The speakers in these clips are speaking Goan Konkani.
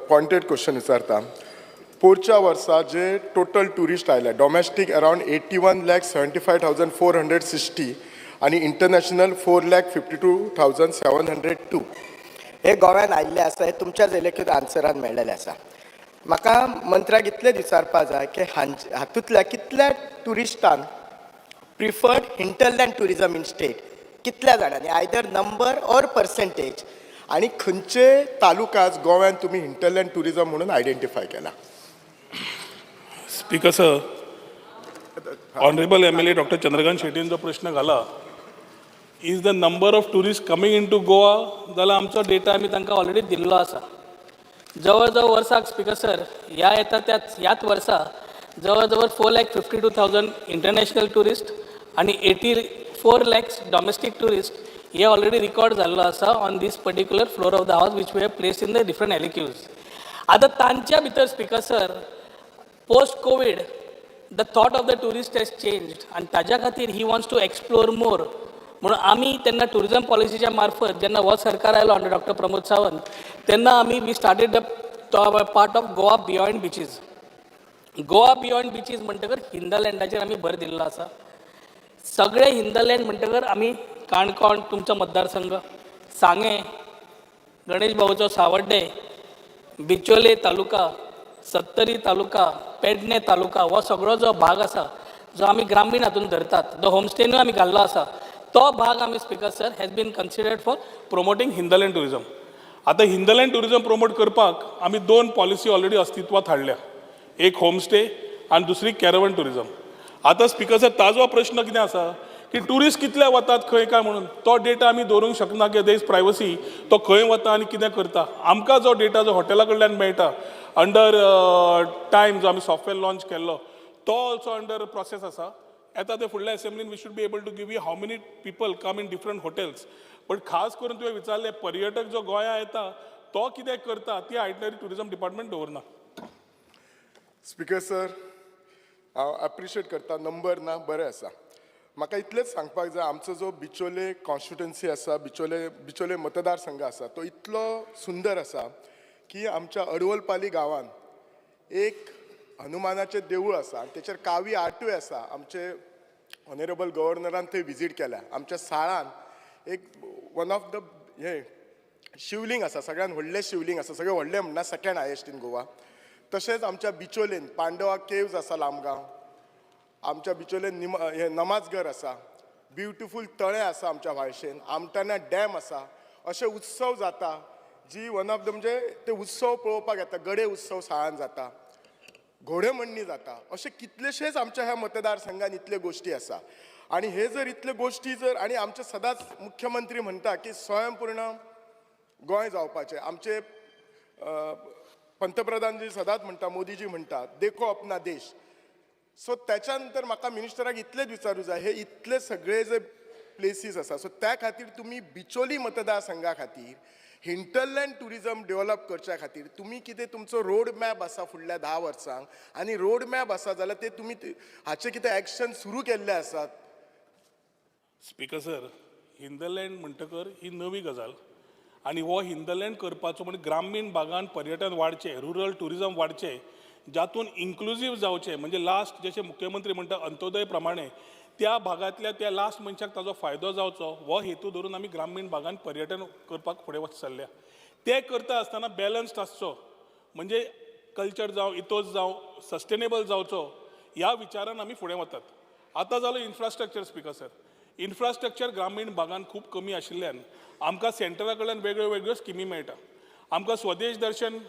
पॉयंटेड क्वेश्चन विचारता. पोरच्या वर्सा जे टोटल ट्युरिस्ट आयले, domestic around 81,75,460 आनी international 4,52,702. हे गोव्यान आयिल्ले आसा, हे तुमच्याच इलेक्टेड आन्सरान मेळ्ळेलें आसा. म्हाका मंत्र्याक इतलेंच विचारपा जाय की हांचे हातूंतल्या कितल्या ट्युरिस्टांक preferred hinterland tourism in state, कितल्या जाणांनी, आयदर नंबर ऑर पर्सेंटेज, आनी खंयचे तालुकाज गोव्यान तुमी हिंटरलँड ट्युरिजम म्हणून आयडेंटिफाय केला? Speaker sir, honourable MLA doctor Chandrakant शेटीन जो प्रश्न घाला, is the number of tourist coming into Goa, जाल्यार आमचो डेटा आमी तांकां ऑलरेडी दिल्लो आसा. जवळ जवळ वर्साक, स्पिकर सर, ह्या येता त्याच ह्याच वर्सा जवळ जवळ 4,52,000 international tourist आनी 84 लॅक्स डॉमेस्टीक ट्युरिस्ट हे ऑलरेडी रिकॉर्ड जाल्लो आसा on this particular floor of the house, which we have placed in the different LAQs. आतां तांच्या भितर, speaker sir, post Covid the thought of the tourist has changed आनी ताज्या खातीर he wants to explore more. म्हणून आमी तेन्ना टुरिजम पॉलिसीच्या मार्फत, जेन्ना हो सरकार आयलो अंडर डॉक्टर प्रमोद सावंत, तेन्ना आमी we started the part of Goa beyond beaches. Goa beyond beaches म्हणटकर हिंदलँडाचेर आमी भर दिल्लो आसा. सगळे हिंदलँड म्हणटकर आमी काणकोण, तुमचो मतदारसंघ, सांगें, गणेश भाऊचो सावड्डे, बिचोले तालुका, सत्तरी तालुका, पेडणे तालुका, हो सगळो जो भाग आसा, जो आमी ग्रामीण हातून धरतात, जो होमस्टेनूय आमी घाल्लो आसा, तो भाग आमी, speaker sir, has been considered for promoting hinterland tourism. आतां हिंदलँड टुरिजम प्रमोट करपाक आमी दोन पॉलिसी ऑलरेडी अस्तित्वात हाडल्या, एक होमस्टे आनी दुसरी कॅरवन टुरिजम. आतां स्पिकर सर, ताजो प्रश्न कितें आसा की ट्युरिस्ट कितले वतात खंय काय म्हणून, तो डेटा आमी दवरूंक शकना की there is privacy, तो खंय वता आनी कितें करता. आमकां जो डेटा जो हॉटेला कडल्यान मेळटा अंडर टायम, जो आमी सॉफ्टवेअर लॉन्च केल्लो, तो ऑल्सो अंडर प्रोसेस आसा. येता ते फुडल्या असेंब्लीन we should be able to give you how many people come in different hotels. But खास करून तुवें विचारलें, पर्यटक जो गोंया येता तो कितें करता, ती आयटनरी टुरिजम डिपार्टमेंट दवरना. स्पिकर सर, हांव एप्रिशिएट करता, नंबर ना, बरें आसा. म्हाका इतलेंच सांगपाक जाय, आमचो जो बिचोले कॉन्स्टिट्युएन्सी आसा, बिचोले मतदारसंघ आसा, तो इतलो सुंदर आसा की आमच्या अडवलपाली गांवान एक हनुमानाचें देवूळ आसा आनी तेचेर कावी आर्टूय आसा. आमचे ऑनरेबल गव्हर्नरान थंय विजीट केल्या. आमच्या साळान एक वन ऑफ the हें शिवलिंग आसा, सगळ्यात व्हडलें शिवलिंग आसा, सगळें व्हडलें म्हणना, सेकंड हायेस्ट इन गोवा. तशेंच आमच्या बिचोलेन पांडवा केव्ज आसा लामगांव. आमच्या बिचोलेन निम हें नमाजघर आसा, ब्युटिफूल तळें आसा. आमच्या व्हाळशेन आमटाना डॅम आसा. अशे उत्सव जाता जी वन ऑफ the, म्हणजे ते उत्सव पळोवपाक येता. गडे उत्सव साळान जाता, घोडेमोडणी जाता. अशे कितलेशेच आमच्या ह्या मतदारसंघात इतले गोश्टी आसा आनी हे जर इतले गोश्टी जर, आनी आमचे सदांच मुख्यमंत्री म्हणटा की स्वयंपूर्ण गोंय जावपाचें. आमचे पंतप्रधान जी सदांच म्हणटा, मोदीजी म्हणटा, "देखो अपना देश". सो त्याच्या नंतर म्हाका मिनिस्टराक इतलेच विचारूं जाय, हे इतले सगळे जे प्लेसीस आसा, सो त्या खातीर तुमी बिचोली मतदारसंघा खातीर हिंटरलँड ट्युरिजम डेव्हलप करच्या खातीर तुमी कितें तुमचो रोड मॅप आसा फुडल्या 10 वर्सांक? आनी रोड मॅप आसा जाल्यार ते तुमी हाचे कितें एक्शन सुरू केल्ले आसात? स्पिकर सर, हिंदलँड म्हणटकर ही नवी गजाल आनी हो हिंदलँड करपाचो म्हणजे ग्रामीण भागान पर्यटन वाडचें, रुरल टुरिजम वाडचें, जातून इन्क्लुजीव जावचें, म्हणजे लास्ट जशें मुख्यमंत्री म्हणटा अंत्योदय प्रमाणे, त्या भागांतल्या त्या लास्ट मनशाक ताजो फायदो जावचो, हो हेतू धरून आमी ग्रामीण भागान पर्यटन करपाक फुडें वच चल्ल्या. तें करता आसतना बॅलन्स्ड आसचो, म्हणजे कल्चर जावं, इतोस जावं, सस्टेनेबल जावचो, ह्या विचारान आमी फुडें वतात. आतां जालो इन्फ्रास्ट्रक्चर. स्पिकर सर, इन्फ्रास्ट्रक्चर ग्रामीण भागान खूब कमी आशिल्ल्यान आमकां सेंटरा कडल्यान वेगळ्यो वेगळ्यो स्किमी मेळटा. आमकां स्वदेश दर्शन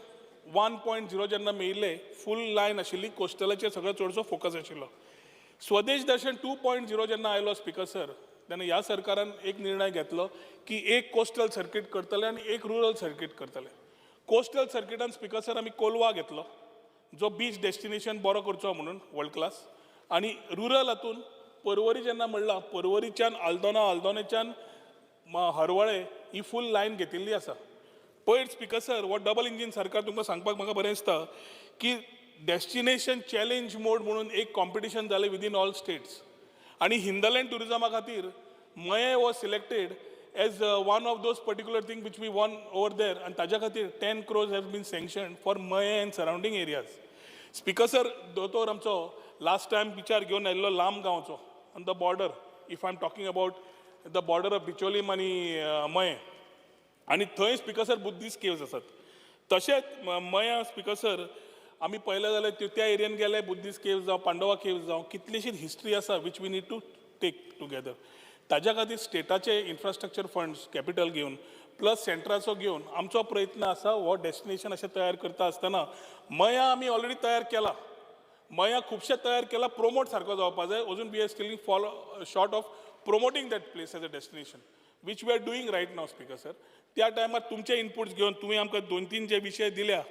1.0 जेन्ना मेळिल्लें, फूल लायन आशिल्ली, कोस्टलाचेर सगळो चडसो फोकस आशिल्लो. स्वदेश दर्शन 2.0 जेन्ना आयलो, स्पिकर सर, तेन्ना ह्या सरकारान एक निर्णय घेतलो की एक कोस्टल सर्कीट करतले आनी एक रुरल सर्कीट करतले. कोस्टल सर्किटान, स्पिकर सर, आमी कोलवा घेतलो, जो बीच डेस्टिनेशन बरो करचो म्हणून वर्ल्ड क्लास, आनी रुरल हातून परवरी जेन्ना म्हणलां, परवरीच्यान आल्दोना, आल्दोनेच्यान हरवळे ही फूल लायन घेतिल्ली आसा. पयर, स्पिकर सर, हो डबल इंजीन सरकार, तुमकां सांगपाक म्हाका बरें दिसता की डेस्टिनेशन चॅलेंज मोड म्हणून एक कॉम्पिटिशन जालें विदीन ऑल स्टेट्स आनी हिंदलँड टुरिजमा खातीर Mayem was selected as one of those particular thing which we won over there. आनी ताज्या खातीर 10 crores has been sanction for Mayem and surrounding areas. Speaker sir, दोतोर आमचो लास्ट टायम विचार घेवन आयिल्लो लांब गांवचो on the border, if I am talking about the border of Bicholim आनी मये, आनी थंय स्पिकर सर बुद्धिस्ट केव्स आसात. तशेंच मया, स्पिकर सर, आमी पळयलें जाल्यार त्या एरियन गेले, बुद्धिस्ट केव्स जावं, पांडवा केव्स जावं, कितलीशीच हिस्ट्री आसा which we need to take together. ताज्या खातीर स्टेटाचे इन्फ्रास्ट्रक्चर फंड्स कॅपिटल घेवन प्लस सेंट्राचो घेवन आमचो प्रयत्न आसा. हो डेस्टिनेशन अशें तयार करता आसतना मया आमी ऑलरेडी तयार केला, मया खुबशें तयार केला, प्रोमोट सारको जावपा जाय. अजून we are still fall short of promoting that place as a destination, which we are doing right now. Speaker sir, त्या टायमार तुमचे इनपुट्स घेवन तुवें आमकां दोन तीन जे विशय दिल्या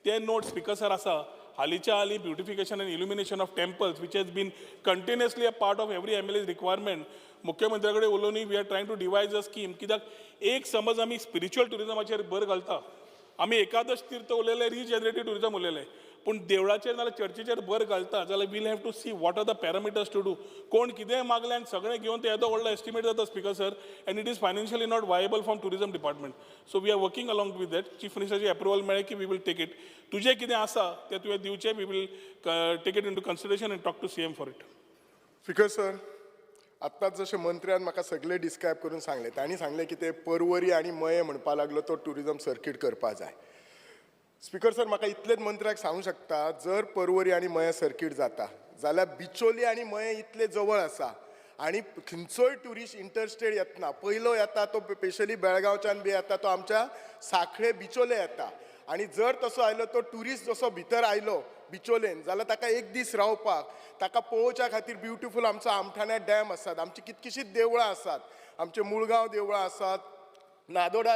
ते नोट, स्पिकर सर, आसा. हालींच्या हालीं beautification and illumination of temples, which has been continuously a part of every MLA requirement, मुख्यमंत्र्या कडेन उलोवनूय we are trying to devise a scheme. कित्याक एक समज आमी स्पिरिच्युअल ट्युरिजमाचेर भर घालता, आमी एकादश तीर्थ उलयले, रिजनरेटीव ट्युरिजम उलयले, पूण देवळाचेर नाल्यार चर्चीचेर भर घालता जाल्यार we'll have to see what are the parameters to do. कोण कितेंय मागलें आनी सगळें घेवन ते येदो व्हडलो एस्टिमेट जाता, Speaker sir, and it is financially not viable from tourism department. So we are working along with that. Chief मिनिस्टराची approval मेळ्ळें की we will take it. तुजें कितें आसा तें तुवें दिवचें, we will take it into consideration and talk to CM for it. Speaker sir, आत्ताच जशें मंत्र्यान म्हाका सगळें डिस्क्रायब करून सांगलें, तांणी सांगलें की ते परवरी आनी मये म्हणपा लागलो तो ट्युरिजम सर्कीट करपा जाय. स्पिकर सर, म्हाका इतलेंच मंत्र्याक सांगूंक शकता, जर परवरी आनी मये सर्कीट जाता जाल्यार बिचोली आनी मये इतले जवळ आसा आनी खंयचोय ट्युरिस्ट इंटरस्टेट येतना पयलो येता तो स्पेशली बेळगांवच्यान बी येता तो आमच्या साखळे बिचोले येता. आनी जर तसो आयलो तो ट्युरिस्ट, जसो भितर आयलो बिचोलेन जाल्यार ताका एक दीस रावपाक, ताका पळोवच्या खातीर ब्युटिफूल आमचो आमठाण्या डॅम आसात, आमची कितकीशींच देवळां आसात, आमचे मुळगांव देवळां आसात, नादोडा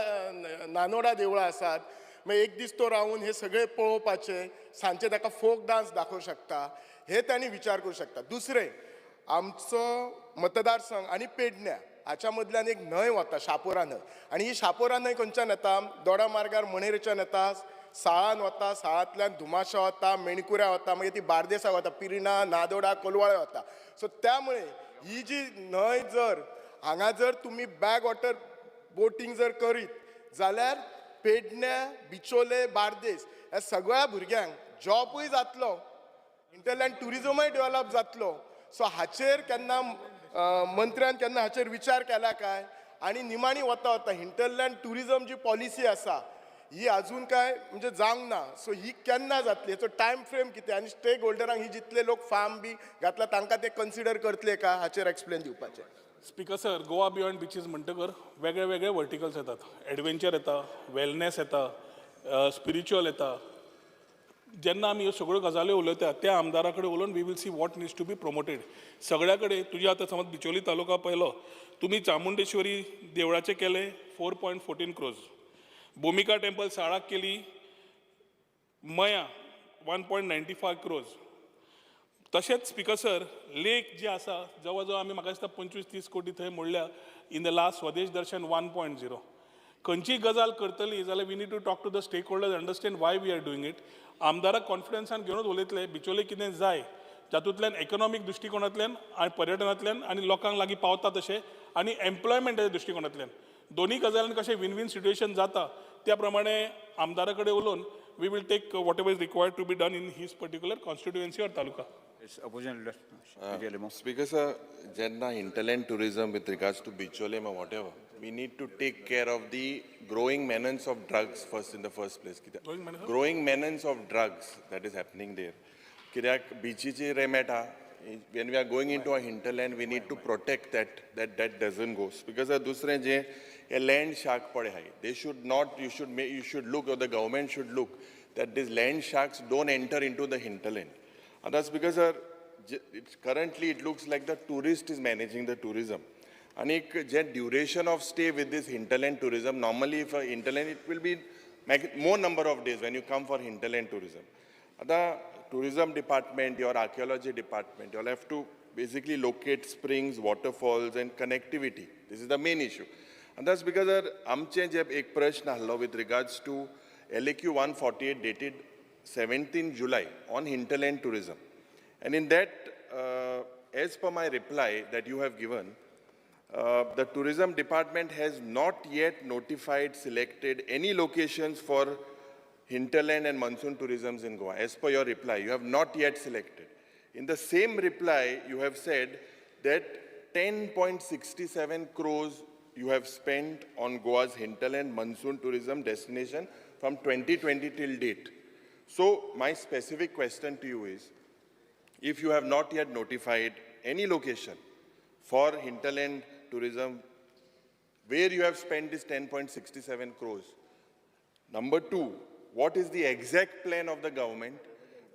नानोडा देवळां आसात. मागीर एक दीस तो रावून हे सगळे पळोवपाचे, सांजचे ताका फोक डांस दाखोवंक शकता, हे तांणी विचार करूं शकता. दुसरें, आमचो मतदारसंघ आनी पेडण्या हाच्या मदल्यान एक न्हंय वता, शापोरा न्हंय. आनी ही शापोरा न्हंय खंयच्यान येता? दोडा मार्गार मणेरेच्यान येता, साळान वता, साळांतल्यान धुमाशा वता, मेणकुऱ्या वता, मागीर ती बार्देसाक वता, पिर्णा, नादोडा, कोलवाळे वता. सो त्यामुळे ही जी न्हंय जर हांगा जर तुमी बॅक वॉटर बोटींग जर करीत जाल्यार पेडण्या, बिचोले, बार्देस ह्या सगळ्या भुरग्यांक जॉबूय जातलो, हिंटरलँड ट्युरिजमय डेव्हलप जातलो. सो हाचेर केन्ना मंत्र्यान केन्ना हाचेर विचार केला काय? आनी निमाणी वता वता हिंटरलँड ट्युरिजम जी पॉलिसी आसा ही अजून काय म्हणजे जावंक ना. सो ही केन्ना जातली, हेचो टायम फ्रेम कितें, आनी स्टेक होल्डरांक ही जितले लोक फार्म बी घातला तांकां ते कन्सिडर करतले का, हाचेर एक्सप्लेन दिवपाचें. स्पिकर सर, गोवा बियॉन्ड बिचीस म्हणटकर वेगळे वेगळे वर्टिकल्स येतात. एडवेंचर येता, वेलनेस येता, स्पिरिच्युअल येता. जेन्ना आमी ह्यो सगळ्यो गजाली उलयता त्या आमदारा कडेन उलोवन we will see what needs to be promoted. सगळ्या कडेन तुजी आतां समज बिचोली तालुका पळयलो तुमी, चामुंडेश्वरी देवळाचें केलें 4.14 crores, भुमिका टेम्पल साळाक केली, मया 1.95 crores. तशेंच स्पिकर सर, लेक जे आसा जवळ जवळ आमी म्हाका दिसता 25-30 कोटी थंय मोडल्या in the last Swadesh Darshan 1.0. खंयचीय गजाल करतली जाल्यार we need to talk to the stakeholders, understand why we are doing it. आमदाराक कॉन्फिडन्सान घेवनूच उलयतले. बिचोले कितें जाय जातूंतल्यान इकॉनॉमीक दृश्टिकोणांतल्यान आनी पर्यटनांतल्यान आनी लोकांक लागीं पावता तशें आनी एम्प्लॉयमेंटाच्या दृश्टिकोणांतल्यान दोन्ही गजालीन कशें विन विन सिट्युएशन जाता त्या प्रमाणे आमदारा कडेन उलोवन we will take whatever is required to be done in his particular constituency or taluka. Yes, Opposition Leader, Mr. Alemao. Speaker sir, जेन्ना hinterland tourism with regards to Bicholim or whatever, we need to take care of the growing menace of drugs first in the first place. कित्याक Growing menace of? Growing menace of drugs that is happening there. कित्याक बिचीचेर मेळटा, when we are going into a hinterland, we need to protect that, that that doesn't go. Speaker sir, दुसरें जे हे land shark पळय आहाय, they should not, you should look or the government should look that these land sharks don't enter into the hinterland. And that's because, sir, currently it looks like the tourist is managing the tourism. And एक जे duration of stay with this hinterland tourism, normally if a hinterland, it will be more number of days when you come for hinterland tourism. आता tourism department, your archaeology department, you'll have to basically locate springs, waterfalls and connectivity. This is the main issue. And that's because, sir, आमचे जे एक प्रश्न आहलो with regards to LAQ 148 dated 17 July on hinterland tourism. And in that, as per my reply that you have given, The tourism department has not yet notified, selected any locations for hinterland and monsoon tourisms in Goa. As per your reply, you have not yet selected. In the same reply, you have said that 10.67 crores you have spent on Goa's hinterland monsoon tourism destination from 2020 till date. So my specific question to you is, if you have not yet notified any location for hinterland tourism, where you have spent this 10.67 crores. Number two, what is the exact plan of the government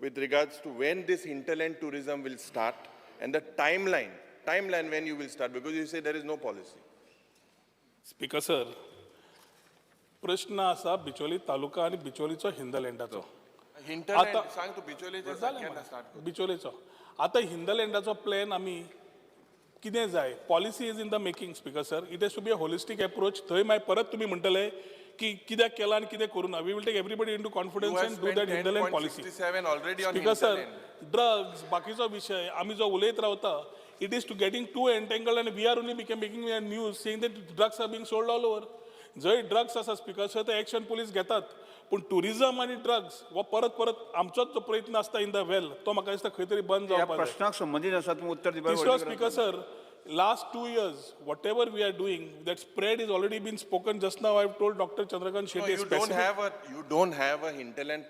with regards to when this hinterland tourism will start and the timeline when you will start, because you say there is no policy. Speaker sir, प्रश्न आसा बिचोली तालुका आनी बिचोलीचो हिंदलँडाचो. Hinterland, आता- सांग तू बिचोलीचे जालें केन्ना मरे. start करता? बिचोलेचो आतां हिंदलँडाचो प्लॅन आमी कितें जाय, policy is in the making, speaker sir. It has to be a holistic approach. थंय मागीर परत तुमी म्हणटले की कित्याक केलां आनी कितें करूं ना. We will take everybody into You confidence have and do spent that hinterland policy. 10.67 already on speaker sir, hinterland. Drugs बाकीचो विशय आमी जो उलयत रावता, it is to getting too entangled and we are only became making a news saying that drugs are being sold all over. जंय ड्रग्स आसा स्पीकर सर, ते एक्शन पुलीस घेतात, पूण टुरिजम आनी ड्रग्स हो परत परत आमचोच जो प्रयत्न आसता इन the well, तो म्हाका दिसता खंय तरी बंद ह्या जावपाक जाय. प्रश्नाक संबंदीत आसा, तुमी उत्तर दिवपाक तिसरो, व्हडली गरज स्पीकर ना. Sir, last 2 years, whatever we are doing, that spread is already been spoken. Just now I have told Doctor Chandrakant No, Shetty. you don't have a you don't have a hinterland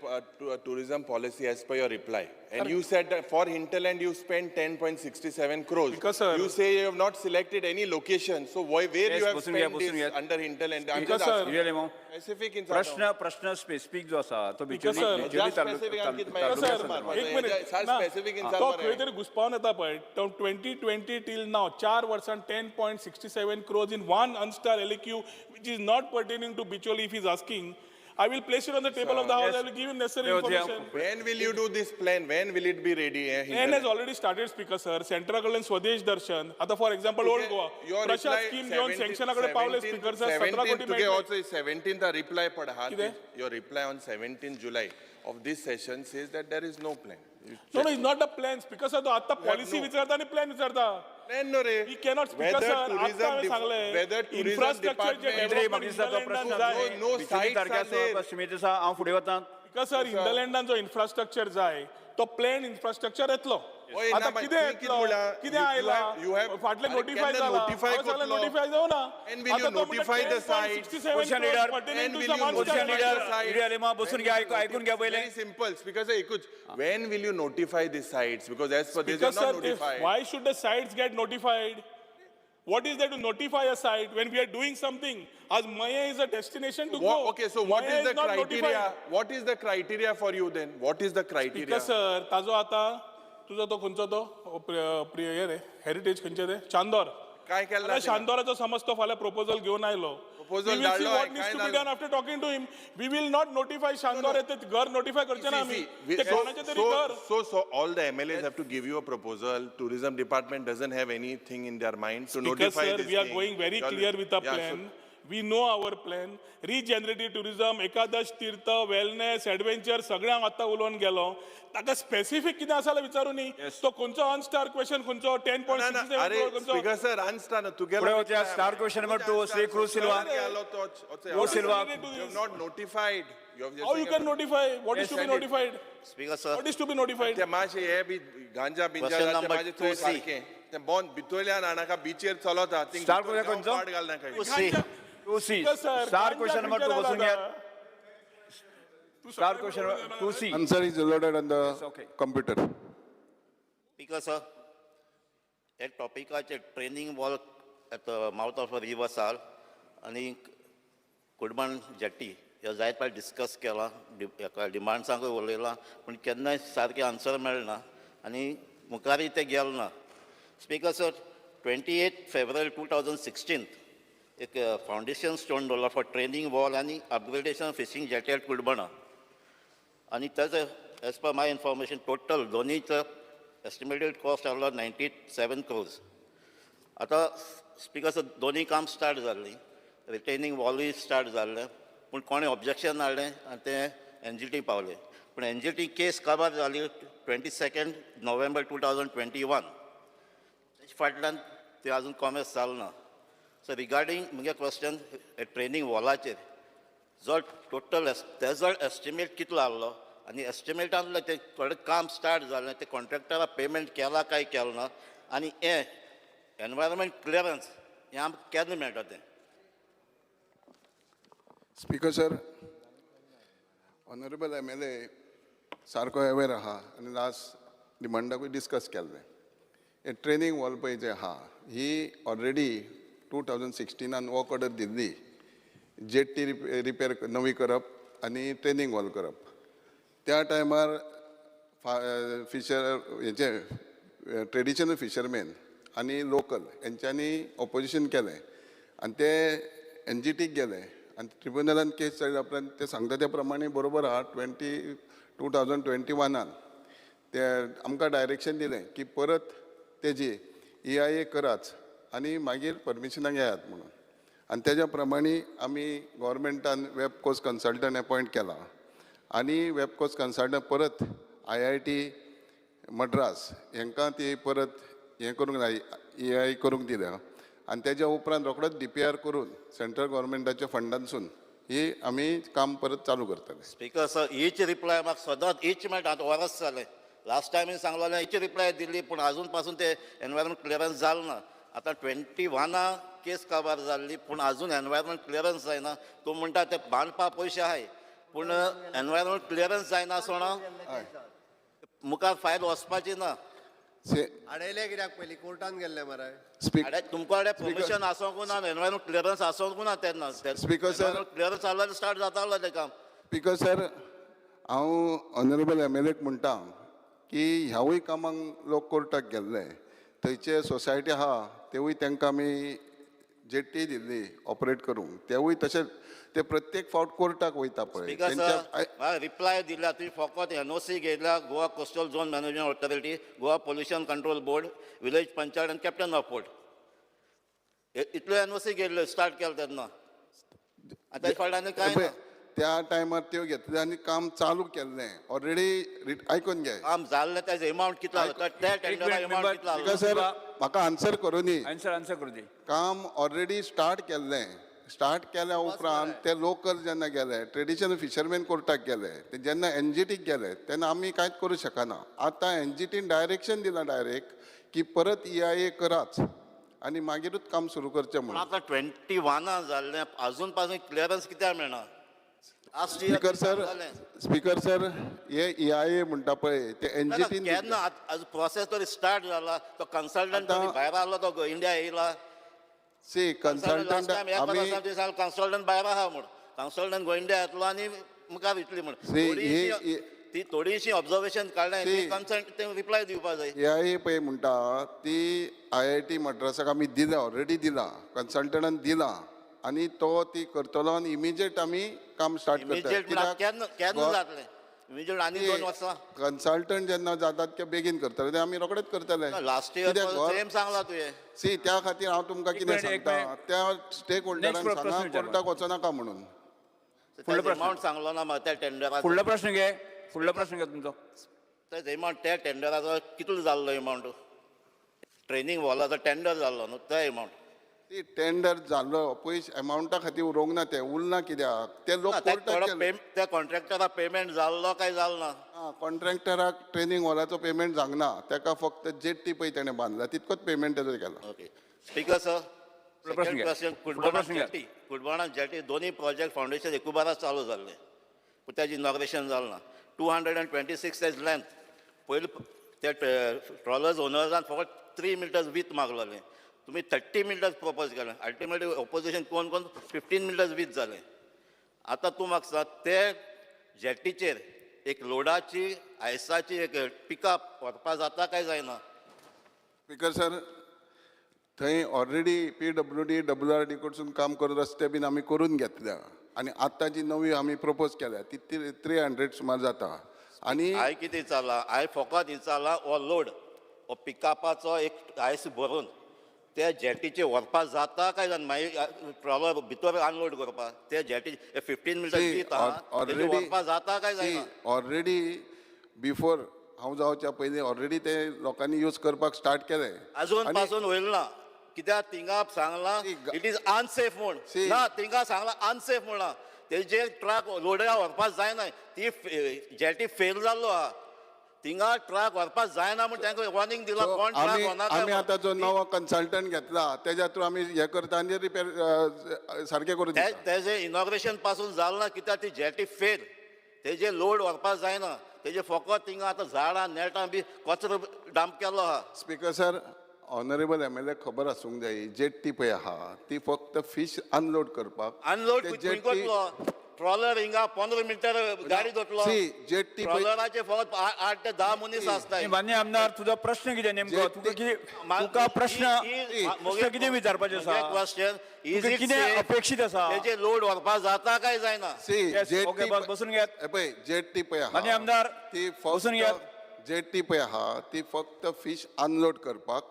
tourism policy as per your reply. And you said that for hinterland you spent 10.67 crores. Because, sir- You say you have not selected any location. So why, where Yes, you have बसून घ्या, spent बसून this घ्या. Under hinterland? I'm Because, just sir, asking. Yuri Alemao. Specific in प्रश्न प्रश्न स्पेसिफीक जो आसा तो Because, Bicholim sir, Bicholim just specific आणखी माहिती सर, मारपाचो. एक मिनिट सार ना, specific in तो सार खंय तरी घुसपावन येता पळय. 2020 till now 4 वर्सां 10.67 crores in one unstar LAQ, which is not pertaining to Bicholim. If is asking, I will place it on the table of the house. Yes. I will give him necessary Yeah, yeah. Information. When will you do this plan? When will it be ready? Plan has hinterland? Already started, speaker sir. सेंटरा कडल्यान स्वदेश दर्शन, आतां for example old Goa Your Prasad reply scheme घेवन 17 सँक्शना कडेन पावले स्पीकर सर, 17 17 कोटी तुगे मेळटले. also 17th reply पड हा. कितें? Your reply on 17 July of this session says that there is no plan. You No, no, it's not a plan. Speaker sir, तो आता पॉलिसी no- विचारता आणि प्लॅन विचारता. Plan no रे. We cannot, speaker Whether sir, tourism आता हांवें सांगलें, whether tourism infrastructure जे department- मंत्री development म्हाका दिसता तो hinterland प्रश्न जाय. No, no Bicholim sites तारख्या are there. सीमेत आसा. हांव फुडें वता. स्पीकर सर, हिंडरलँडान जो इन्फ्रास्ट्रक्चर जाय तो प्लॅन इन्फ्रास्ट्रक्चर येतलो. ओय, ना आता बाई, कितें तुवें कितें येतलो, म्हणलां? कितें You आयला, have- फाटलें अरे नोटिफाय केन्ना जाला, notify हांवें सांगलें करतलो? नोटिफाय जावना. And will you notify the sites? Position leader, And will you Position notify leader, the sites? Yuri Alemao, बसून घ्या, ऐकून घ्या पहिले. Very simple. Because एकूच, when will you notify the sites? Because as per this, you Because are not sir, if, notified. Why should the sites get notified? What is there to notify a site when we are doing something? As Maya is a destination to go. Okay, so what Maya is the not criteria? notified. What is the criteria for you then? What is the criteria? Because sir, ताजो आता तुजो तो खंयचो तो हे रे हेरिटेज खंयचे ते चांदोर. काय केलां आतां तेणें? शांदोराचो समज तो फाल्यां प्रपोजल घेवन आयलो. Proposal We will see धाडलो, what needs काय to be जालें? Done after talking to him. We will not notify Chandor, ते घर नोटिफाय करचे ना See, आमी. see, we- ते so, कोणाचें तरी घर. so all the MLAs have to give you a proposal. Tourism department doesn't have anything in their mind to Because notify sir, this we are thing. Going very Y'all- clear with a Yeah, so- plan. We know our plan. Regenerative tourism, Ekadash Tirth, wellness, adventure, सगळ्यांक आतां उलोवन गेलो. ताका स्पेसिफीक कितें आसा जाल्यार विचारूं न्ही. तो खंयचो अनस्टार क्वेश्चन खंयचो टेन पॉयंट ना, ना, सिक्स अरे सेवन खंयचो. स्पीकर सर अनस्टार ना तुगेलो फुडें वचया, star question number 2, Shri Cruz Silva. Cruz Silva. You have not notified. You have just How you can notify? What is Yes, to be send it. Notified? Speaker sir, What is to be notified? ते मातशें हे बी गांजा बिंजा Question ते number मातशें थंय 2C. सारकें ते बंद भितरल्यान हाणाका बिचेर चलता थिंग Star question खंयचो? पाड घालनाका. 2C. 2C. Speaker sir, star गांजा क्वेश्चन नंबर 2 खंयच्या बसून जाता? घ्या. Star question 2C. Answer is loaded on the okay. Computer. Speaker sir, ह्या टॉपिकाचेर training wall at the mouth of a river Sal आनी कुडमण जेट्टी ह्यो जायत फावट डिस्कस केला, हेका डिमांड्सांकूय उलयलां, पूण केन्नाय सारकें आन्सर मेळना आनी मुखारय तें गेलें ना. Speaker sir, 28 February 2016 एक फावंडेशन स्टोन दवरला फॉर ट्रेनिंग वॉल आनी upgradation fishing jetty at Cuncolim. आनी ताजो as per my information total दोनीचो estimated cost आहलो 97 क्रोर्स. आतां स्पीकर सर, दोनी काम स्टार्ट जाल्लीं, रिटेनिंग वॉलूय स्टार्ट जाल्लें, पूण कोणें ऑब्जेक्शन हाडलें आनी तें एनजीटी पावलें, पूण एनजीटी केस काबार जाली 22 November 2021. तेजे फाटल्यान ते अजून कॉमेस जालो ना. सो रिगार्डींग म्हगे क्वेश्चन ट्रेनींग वॉलाचेर जो टोटल तेजो एस्टिमेट कितलो आहलो आनी एस्टिमेटांतलें तें थोडें काम स्टार्ट जालें तें कॉन्ट्रॅक्टरा पेमेंट केला काय केलें ना आनी हें एनवायरमेंट क्लियरन्स हें आमकां केन्ना मेळटा तें? Speaker sir, honourable MLA सारको अवेर आहा आनी लास्ट डिमांडाकूय डिस्कस केल्लें. हे ट्रेनींग वॉल पळय जे आहा ही ऑलरेडी 2016 वर्क ऑर्डर दिल्ली, जेट्टी रिपेर नवी करप आनी ट्रेनींग वॉल करप. त्या टायमार फिशर हेचे ट्रेडिशनल फिशरमॅन आनी लोकल हेंच्यांनी ऑपोजिशन केलें आनी ते एनजीटीक गेले आनी ट्रिब्युनलान केस चलल्या उपरांत ते सांगता त्या प्रमाणे बरोबर आहा. 2021 ते आमकां डायरेक्शन दिलें की परत तेजी EIA कराच आनी मागीर परमिशनाक येयात म्हणून. आनी तेज्या प्रमाणे आमी गोवोरमेंटान वेबकोस कन्सल्टंट एपॉयंट केला आनी वेबकोस कन्सल्टंट परत IIT Madras हांकां ती परत हें करूंक जाय, EIA करूंक दिल्या आनी तेज्या उपरांत रोखडोच DPR करून सेंट्रल गोवोरमेंटाच्या फंडांसून ही आमी काम परत चालू करतले. स्पीकर सर, हीच रिप्लाय म्हाका सदांच हीच मेळटा. आतां वरस जालें, लास्ट टायम सांगलोलें हीच रिप्लाय दिल्ली, पूण आजून पासून ते एनवायरमेंट क्लियरन्स जालें ना. आतां 21 केस काबार जाल्ली, पूण आजून एनवायरमेंट क्लियरन्स जायना. तूं म्हणटा ते बांदपा पयशे आहाय, पूण एनवायरमेंट क्लियरन्स जायना आसतना मुखार फायल वचपाची ना. अडयले कित्याक पयलीं कोर्टान गेल्ले मरे? तुमकां कडेन परमिशन आसोंकू ना, एनवायरमेंट क्लियरन्स आसोंकू ना तेन्ना. स्पीकर सर, क्लियरन्स जाल्यार स्टार्ट जातालो तें काम. स्पीकर सर, हांव ऑनरेबल MLA म्हणटा की ह्यावूय कामांक लोक कोर्टाक गेल्ले, थंयचे सोसायटी आहा तेवूय तांकां आमी जेट्टी दिल्ली ऑपरेट करूंक, तेवूय तशेंच ते प्रत्येक फावट कोर्टाक वयता पळय. स्पीकर सर, रिप्लाय दिल्या तुवें फकत NOC घेतल्या Goa coastal zone management authority, Goa pollution control board, village panchayat आनी कॅप्टन ऑफ पोर्ट, इतल्यो NOC घेतल्यो स्टार्ट केलें तेन्ना. आनी ताजे फाटल्यान कांय ना. त्या टायमार त्यो घेतले आनी काम चालू केल्लें ऑलरेडी. आयकून घे, काम जाल्लें तेजो एमावंट कितलो आसलो त्या टेंडरा एमावंट कितलो आसलो? सर, म्हाका आन्सर करूं. आन्सर करूं दी. काम ऑलरेडी स्टार्ट केल्लें, स्टार्ट केल्या उपरांत ते लोकल जेन्ना गेले, ट्रेडिशनल फिशरमॅन कोर्टाक गेले, ते जेन्ना एनजीटीक गेले तेन्ना आमी कांयच करूं शकना. आतां एनजीटीन डायरेक्शन दिलां डायरेक्ट की परत EIA कराच आनी मागीरूच काम सुरू करचें म्हणून. आतां 21 जाल्लें, आजून पासून क्लियरन्स कित्याक मेळना? स्पीकर सर, स्पीकर सर, हे EIA म्हणटा पळय ते एनजीटीन केन्ना प्रोसेस तरी स्टार्ट जाला, तो कन्सल्टंट भायर आसलो, तो इंडिया येयला. सी कन्सल्टंट आमी कन्सल्टंट भायर आहा म्हूण, कन्सल्टंट इंडिया येतलो आनी मुखार वयतली म्हूण ती थोडीशी ऑब्जर्वेशन काडलें, कन्सल्ट ते रिप्लाय दिवपा जाय. EIA पळय म्हणटा ती IIT मद्रासाक आमी दिल्या, ऑलरेडी दिला, कन्सल्टंटान दिला आनी तो ती करतलो आनी इमिजिएट आमी काम स्टार्ट करतले. केन्ना जातलें इमिजिएट? आनी 2 वर्सां कन्सल्टंट जेन्ना जातात ते बेगीन करतले, ते आमी रोखडेच करतले. लास्ट इयर सेम सांगला तुवें. सी त्या खातीर हांव तुमकां कितें सांगता, त्या स्टेक होल्डरांक सांगा कोर्टाक वचनाका म्हणून. एमावंट सांगलो ना म्हाका त्या टेंडराचो. फुडलो प्रश्न घे, फुडलो प्रश्न घे तुमचो. तेच एमावंट त्या टेंडराचो कितलो जाल्लो एमावंट? ट्रेनींग हॉलाचो टेंडर जाल्लो न्हू तो एमावंट. ती टेंडर जाल्लो पयस एमावंटा खातीर उरोवंक ना, ते उरना कित्याक ते लोक त्या कॉन्ट्रॅक्टराक पेमेंट जाल्लो काय जालो ना? कॉन्ट्रॅक्टराक ट्रेनींग हॉलाचो पेमेंट जावंक ना, ताका फक्त जेट्टी पळय तेणें बांदला तितकोच पेमेंट तेजो केला. Okay speaker sir, Kudbana jetty, Kudbana jetty दोन्ही प्रोजेक्ट फावंडेशन एकूबाराच चालू जाल्ले, पूण तेजें इनॉग्रेशन जालें ना. 226 एज लेंथ, पयलीं ते ट्रॉलर्स ओनर्सान फकत 3 मिटर्स वीथ मागलेलें, तुमी 30 मिटर्स प्रपोज केलें, अल्टिमेटली ऑपोजिशन कोण कोण 15 मिटर्स वीथ जालें. आतां तूं म्हाका सांग, ते जेटीचेर एक लोडाची आयसाची एक पिकअप व्हरपा जाता काय जायना? स्पीकर सर, थंय ऑलरेडी PWD WRD कडसून काम करून रस्ते बीन आमी करून घेतल्या आनी आतां जी नवी आमी प्रपोज केल्या ती 300 सुमार जाता. आनी हांवें कितें विचारलां, हांवें फकत विचारलां हो लोड हो पिकअपाचो एक आयस भरून त्या जेटीचे व्हरपा जाता काय जायना? मागीर ट्रॉलर भितर अनलोड करपा ते जेटी 15 मिटर्स व्हरपा जाता काय जायना? ऑलरेडी बिफोर हांव जावच्या पयलीं ऑलरेडी ते लोकांनी यूज करपाक स्टार्ट केलें. अजून पासून होईल ना. कित्याक थिंगा सांगलां it is unsafe म्हूण. ना, थिंगा सांगलां अनसेफ म्हणलां. तेजेर ट्रक लोडया व्हरपाक जायना, ती जेटी फेल जाल्लो आहा. थिंगा ट्रक व्हरपाक जायना म्हूण तांकां वॉर्निंग दिलां. कोण ट्रक व्हरनाका. आमी आतां जो नवो कन्सल्टंट घेतला तेज्या थ्रू आमी हें करता आनी रिपेर सारकें करून दिता. तेजें इनॉग्रेशन पासून जालें ना, कित्याक ती जेटी फेल, तेजे लोड व्हरपाक जायना. तेजे फकत थिंगा आतां झाडां नेटां बी कचरो डंप केल्लो आहा. Speaker sir, honourable MLA खबर आसूंक जाय, जेट्टी पळय आहा ती फक्त फीश अनलोड करपाक. अनलोड खंय करतलो? ट्रॉलर हिंगा 15 मिनटां गाडी धरतलो. जेट्टी ट्रॉलराचे फकत 8 ते 10 मनीस आसताय. मान्य आमदार, तुजो प्रश्न कितें नेमको? तुका कितें, तुका प्रश्न कितें विचारपाचें आसा? क्वेश्चन कितें अपेक्षीत आसा? तेजे लोड व्हरपाक जाता काय जायना? ओके, बसून घेयात. पळय जेट्टी पळय आहा मान्य आमदार, ती बसून घेयात. जेट्टी पळय आहा ती फक्त फीश अनलोड करपाक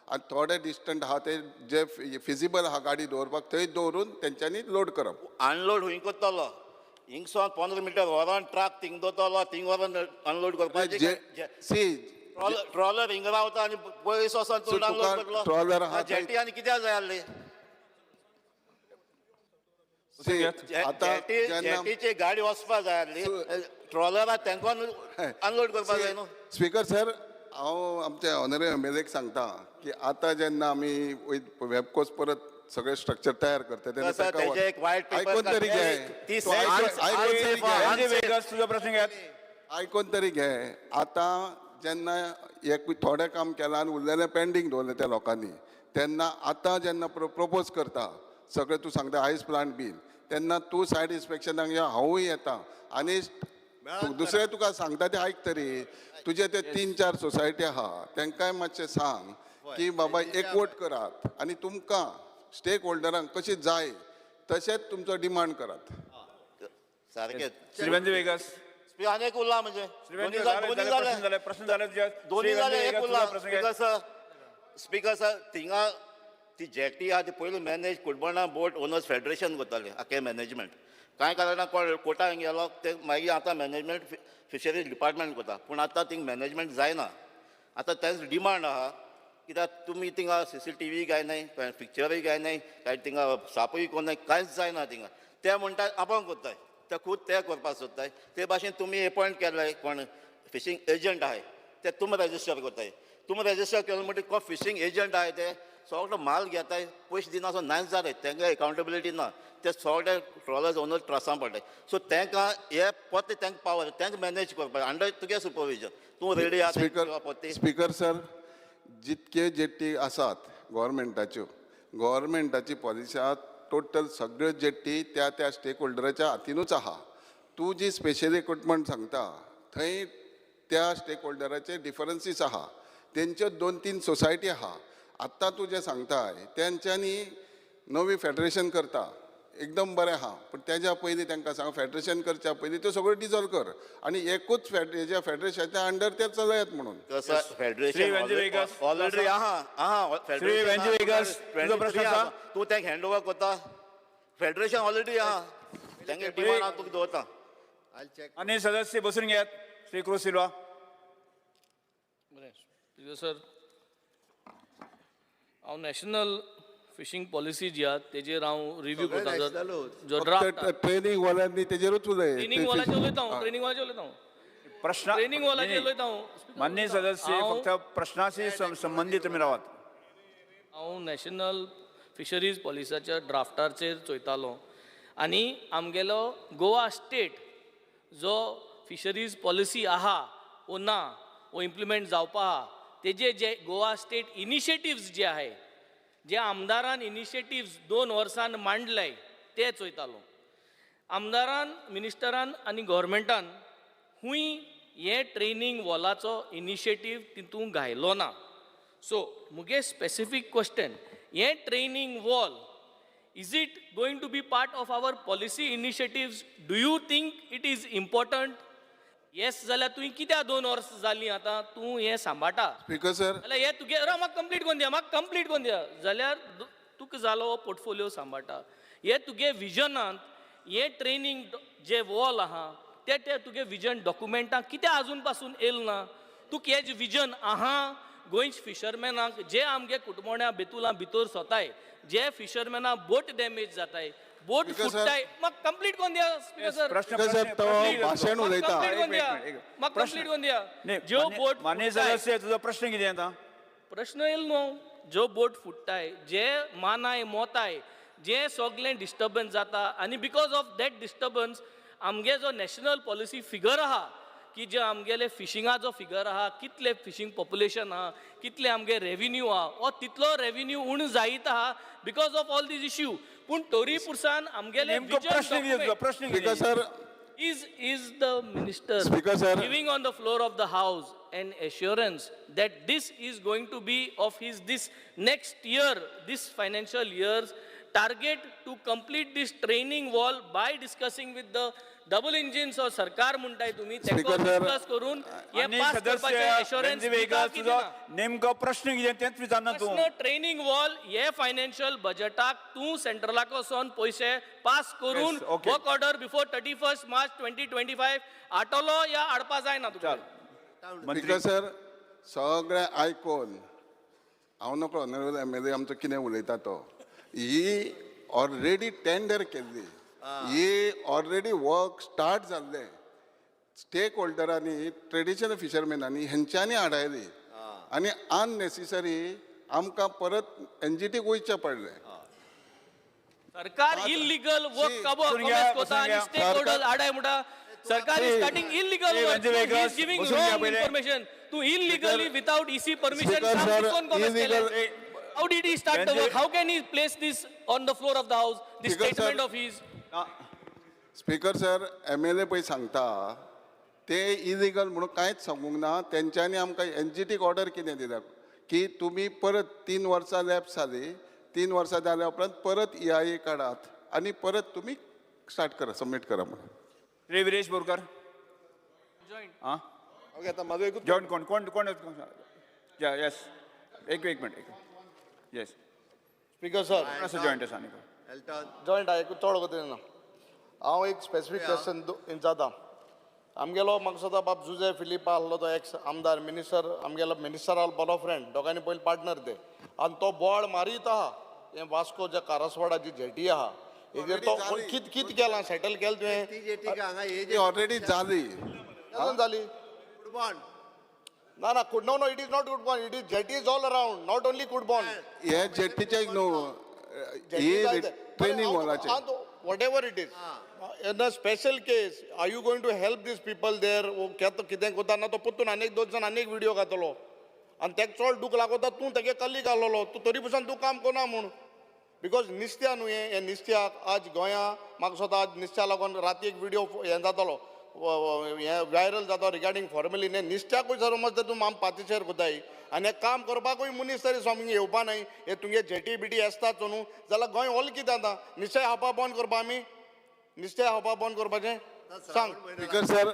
आनी थोडे डिस्टंट आहा ते जे फिजिबल आहा गाडी दवरपाक थंय दवरून तेंच्यांनी लोड करप. अनलोड हुंय करतलो? हिंगसोन 15 मिटर व्हरोन ट्रक थिंग दवरतलो, थिंग व्हरोन अनलोड करपाचें. सी, ट्रॉलर हिंगा रावता आनी पयस वचोन तूं अनलोड करतलो. ट्रॉलर आहा जेटी आनी कित्याक जाय आसली? जेटीची गाडी वचपा जाय आसली, ट्रॉलराक तेंकोन अनलोड करपाक जाय न्हू. स्पीकर सर, हांव आमच्या ऑनरेबल एमएलएक सांगता की आतां जेन्ना आमी वेबकोस परत सगळें स्ट्रक्चर तयार करता तेन्ना आयकोन तरी घे, आयकोन तरी घे. आतां जेन्ना एक थोडें काम केलां आनी उरलेलें पेंडींग दवरलें त्या लोकांनी, तेन्ना आतां जेन्ना प्रपोज करता सगळें तूं सांगता आयस प्लांट बीन, तेन्ना तूं सायड इन्स्पेक्शनाक यो, हांवूय येता आनी दुसरें तुका सांगता तें आयक तरी. तुजे ते 3-4 सोसायटी आहा तेंकांय मातशें सांग की बाबा एकवट करात आनी तुमकां स्टेक होल्डरांक कशी जाय तशेंच तुमचो डिमांड करात. सारकें. श्री वेंजी वेगस. आनी एक उरला म्हणजे प्रश्न जाले, दोनी जाले, एक उरला. स्पीकर सर, स्पीकर सर, थिंगा ती जेटी आहा ती पयलू manage Cutbona boat owners federation करताले आख्खें मॅनेजमेंट. कांय कारणां कोण कोर्टान गेलो ते मागीर आतां मॅनेजमेंट फिशरीज डिपार्टमेंट करता, पूण आतां थिंग मॅनेजमेंट जायना. आतां तेंच डिमांड आहा, कित्याक तुमी थिंगा CCTV काय नाय, पिक्चरूय काय नाय, काय थिंगा सापूय कोण नाय, कांयच जायना थिंगा. ते म्हणटा आपूण करताय, ते खूद ते करपाक सोदताय. ते भाशेन तुमी एपॉयंट केले कोण फिशींग एजंट आहाय ते तुमी रजिस्टर करताय. तुमी रजिस्टर केले म्हणटकीर कोण फिशींग एजंट आहाय ते सगळो माल घेताय, पयशे दिना सो नायच जाले, तांकां एकाउंटेबिलिटी ना, ते सगळे ट्रॉलर्स ओनर त्रासान पडले. सो तांकां हे परते तांकां पावर तांकां मॅनेज करपाक अंडर तुगे सुपरविजन. तूं रेडी आहा? स्पीकर, स्पीकर सर, जितके जेट्टी आसात गव्हर्मेंटाच्यो, गव्हर्मेंटाची पॉलिसी आहा टोटल सगळ्यो जेट्टी त्या त्या स्टेक होल्डराच्या हातीनूच आहा. तूं जी स्पेशल इक्विपमेंट सांगता थंय त्या स्टेक होल्डराचे डिफरन्सीस आहा, तेंच्यो 2-3 सोसायटी आहा. आत्तां तूं जें सांगताय तेंच्यांनी नवी फेडरेशन करता एकदम बरें आहा, पूण तेज्या पयलीं तांकां सांग फेडरेशन करच्या पयलीं त्यो सगळ्यो डिजॉल्व कर आनी एकूच हेज्या फेडरेशनाच्या अंडर ते चलयात म्हणून. फेडरेशन ऑलरेडी आहा, आहा फेडरेशन, तूं तांकां हँड ओवर करता. फेडरेशन ऑलरेडी आहा, तांगे डिमांड हांव तुका दवरता. आनी सदस्य बसून घेयात. श्री क्रूज सिल्वा. बरें सर, हांव नॅशनल फिशींग पॉलिसी जी आहा तेजेर हांव रिव्यू करता. जो ड्राफ्ट ट्रेनिंग वाल्यांनी तेजेरूच उलय. ट्रेनिंग वॉलाचेर उलयता हांव, ट्रेनिंग वॉलाचेर उलयता हांव, प्रश्न ट्रेनिंग वॉलाचेर उलयता हांव. मान्य सदस्य, फक्त प्रश्नाशी संबंधित तुमी रावात. हांव नॅशनल फिशरीज पॉलिसीच्या ड्राफ्टाचेर चोयतालो आनी आमगेलो गोवा स्टेट जो फिशरीज पॉलिसी आहा वो ना, वो इम्प्लिमेंट जावपा आहा, तेजे जे गोवा स्टेट इनिशिएटिव्स जे आहाय, जे आमदारान इनिशिएटिव्स 2 वर्सान मांडले ते चोयतालो. आमदारान, मिनिस्टरान आनी गव्हर्मेंटान खूंय हे ट्रेनींग वॉलाचो इनिशिएटीव तितूंत घायलो ना. सो मुगे स्पेसिफीक क्वेश्चन, हे training wall is it going to be part of our policy initiatives? Do you think it is important? Yes जाल्यार तुवें कित्याक 2 वर्सां जालीं आतां तूं हें सांबाळटा? स्पीकर सर, जाल्यार हें तुगे म्हाका कंप्लीट करून दिया, म्हाका कंप्लीट करून दिया. जाल्यार तुका जालो हो पोर्टफोलियो सांबाळटा, हे तुगे विजनांत हे ट्रेनींग जे वॉल आहा ते ते तुगे विजन डॉक्युमेंटां कित्याक आजून पासून येयल ना? तुका हें विजन आहा गोंयच फिशरमॅनाक जे आमगे कुटमोण्या बेतुलां भितर सोताय, जे फिशरमॅना बोट डॅमेज जाताय, बोट Speaker sir. फुट्टाय, म्हाका कंप्लीट कोन्न दिया स्पीकर सर. प्रश्न स्पीकर साहेब, तो भाशण उलयता. कंप्लीट कोन्न दिया, एक मिनिट, एक मिनिट. म्हाका कंप्लीट कोन्न दिया. न्ही, ज्यो बोट मान्य फुट्टाय, सदस्य, तुजो प्रश्न कितें आतां? प्रश्न येयलो न्हू. ज्यो बोट फुट्टाय, जे मानाय मोताय, जे सगलें डिस्टर्बन्स जाता आनी because of that disturbance आमगे जो नॅशनल पॉलिसी फिगर आहा की जे आमगेले फिशिंगाचो फिगर आहा, कितले फिशींग पॉप्युलेशन आहा, कितले आमगे रेविन्यू आहा, हो तितलो रेविन्यू उणो जायत आहा because of all these issue. पूण तरी पुरसान आमगेले नेमको प्रश्न कितें तुजो? प्रश्न स्पीकर कितें? Sir. Is the minister Speaker, sir. Giving on the floor of the house an assurance that this is going to be of his this next year, this financial year's target to complete this training wall by discussing with the double engines or सरकार म्हणताय तुम्ही तेका Speaker, sir. Discuss करून हे मान्य पास करपाचें सदस्य assurance Venzy दिता वेगस, की तुजो दिना? नेमको प्रश्न कितें तेंच विचारना तूं. प्रश्न ट्रेनिंग वॉल हे फायनान्शियल बजेटाक तूं सेंट्रलाक वचोन पयशे पास करून Yes, okay. Work order before 31 March 2025 आटोलो या हाडपा जायना तुका? चाल मंत्री. स्पीकर सर, सगळें आयकोन हांव नकळो ऑनरेबल एमएलए आमचो कितें उलयता तो. ही ऑलरेडी टेंडर केल्ली, ही ऑलरेडी वर्क स्टार्ट जाल्लें. स्टेक होल्डरांनी, ट्रेडिशनल फिशरमॅनांनी हेंच्यांनी आडायली आनी अननेसेसरी आमकां परत एनजीटीक वयचें पडलें. सरकार इलिगल वर्क See, काबो बसून घ्या, कॉमेस कोता बसून आनी घ्या. स्टेक होल्डर आडाय म्हणटा. सरकार is starting illegal Hey, work. Venzy Vegas, is giving बसून घ्या रॉंग पहिले. इन्फॉर्मेशन. तू illegally without EC permission Speaker, काम sir, कितकोन कॉमेस illegal- केलें? How did he start the Venzy- work? How can he place this on the floor of the house, this Speaker, sir. Statement of his? Speaker sir, MLA पळय सांगता ते इलिगल म्हणून कांयच सांगूंक ना. तेंच्यांनी आमकां एनजीटीक ऑर्डर कितें दिल्या की तुमी परत 3 वर्सां लॅप्स जाली, 3 वर्सां जाल्या उपरांत परत ईआयए काडात आनी परत तुमी स्टार्ट करा, सबमीट करा म्हणून. श्री विरेश बोरकर. जॉईंट. आं. ओके, आतां म्हाजो एकूच जॉईंट कोण कोण कोण? येस, एक एक मिनिट, एक. येस. Speaker sir. कोण आसा जॉईंट आसा आनी कोण? एल्टन. जॉयंट एक चड वगत ना. हांव एक स्पेसिफीक क्वेश्चन विचारता. आमगेलो म्हाका दिसता बाब जुजे फिलीप आहलो, तो एक्स आमदार, मिनिस्टर, आमगेलो मिनिस्टरालो बरो फ्रेंड. दोगांनी पयलीं पार्टनर ते आनी तो बोवाळ मारीत आहा. हें वास्को जे कारसवाडा जी जेटी आहा हेजेर तो जाली. कित कित केलां सेटल केलें तुवें? ती जेटी हांगा हे ती ऑलरेडी जाली. केन्ना जाली? कुडबोन. ना ना, no, no, it is not Cudbond. It is jetty is all around, not only Cudbond. हे जेटीचे न्हू, ही training वॉलाचे. Whatever it is, in a special case, are you going to help these people there? कितें कोता ना तो परतून आनी एक दोन जाण आनी एक व्हिडियो घातलो आनी तेका चड दूख लागोता. तूं तेगे कलीग आहलोलो, तूं तरी पसून तूं काम कोना म्हूण. Because निस्त्या न्हू हें, हें निस्त्याक आज गोंया म्हाका दिसता आज निस्त्या लागून राती एक व्हिडियो हें जातालो, हें व्हायरल जाता रिगार्डींग फॉर्मेलीन. हें निस्त्याकूय समज तूं आम पातिशेर कोताय आनी हें काम करपाकूय मनीस तरी सामकें येवपा नाय. हे तुमगे जेटी बिटी आसतात न्हू जाल्यार गोंय ऑल कितें जाता? निस्त्या खावपा बंद करपा आमी? निस्त्या खावपा बंद करपाचें सांग. Speaker sir,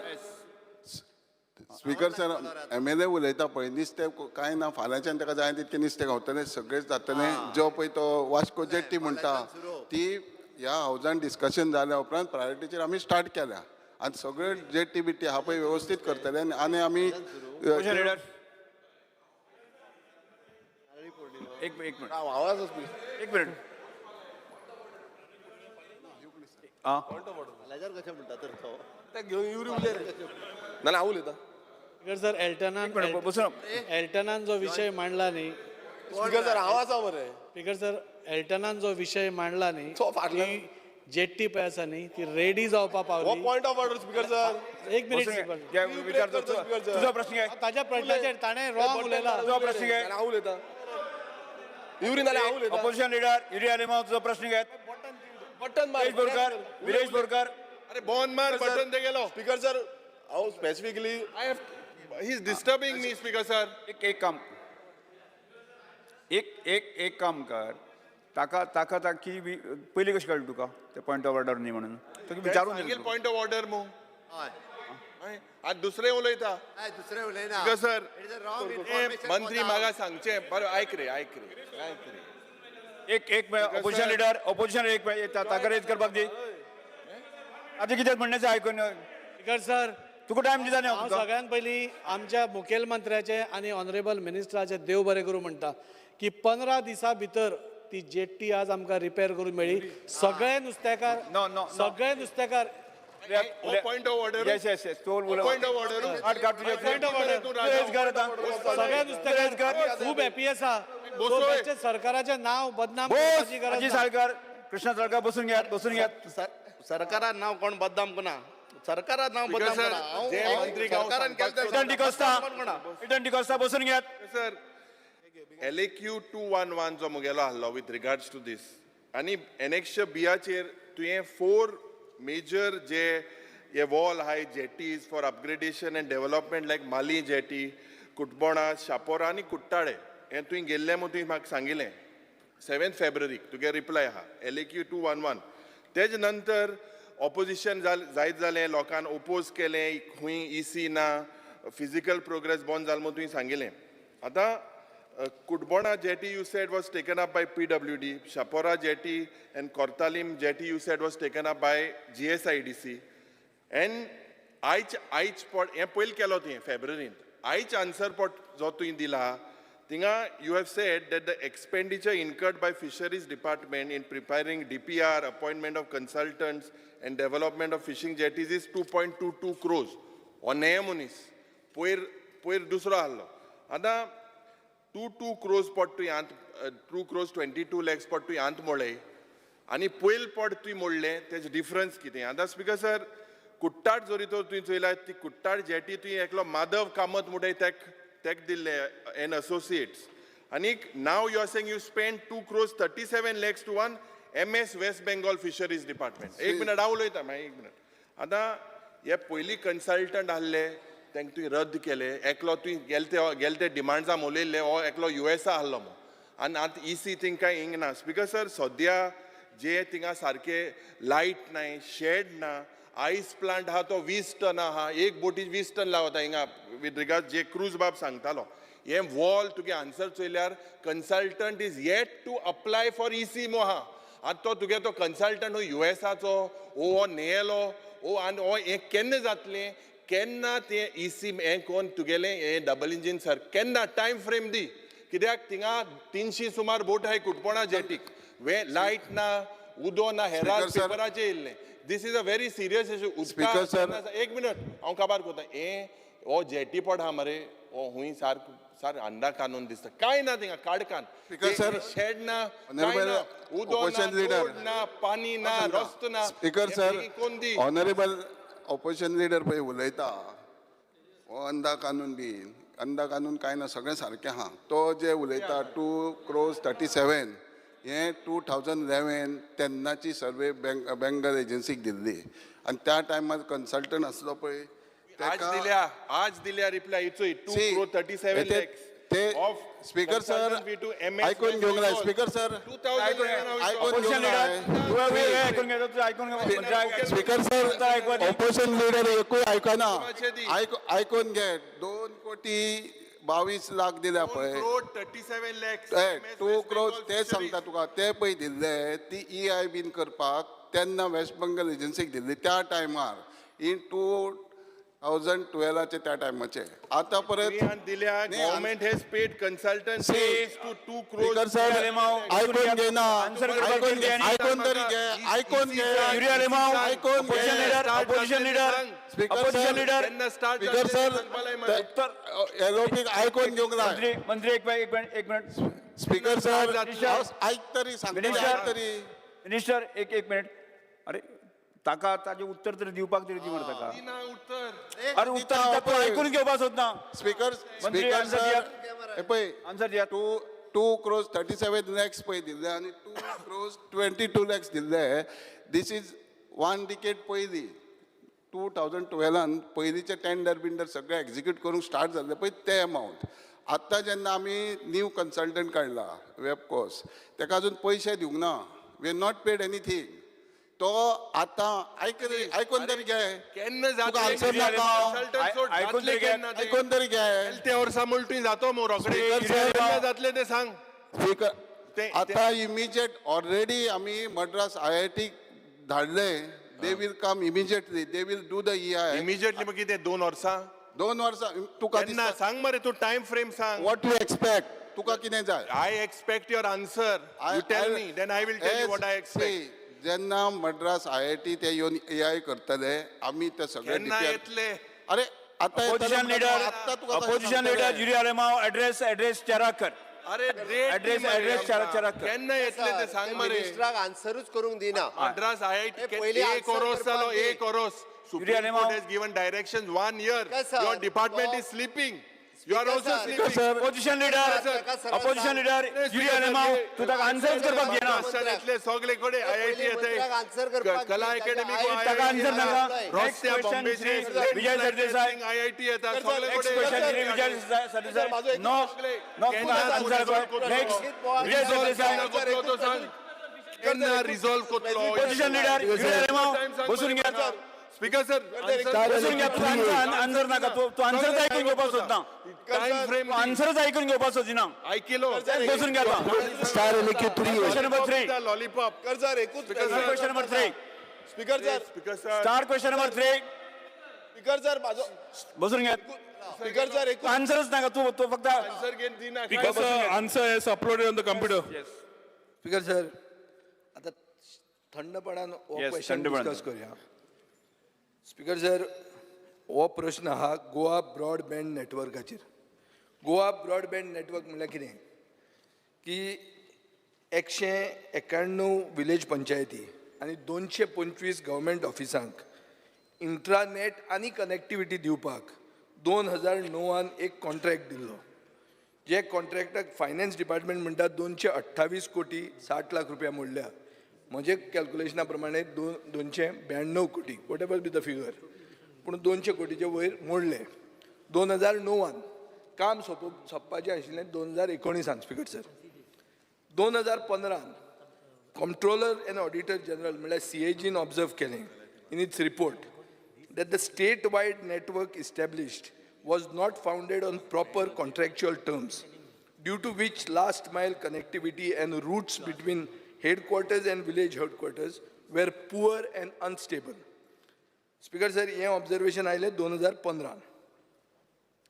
speaker sir, MLA उलयता पळय नुस्तें कांय ना. फाल्यांच्यान ताका जाय तितकें नुस्तें गावतलें, सगळेंच जातलें. जो पळय तो वास्को जेट्टी म्हणटा ती ह्या हावजान डिस्कशन जाल्या उपरांत प्रायोरिटीचेर आमी स्टार्ट केल्या आनी सगळे जेट्टी बिट्टी आहा पळय वेवस्थीत करतले आनी आनी आमी ऑपोजिशन लिडर, एक एक मिनिट. आवाज. एक मिनिट. आं. लाजार कशें म्हणटा तर तो? ते घेवन युरी उलय रे, नाल्यार हांव उलयतां. स्पीकर सर, एल्टनान एक मिनिट, बसून. एल्टनान जो विशय मांडला न्ही. स्पीकर सर, हांव आसा मरे. स्पीकर सर, एल्टनान जो विशय मांडला न्ही, तो फाटल्यान. ती जेट्टी पळय आसा न्ही, ती रेडी जावपा हो. पावली. Point of order, speaker sir. एक मिनिट. बसून स्पीकर. घे. विचारतो तुजो प्रश्न काय? ताज्या प्रश्नाचेर ताणें रॉंग उलयला. तुजो प्रश्न काय? हांव उलयतां युरी, नाल्यार हांव उलयतां. ऑपोजिशन लिडर युरी आलेमाव, तुजो प्रश्न काय? बटन मार. विरेश बोरकर, विरेश बोरकर. अरे बोन मार बटन ते गेलो. स्पीकर सर, हांव specifically I have he is disturbing me, speaker sir. एक एक काम, एक एक एक काम कर. ताका ताका ताकी पयलीं कशें कळ्ळें तुका ते पॉयंट ऑफ ऑर्डर न्ही म्हणून? तुका विचारून सांगेल दिलें. पॉयंट ऑफ ऑर्डर मू. हय. आज दुसरें उलयता. हय, दुसरें उलयना. Speaker sir, It is a wrong information. मंत्री म्हाका सांगचें बरें. ऐक रे, ऐक रे, ऐक रे. एक एक ऑपोजिशन लिडर, ऑपोजिशन एक ताका रेज करपाक दी. आतां कितें म्हणण्याचें आयकून. Speaker sir. तुका टायम दिता न्ही हांव हांव तुका. सगळ्यात पयलीं आमच्या मुखेलमंत्र्याचें आनी ऑनरेबल मिनिस्टराचें देव बरें करूं म्हणटा की 15 दिसां भितर ती जेट्टी आज आमकां रिपेर करून मेळ्ळी. सगळे नुस्तेकार, No, no, no. सगळे नुस्तेकार. Point of order. Yes, तू उलय. Point of order. आठ काढ तुझे. Point of order. तू रेज कर आता. सगळे नुस्तेकार खूब हॅपी आसा. बसोय. बेश्टें सरकाराचें नांव बदनाम बोस करपाची गरज अजित ना. साळकर, कृष्णा साळकर, बसून घेयात, बसून घेयात. सरकारान नाव कोण बदनाम करना, सरकारान नाव बदनाम Speaker sir, करना. हांव जे हांव मंत्री हांव सरकारान केलें तें रिटर्न डिकोस्ता, कोण कोणा. रिटर्न डिकोस्ता, बसून घेयात. Sir, LAQ 211 जो मुगेलो आहलो विथ रिगार्ड्स टू दीस आनी एनेक्शर बियाचेर तुवें फोर मेजर जे हे वॉल आहाय, jetties for upgradation and development like Mali jetty, Cutbona, Chapora आनी कुट्टाळे, हें तुवें गेल्लें म्हूण तुवें म्हाका सांगिल्लें 7 फेब्रुवारीक. तुगे रिप्लाय आहा LAQ 211. तेज नंतर ऑपोजिशन जायत जालें, लोकान ओपोज केलें, खंय इसी ना, फिजिकल प्रोग्रेस बंद जालो म्हूण तुवें सांगिल्लें. आतां Cutbona jetty you said was taken up by PWD, Chapora jetty and Cortalim jetty you said was taken up by GSIDC. And आयज पट हें पयलीं केलो तुवें फेब्रुवारींत. आयज आन्सर पट जो तुवें दिला थिंगा you have said that the expenditure incurred by fisheries department in preparing DPR, appointment of consultants and development of fishing jetties is 2.22 crores. हो न्हय मनीस पयर पयर दुसरो आहलो. आतां 2 2 क्रोज पट तुवें आंत, 2 crores 22 lakhs पट तुवें आंत मोळ्ळे आनी पयल पट तुवें मोडलें, तेजे डिफरन्स कितें? आतां स्पिकर सर, कुट्टाट जरी तर तुवें चोयल्यार ती कुट्टाट जेटी तुवें एकलो माधव कामत म्हणटाय तेक दिल्ले एन असोसिएट्स आनीक now you are saying you spend 2 crores 37 lakhs to one M S West Bengal fisheries department. एक मिनट, हांव उलयता मागीर, एक मिनट. आतां हे पयलीं कन्सल्टंट आहले तांकां तुवें रद्द केले. एकलो तुवें गेले ते डिमांड्सा उलयल्ले, हो एकलो युएसा आहलो म्हूण आनी आतां इसी थिंग कांय हिंग ना. स्पिकर सर, सद्या जे थिंगा सारके लायट नाय, शेड ना, आयस प्लांट आहा तो 20 टन आहा, एक बोटी 20 टन लावता हिंगा. विथ रिगार्ड जे क्रूज बाब सांगतालो, हे वॉल तुगे answer चोयल्यार consultant is yet to apply for EC मो आहा. आतां तो तुगे तो कन्सल्टंट हो युएसाचो ओ हो नेयलो ओ आनी हो हें केन्ना जातलें, केन्ना तें इसी हें कोन्न तुगेलें हें डबल इंजीन सर केन्ना टायम फ्रेम दी, कित्याक थिंगा 300 सुमार बोट आहाय कुटपणा जेटीक, वे लायट ना, उदो ना, हेराल Speaker sir. पेपराचेर येयल्लें. This is a very serious issue. Speaker sir. एक मिनट, हांव काबार करता. हें हो जेटी पड आहा मरे, हो हुंय सारको सार अंडा कानून दिसता, कांय ना थिंगा, काडकान. Speaker sir. Shed ना, कांय Honorable ना, उदो ना, opposition leader. Road ना, पाणी ना, रस्तो ना. स्पीकर हें सर, बेगीन कोण दी? ऑनरेबल ऑपोजिशन लिडर पळय उलयता, हो अंदा कानून बी अंदा कानून कांय ना, सगळें सारकें आहा. तो जे उलयता 2 क्रोज 37, हें 2011 तेन्नाची सर्वे बँक बेंगल एजन्सीक दिल्ली आनी त्या टायमार कन्सल्टंट आसलो पळय आज तेका. दिल्या, आज दिल्या रिप्लाय इचोय टू See, crore thirty seven lakhs ते स्पीकर सर, आयकून घेवंक जाय स्पीकर सर, आयकून ऑपोजिशन घेवंक लिडर, जाय. तुवें आयकून घे, तुवें आयकून घे. स्पीकर सर, ऑपोजिशन लिडर एकूय आयकना. आयकून घे, 2 कोटी 22 लाख दिल्या पळय. क्रोड 37 लॅक्स. 2 क्रोज तेच सांगता तुका, ते पळय दिल्ले ती ई I बीन करपाक तेन्ना वेस्ट बंगाल एजन्सीक दिल्ली त्या टायमार इन 2012आचे त्या टायमाचे. आतां परत दिल्या. न्ही, Government has paid consultant See, to 2 crore. Speaker sir, आयकून घे ना. आयकून घे, आयकून तरी घे, आयकून घे. युरी आलेमाव, आयकून ऑपोजिशन घे. Leader, opposition leader, speaker opposition sir, leader. केन्ना स्टार्ट? स्पीकर सर, एलोपीक आयकून घेवंक जाय. मंत्री, मंत्री, एक एक मिनिट, एक मिनिट. स्पीकर सर, हांव आयक तरी, सांगतली. मिनिस्टर. आयक तरी. मिनिस्टर, एक एक मिनिट. अरे, ताका ताजें उत्तर तरी दिवपाक तरी दी मरे ताका. उत्तर. अरे, उत्तर दिता, तूं आयकून घेवपाक सोदना. स्पीकर मंत्री, स्पीकर answer sir, दियात. हे पळय. आन्सर दियात. 2 2 crores 37 lakhs पळय दिल्ले आनी 2 क्रोज 22 लॅक्स दिल्ले. This is one decade पयलीं, 2012आन पयलींचे टेंडर बिंडर सगळे एक्झिक्यूट करूंक स्टार्ट जाल्ले पळय ते अमावंट. आत्तां जेन्ना आमी न्यू कन्सल्टंट काडला वेबकोस, तेका अजून पयशे दिवंक ना. We are not paid anything. तो आतां आयक रे, आयकून तरी घे. केन्ना तुका आन्सर नाका. आयकून तरी घे. आयकून तरी घे. ते वर्सा म्हणून जातो मग रोखडे. Speaker sir. केन्ना जातले ते सांग. स्पीकर, आतां इमिजिएट ऑलरेडी आमी मद्रास आयआयटीक धाडले. They will come immediately, they will do the EI. Immediately मग कितें, 2 वर्सां? 2 वर्सां तुका केन्ना सांग मरे तूं, टायम फ्रेम सांग. What you expect? तुका कितें जाय? I expect your answer. You tell me, then I will tell you what I expect. जेन्ना मद्रास आयआयटी ते येवन ईआय करतले, आमी ते सगळे केन्ना DPR येतले? अरे, आता येतले अपोजिशन म्हणटा लिडर, तूं, आत्ता तुका कशें अपोजिशन सांगतले? Leader Yuri Alemao, address address चेराक कर. अरे, डेट. Address चेराक कर. केन्ना येतले ते सांग मरे. मिनिस्टराक आन्सरूच करूंक दिना. मद्रास आयआयटी हे पयलीं एक answer ओरोस जालो. करपाक दी. एक ओरोस. Supreme Alemao. Court has given directions one year. Speaker sir, Your department तो- is sleeping. You are also Speaker sleeping. Sir, opposition leader, ताका सरळ अपोजिशन सांग. लिडर युरी आलेमाव, तूं ताका आन्सरच करपाक घेना. महाराष्ट्रांतले सगळे कडेन आयआयटी पयलीं मंत्र्याक answer येते, करपाक कला दी, अकॅडमी. ताच्या ताका आन्सर नाका. रस्त्या Next question, बॉम्बेचे श्री विजय सरदेसाय. आयआयटी येता सगळे next question Shri Vijay Sardesai. No no, तुका आन्सर कर. नेक्स्ट विजय सरदेसाय. तो सांग, केन्ना रिझॉल्व करतलो? अपोजिशन लिडर युरी आलेमाव, बसून घ्या. स्पीकर सर, बसून घ्या. तुका आन्सर नाका. तूं तूं आन्सरच आयकून घेवपाक सोदना? Time frame. तूं आन्सरच आयकून घेवपाक सोदिना? आयकिलो. बसून घ्या आतां. Star LQ three. Question number 3. Lollipop. Sir, एकूच. Question number 3. Speaker sir. Speaker sir. Start question number 3. Speaker sir, माझो बसून घ्या. स्पीकर सर, एकूच. आन्सरच नाका. तूं तूं फक्त आन्सर घेवन दिना. Speaker sir, answer is uploaded on the computer. Speaker sir, आता थंडपणान हो Yes, question थंडपणान. डिस्कस करूया. स्पीकर सर, हो प्रश्न आहा गोवा ब्रॉडबँड नेटवर्काचेर. गोवा ब्रॉडबँड नेटवर्क म्हणल्यार कितें की 191 विलेज पंचायती आनी 225 गव्हर्मेंट ऑफिसांक इंट्रानेट आनी कनेक्टिविटी दिवपाक 2009न एक कॉन्ट्रॅक्ट दिल्लो, जे कॉन्ट्रॅक्टाक फायनान्स डिपार्टमेंट म्हणटा 228 कोटी 60 लाख रुपया मोडल्या. म्हजे कॅल्कुलेशना प्रमाणे 292 कोटी, whatever be the figure, पूण 200 कोटीचे वयर मोडले 2009न. काम सोंपपाचें आशिल्लें 2019न. स्पीकर सर, 2015न कॉम्प्ट्रोलर एंड ऑडिटर जनरल म्हणल्यार सीएजीन ऑब्जर्व केलें in its report that the statewide network established was not founded on proper contractual terms, due to which last mile connectivity and routes between headquarters and village headquarters were poor and unstable. Speaker sir, हें ऑब्जर्वेशन आयलें 2015.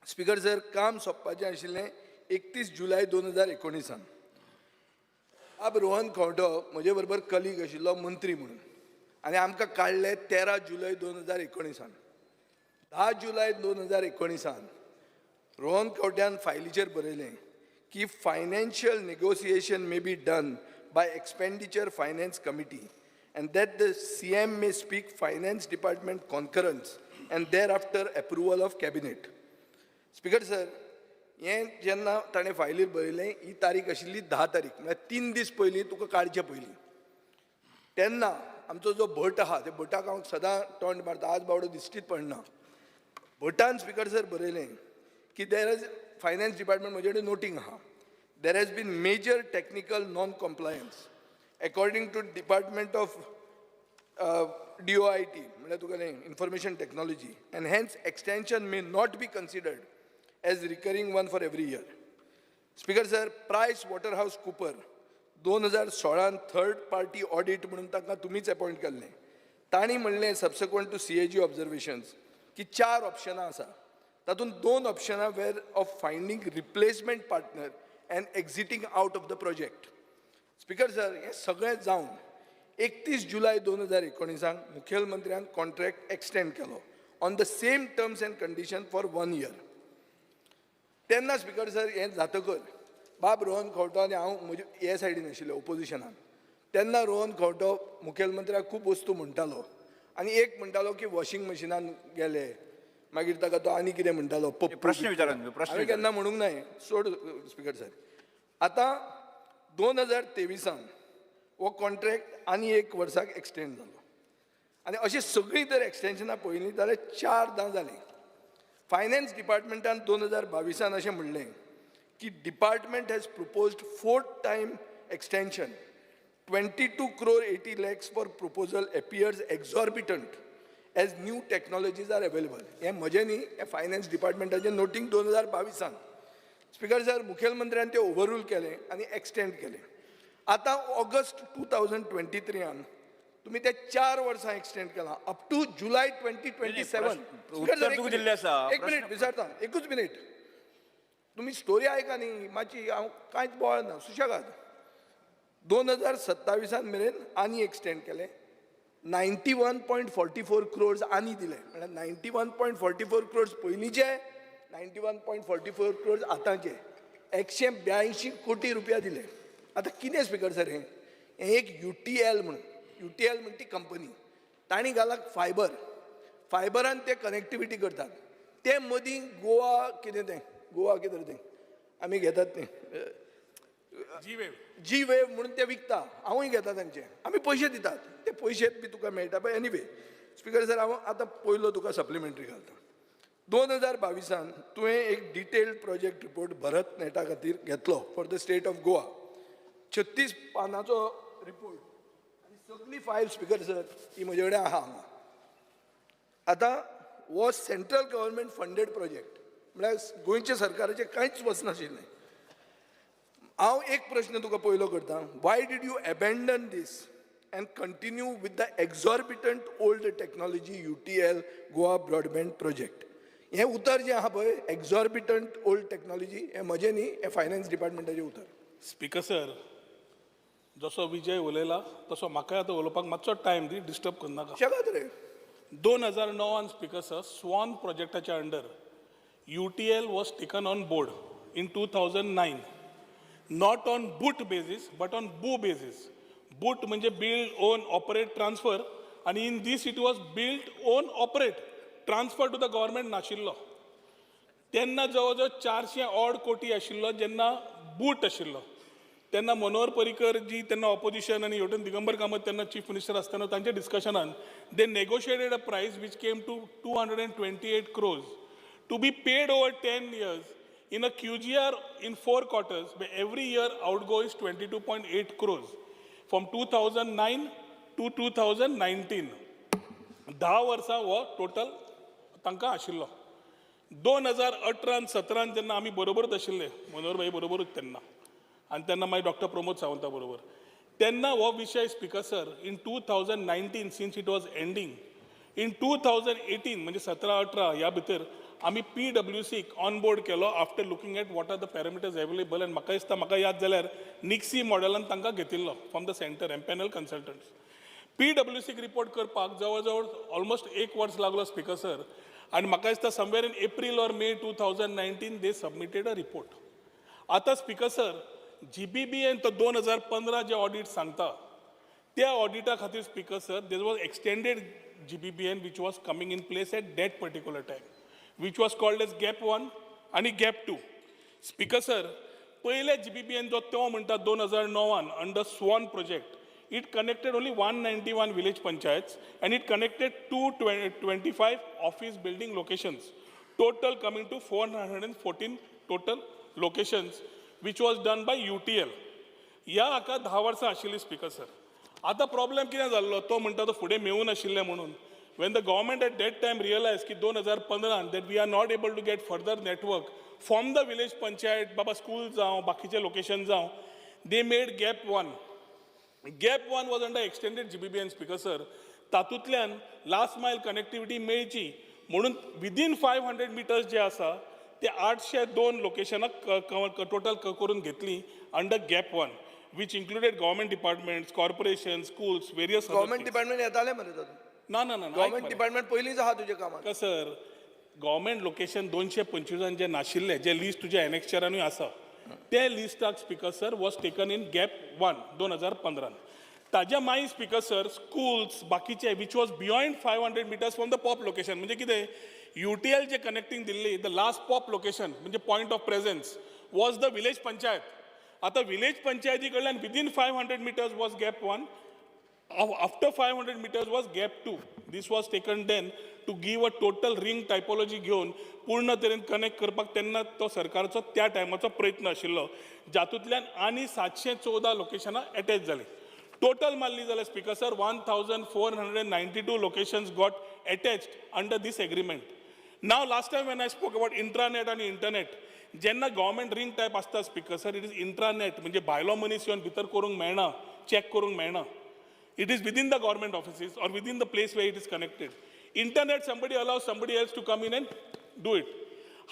स्पीकर सर, काम सोंपपाचें आशिल्लें 31 जुलय 2019. अब रोहन खंवटो म्हजे बरोबर कलीग आशिल्लो मंत्री म्हणून आनी आमकां काडले 13 जुलय 2019. 10 जुलय 2019 रोहन खंवट्यान फायलीचेर बरयलें की financial negotiation may be done by expenditure finance committee and that the CM may seek finance department concurrence and thereafter approval of cabinet. Speaker sir, हें जेन्ना ताणें फायलीर बरयलें, ही तारीख आशिल्ली 10 तारीख, म्हळ्यार 3 दीस पयलीं, तुका काडचे पयलीं. तेन्ना आमचो जो भट आहा, ते भटाक हांव सदां तोंड मारता, आज बावडो दिश्टीच पडना. भटान, स्पीकर सर, बरयलें की there is finance department, म्हजे कडेन नोटींग आहा, there has been major technical non compliance according to department of DOIT, म्हणल्यार तुका information technology, and hence extension may not be considered as recurring one for every year. Speaker sir, price water house Cooper 2016 third party audit म्हणून तांकां तुमीच अपॉयंट केल्लें. तांणी म्हणलें subsequent to CAG observations की चार ऑप्शनां आसा, तातूंत दोन ऑप्शनां were of finding replacement partner and exiting out of the project. Speaker sir, हें सगळें जावन 31 जुलय 2019 मुखेलमंत्र्यान कॉन्ट्रॅक्ट एक्सटेंड केलो on the same terms and condition for one year. तेन्ना स्पीकर सर, हें जातकर बाब रोहन खंवटो आनी हांव म्हजे हे सायडीन आशिल्ले ओपोजिशनान. तेन्ना रोहन खंवटो मुखेलमंत्र्याक खूब वस्तू म्हणटालो आनी एक म्हणटालो की वॉशिंग मशिनान गेले, मागीर ताका तो आनी कितें म्हणटालो पप्पू. प्रश्न विचारा न्हू, प्रश्न हांवें विचारा. केन्ना म्हणूंक ना हें. सोड. स्पीकर सर, आतां 2023 हो कॉन्ट्रॅक्ट आनी एक वर्साक एक्सटेंड जालो आनी अशीं सगळीं जर एक्सटेन्शनां पळयलीं जाल्यार चारदां जालीं. फायनान्स डिपार्टमेंटान 2022 अशें म्हणलें की department has proposed fourth time extension, 22 crore 80 lakhs for proposal appears exorbitant as new technologies are available. हें म्हजें न्ही, हें फायनान्स डिपार्टमेंटाचें नोटींग 2022. स्पीकर सर, मुखेलमंत्र्यान तें ओवररूल केलें आनी एक्सटेंड केलें. आतां ऑगस्ट 2023 तुमी ते 4 वर्सां एक्सटेंड केला up to July 2027. उत्तर तुका दिल्लें आसा. एक मिनीट, विचारता, एकूच मिनीट. तुमी स्टोरी आयका न्ही मातशी. हांव कांयच बोवाळ ना, सुशेगाद. 2027 मेरेन आनी एक्सटेंड केले, 91.44 crores आनी दिले. म्हळ्यार 91.44 crores पयलींचे, 91.44 crores आतांचे, 182 कोटी रुपया दिले. आतां कितें स्पिकर सर, हें हें एक यूटीएल म्हणून, यूटीएल म्हण ती कंपनी, तांणी घाला फायबर. फायबरान ते कनेक्टिविटी करतात. ते मदीं गोवा कितें तें, गोवा कितें तें आमी घेतात तें, जी वेव. जी वेव म्हणून ते विकता. हांवूय घेता तांचे, आमी पयशे दितात, ते पयशे बी तुका मेळटा. बट एनिवे स्पिकर सर, हांव आतां पयलो तुका सप्लिमेंटरी घालता. 2022न तुवें एक डिटेल्ड प्रोजेक्ट रिपोर्ट भरत नेटा खातीर घेतलो for the state of Goa. 36 पानाचो report आनी सगळी फायल, स्पिकर सर, ही म्हजे कडेन आहा हांगा. आतां हो सेंट्रल गव्हर्मेंट फंडेड प्रोजेक्ट, म्हळ्यार गोंयच्या सरकाराचें कांयच वचनाशिल्लें. हांव एक प्रश्न तुका पयलो करता. Why did you abandon this and continue with the exorbitant old technology UTL Goa broadband project? हें उतर जें आहा पळय, एक्झॉर्बिटंट ओल्ड टॅक्नॉलॉजी, हें म्हजें न्ही, हें फायनान्स डिपार्टमेंटाचें उतर. स्पिकर सर, जसो विजय उलयला तसो म्हाकाय आतां उलोवपाक मातसो टायम दी, डिस्टर्ब करनाका. शेगात रे. 2009न स्पिकर सर, स्वान प्रोजेक्टाच्या under UTL was taken on board in 2009, not on BOOT basis but on BOO basis. BOOT म्हणजे बिल्ड, ओन, ऑपरेट, ट्रान्सफर आनी in this it was build, own, operate, transfer to the government नाशिल्लो. तेन्ना जवळ जवळ 400 ऑड कोटी आशिल्लो. जेन्ना बूट आशिल्लो तेन्ना मनोहर पर्रीकर जी तेन्ना ऑपोजिशन आनी हेवटेन दिगंबर कामत तेन्ना चीफ मिनिस्टर आसतना तांच्या डिस्कशनान they negotiated a price which came to 228 crores to be paid over 10 years in a QGR in four quarters, where every year outgo is 22.8 crores from 2009 to 2019. 10 वर्सां हो टोटल तांकां आशिल्लो. 2018 सतरान जेन्ना आमी बरोबरूच आशिल्ले, मनोहर भाई बरोबरूच तेन्ना आनी तेन्ना मागीर डॉक्टर प्रमोद सावंता बरोबर, तेन्ना हो विशय, speaker sir, in 2019, since it was ending in 2018, म्हणजे 17 18 ह्या भितर आमी पी डब्ल्यू सीक ऑन बोर्ड केलो after looking at what are the parameters available. आनी म्हाका दिसता, म्हाका याद जाल्यार निक्सी मॉडेलान तांकां घेतिल्लो from the centre, empanel consultants. P W सीक रिपोर्ट करपाक जवळ जवळ ऑलमोस्ट एक वर्स लागलो, स्पिकर सर. आनी म्हाका दिसता somewhere in April or May 2019 they submitted a report. आतां स्पिकर सर, जीबीबीएन तो 2015 जे ऑडिट सांगता, त्या ऑडिटा खातीर, speaker sir, there was extended GBBN which was coming in place at that particular time, which was called as GAP one आनी गॅप टू. स्पिकर सर, पयले जीबीबीएन जो तो म्हणटा, 2009न under SWAN project, it connected only 191 village panchayats and it connected 225 office building locations, total coming to 414 total locations, which was done by UTL. ह्या हाका 10 वर्सां आशिल्ली, स्पिकर सर. आतां प्रॉब्लेम कितें जाल्लो, तो म्हणटा तो फुडें मेळूं नाशिल्लें म्हणून. When the government at that time realize की 2015न that we are not able to get further network from the village panchayat, Baba school जावं, बाकीचे लोकेशन जावं, they made GAP one. GAP one was under extended GBBN, speaker sir. तातूंतल्यान लास्ट मायल कनेक्टिविटी मेळची म्हणून विदीन 500 मिटर्स जे आसा ते 802 लोकेशनां टोटल करून घेतली under GAP one, which included government departments, corporation, schools, various. Government department येताले मरे तातूंत? ना ना ना. गव्हर्मेंट डिपार्टमेंट पयलींच आहा तुज्या कामात. सर, गव्हर्मेंट लोकेशन 225न जे नाशिल्ले, जे लिस्ट तुज्या एनेक्चरानूय आसा, ते लिस्टाक, speaker sir, was taken in GAP one 2015न. ताज्या मागीर, स्पिकर सर, स्कूल्स बाकीचे which was beyond 500 meters from the POP location. म्हणजे कितें, UTL J connecting Delhi, the last pop location म्हणजे point of presence was the village panchayat. आतां विलेज पंचायती कडल्यान within 500 meters was GAP one, after 500 meters was GAP 2. This was taken then to give a total ring typology घेवन पूर्ण तरेन कनेक्ट करपाक तेन्ना तो सरकारचो त्या टायमाचो प्रयत्न आशिल्लो, जातूंतल्यान आनी 714 लोकेशनां एटॅच जालीं. टोटल मारली जाल्यार, speaker sir, 1492 locations got attached under this agreement. Now, last time when I spoke about intranet आनी इंटरनेट, जेन्ना गव्हर्मेंट रिंग टायप आसता, speaker sir, it is intranet, म्हणजे भायलो मनीस येवन भितर करूंक मेळना, चॅक करूंक मेळना. It is within the government offices or within the place where it is connected. Internet, somebody allows somebody else to come in and do it.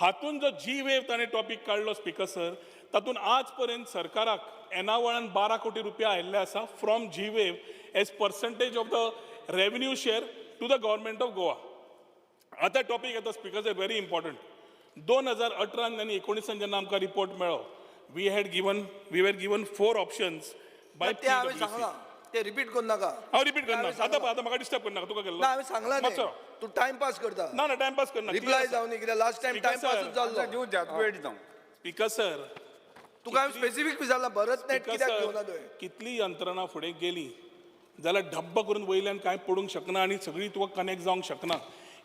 हातून जो जी वेव ताणें टॉपीक काडलो स्पिकर सर, तातूंत आज पर्यंत सरकाराक येणावळान 12 कोटी रुपया आयिल्ले आसा from G Wave as percentage of the revenue share to the Government of Goa. आतां टॉपीक येता, स्पिकर सर, व्हेरी इम्पॉर्टंट. 2018 आनी 19 जेन्ना आमकां रिपोर्ट मेळ्ळो, we were given four options by ते हांवें सांगलां, ते रिपीट करू नाका. हांव रिपीट करना. आतां आतां म्हाका डिस्टर्ब करनाका. तुका केल्लो ना, हांवें सांगलां. मातसो. तें तूं टायमपास करता. ना ना, टायमपास करना. रिप्लाय जावन कित्याक लास्ट टायम Speaker टायमपासूच sir. जाल्लो. दिवं द्या, वेळ दिता. स्पिकर सर, तुका हांवें स्पेसिफीक विचारलां, भरत नेट कित्याक घेवना तुवें? कितली यंत्रणा फुडें गेली जाल्यार ढब्ब करून वयल्यान कांय पडूंक शकना आनी सगळी तुका कनेक्ट जावंक शकना.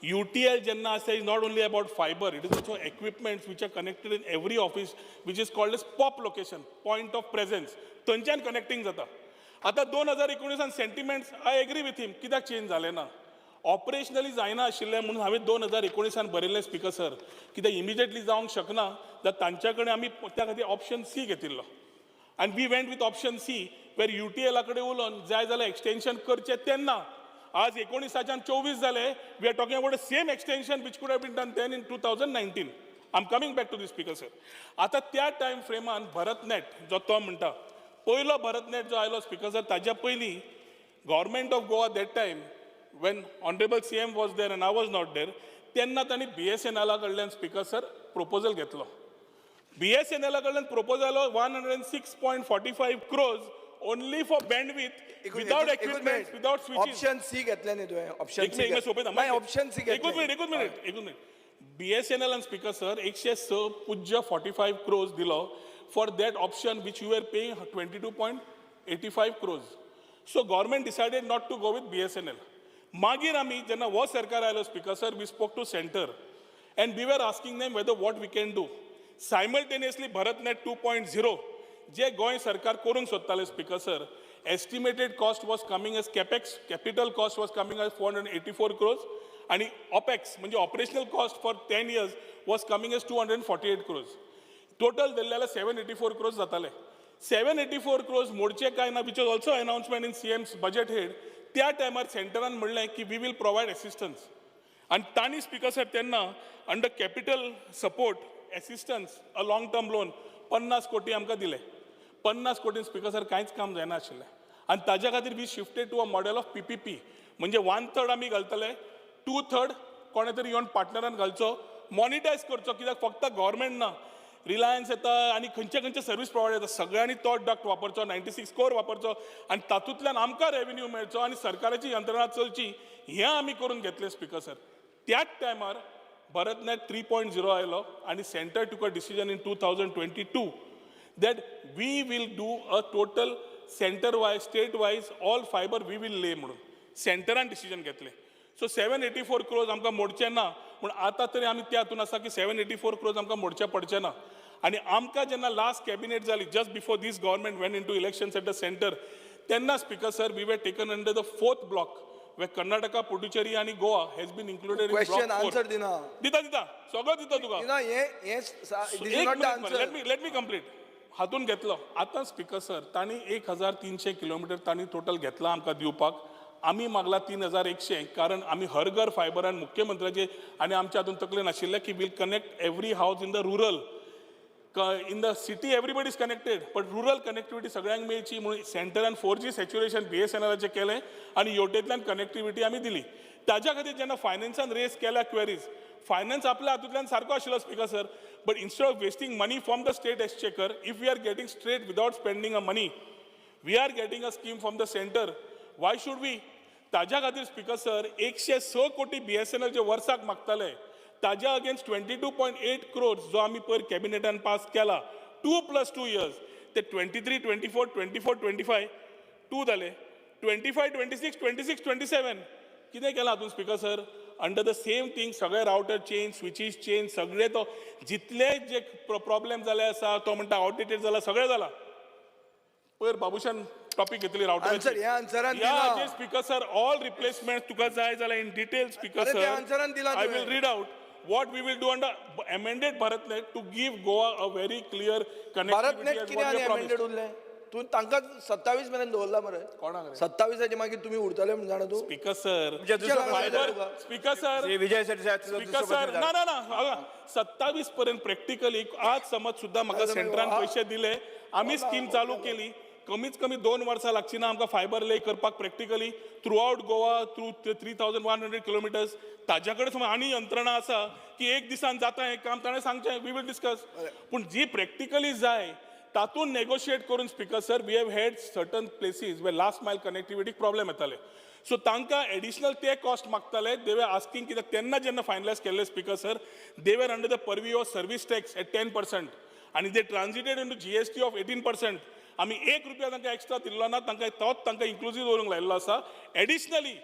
यूटीएल जेन्ना आसा, is not only about fiber, it is also equipments which are connected in every office, which is called as POP location, point of presence. थंयच्यान कनेक्टींग जाता. आतां 2019 sentiments, I agree with him, कित्याक चेंज जालें ना? ऑपरेशनली जायना आशिल्लें म्हणून हांवें 2019 बरयल्लें स्पिकर सर, कित्याक इमिजिएटली जावंक शकना जाल्यार तांच्या कडेन आमी त्या खातीर ऑप्शन सी घेतिल्लो आनी we went with option C, where युटीएला कडेन उलोवन जाय जाल्यार एक्सटेन्शन करचें. तेन्ना आज 19च्यान 24 जाले, we are talking about same extension which could have been done then in 2019. I am coming back to the, Speaker sir. आतां त्या टायम फ्रेमान भरतनेट जो तो म्हणटा, पयलो भरतनेट जो आयलो स्पिकर सर, ताज्या पयलीं Government of Goa, that time when honourable CM was there and I was not there, तेन्ना तांणी बीएसएनएला कडल्यान स्पिकर सर प्रपोजल घेतलो. बीएसएनएला कडल्यान proposal 106.45 crores only for bandwidth, without equipment, without switches. Option C घेतलें न्ही तुवें? ऑप्शन एक मिनिट, सोंपयता. C, option C. एकूच मिनिट, एकूच मिनिट, एकूच मिनिट. बीएसएनएल आनी स्पिकर सर, 106.45 क्रोर्स दिलो for that option, which you are paying 22.85 crores. So government decided not to go with BSNL. मागीर आमी जेन्ना हो सरकार आयलो, Speaker sir, we spoke to centre and we were asking them whether what we can do simultaneously. BharatNet 2.0 जे गोंय सरकार करूंक सोदताले, Speaker sir, estimated cost was coming as capex, capital cost was coming as 484 crores आणि ऑपेक्स म्हणजे operational cost for 10 years was coming as 248 crores. Total धरले जाल्यार 784 क्रोर्स जाताले. 784 क्रोर्स मोडचे काय ना, which was also announcement in CM's budget head. त्या टायमार सेंटरान म्हणलें की we will provide assistance आनी तांणी स्पिकर साहेब तेन्ना under capital support assistance, a long term loan 50 कोटी आमकां दिले. 50 कोटी, स्पिकर सर, कांयच काम जायना आशिल्लें आनी ताज्या खातीर we shifted to a model of PPP, म्हणजे वन थर्ड आमी घालतले, टू थर्ड कोणे तरी येवन पार्टनरान घालचो, मॉनिटायज करचो, कित्याक फक्त गव्हर्मेंट ना, रिलायन्स येता आनी खंयचे खंयचे सर्वीस प्रोवायडर येता, सगळ्यांनी तो डक्ट वापरचो, 96 कोर वापरचो आनी तातूंतल्यान आमकां रेवेन्यू मेळचो आनी सरकाराची यंत्रणा चलची. हें आमी करून घेतलें स्पिकर सर. त्याच टायमार भरतनेट 3.0 आयलो आनी centre took a decision in 2022 that we will do a total center wise, state wise, all fiber we will lay म्हणून सेंटरान डिसिजन घेतलें. सो 784 क्रोर्स आमकां मोडचे ना, पूण आतां तरी आमी त्या हातून आसा की 784 क्रोर्स आमकां मोडचे पडचे ना. आनी आमकां जेन्ना लास्ट कॅबिनेट जाली, just before this government went into elections at the centre, तेन्ना, Speaker sir, we were taken under the fourth block, where Karnataka, Puducherry आनी Goa has been included. Question answer दिना. दिता, दिता, सगळं दिता तुका. दिना. हे हे this is not the answer. Let me complete. हातून घेतलो आतां स्पिकर सर, तांणी 1300 किलोमिटर तांणी टोटल घेतला आमकां दिवपाक. आमी मागला 3100, कारण आमी हर घर फायबरान मुख्यमंत्र्याचे आनी आमच्या हातून तकले नाशिल्लें की we'll connect every house in the rural. In the city everybody is connected, but rural connectivity सगळ्यांक मेळची म्हणून सेंटरान 4G saturation बीएसएनएलाचें केलें आनी योटेंतल्यान कनेक्टिविटी आमी दिली. ताज्या खातीर जेन्ना फायनान्सान रेज केल्या क्वेरीज, फायनान्स आपल्या हातूंतल्यान सारको आशिल्लो, Speaker sir, but instead of wasting money from the state exchequer, if we are getting straight without spending a money, we are getting a scheme from the centre, why should we? ताज्या खातीर स्पिकर सर, 106 कोटी बीएसएनएल जे वर्साक मागताले, ताज्या against 22.8 crores जो आमी पयर कॅबिनेटान पास केला, 2 प्लस 2 इयर्स, ते 23 24, 24 25 2 जाले, 25 26, 26 27. कितें केलां हातून, Speaker sir? Under the same thing सगळे रावटर चेंज, स्विचीस चेंज, सगळे तो जितले जे प्रॉब्लेम जाले आसा, तो म्हणटा आउटडेटेड जाला, सगळें जाला. पयर बाबूशान टॉपीक घेतली रावटराची. आन्सर ह्या आन्सरान ह्या दिला. हाजेर स्पिकर सर, ऑल रिप्लेसमेंट तुका जाय जाल्यार इन डिटेल, स्पिकर अरे, सर, त्या आन्सरान दिला I तुवें. will read out what we will do under amended BharatNet to give Goa a very clear BharatNet connectivity. कितें आनी अमेंडेड उरलें? तूं तांकां 27 मेरेन दवरला मरे. कोणाक रे? 27 मागीर तुमी उरतले म्हूण जाणा तूं. Speaker sir, speaker sir, Vijay Sardesai, speaker sir, ना ना ना, 27 पर्यंत प्रॅक्टिकली आज समज सुद्दां म्हाका सेंट्रान पयशे दिले, आमी स्कीम चालू केली, कमीत कमी 2 वर्सां लागची ना आमकां फायबर ले करपाक practically throughout Goa through 3100 kilometres. ताज्या कडेन समज आनी यंत्रणा आसा की एक दिसान जाता हें काम, ताणें सांगचें, we will discuss. पूण जी प्रॅक्टिकली जाय तातूंत नेगोशिएट करून speaker sir, we have had certain places where last mile कनेक्टिविटीक problem येताले, सो तांकां एडिशनल ते कॉस्ट मागताले. दे वर आस्किंग, कित्याक तेन्ना जेन्ना फायनलायज केल्ले speaker sir, they were under the purview of service tax at 10% आनी they transited into GST of 18%. आमी 1 रुपया तांकां एक्स्ट्रा दिल्लो ना, तांकां तोच तांकां इन्क्लुजीव दवरूंक लायिल्लो आसा. एडिशनली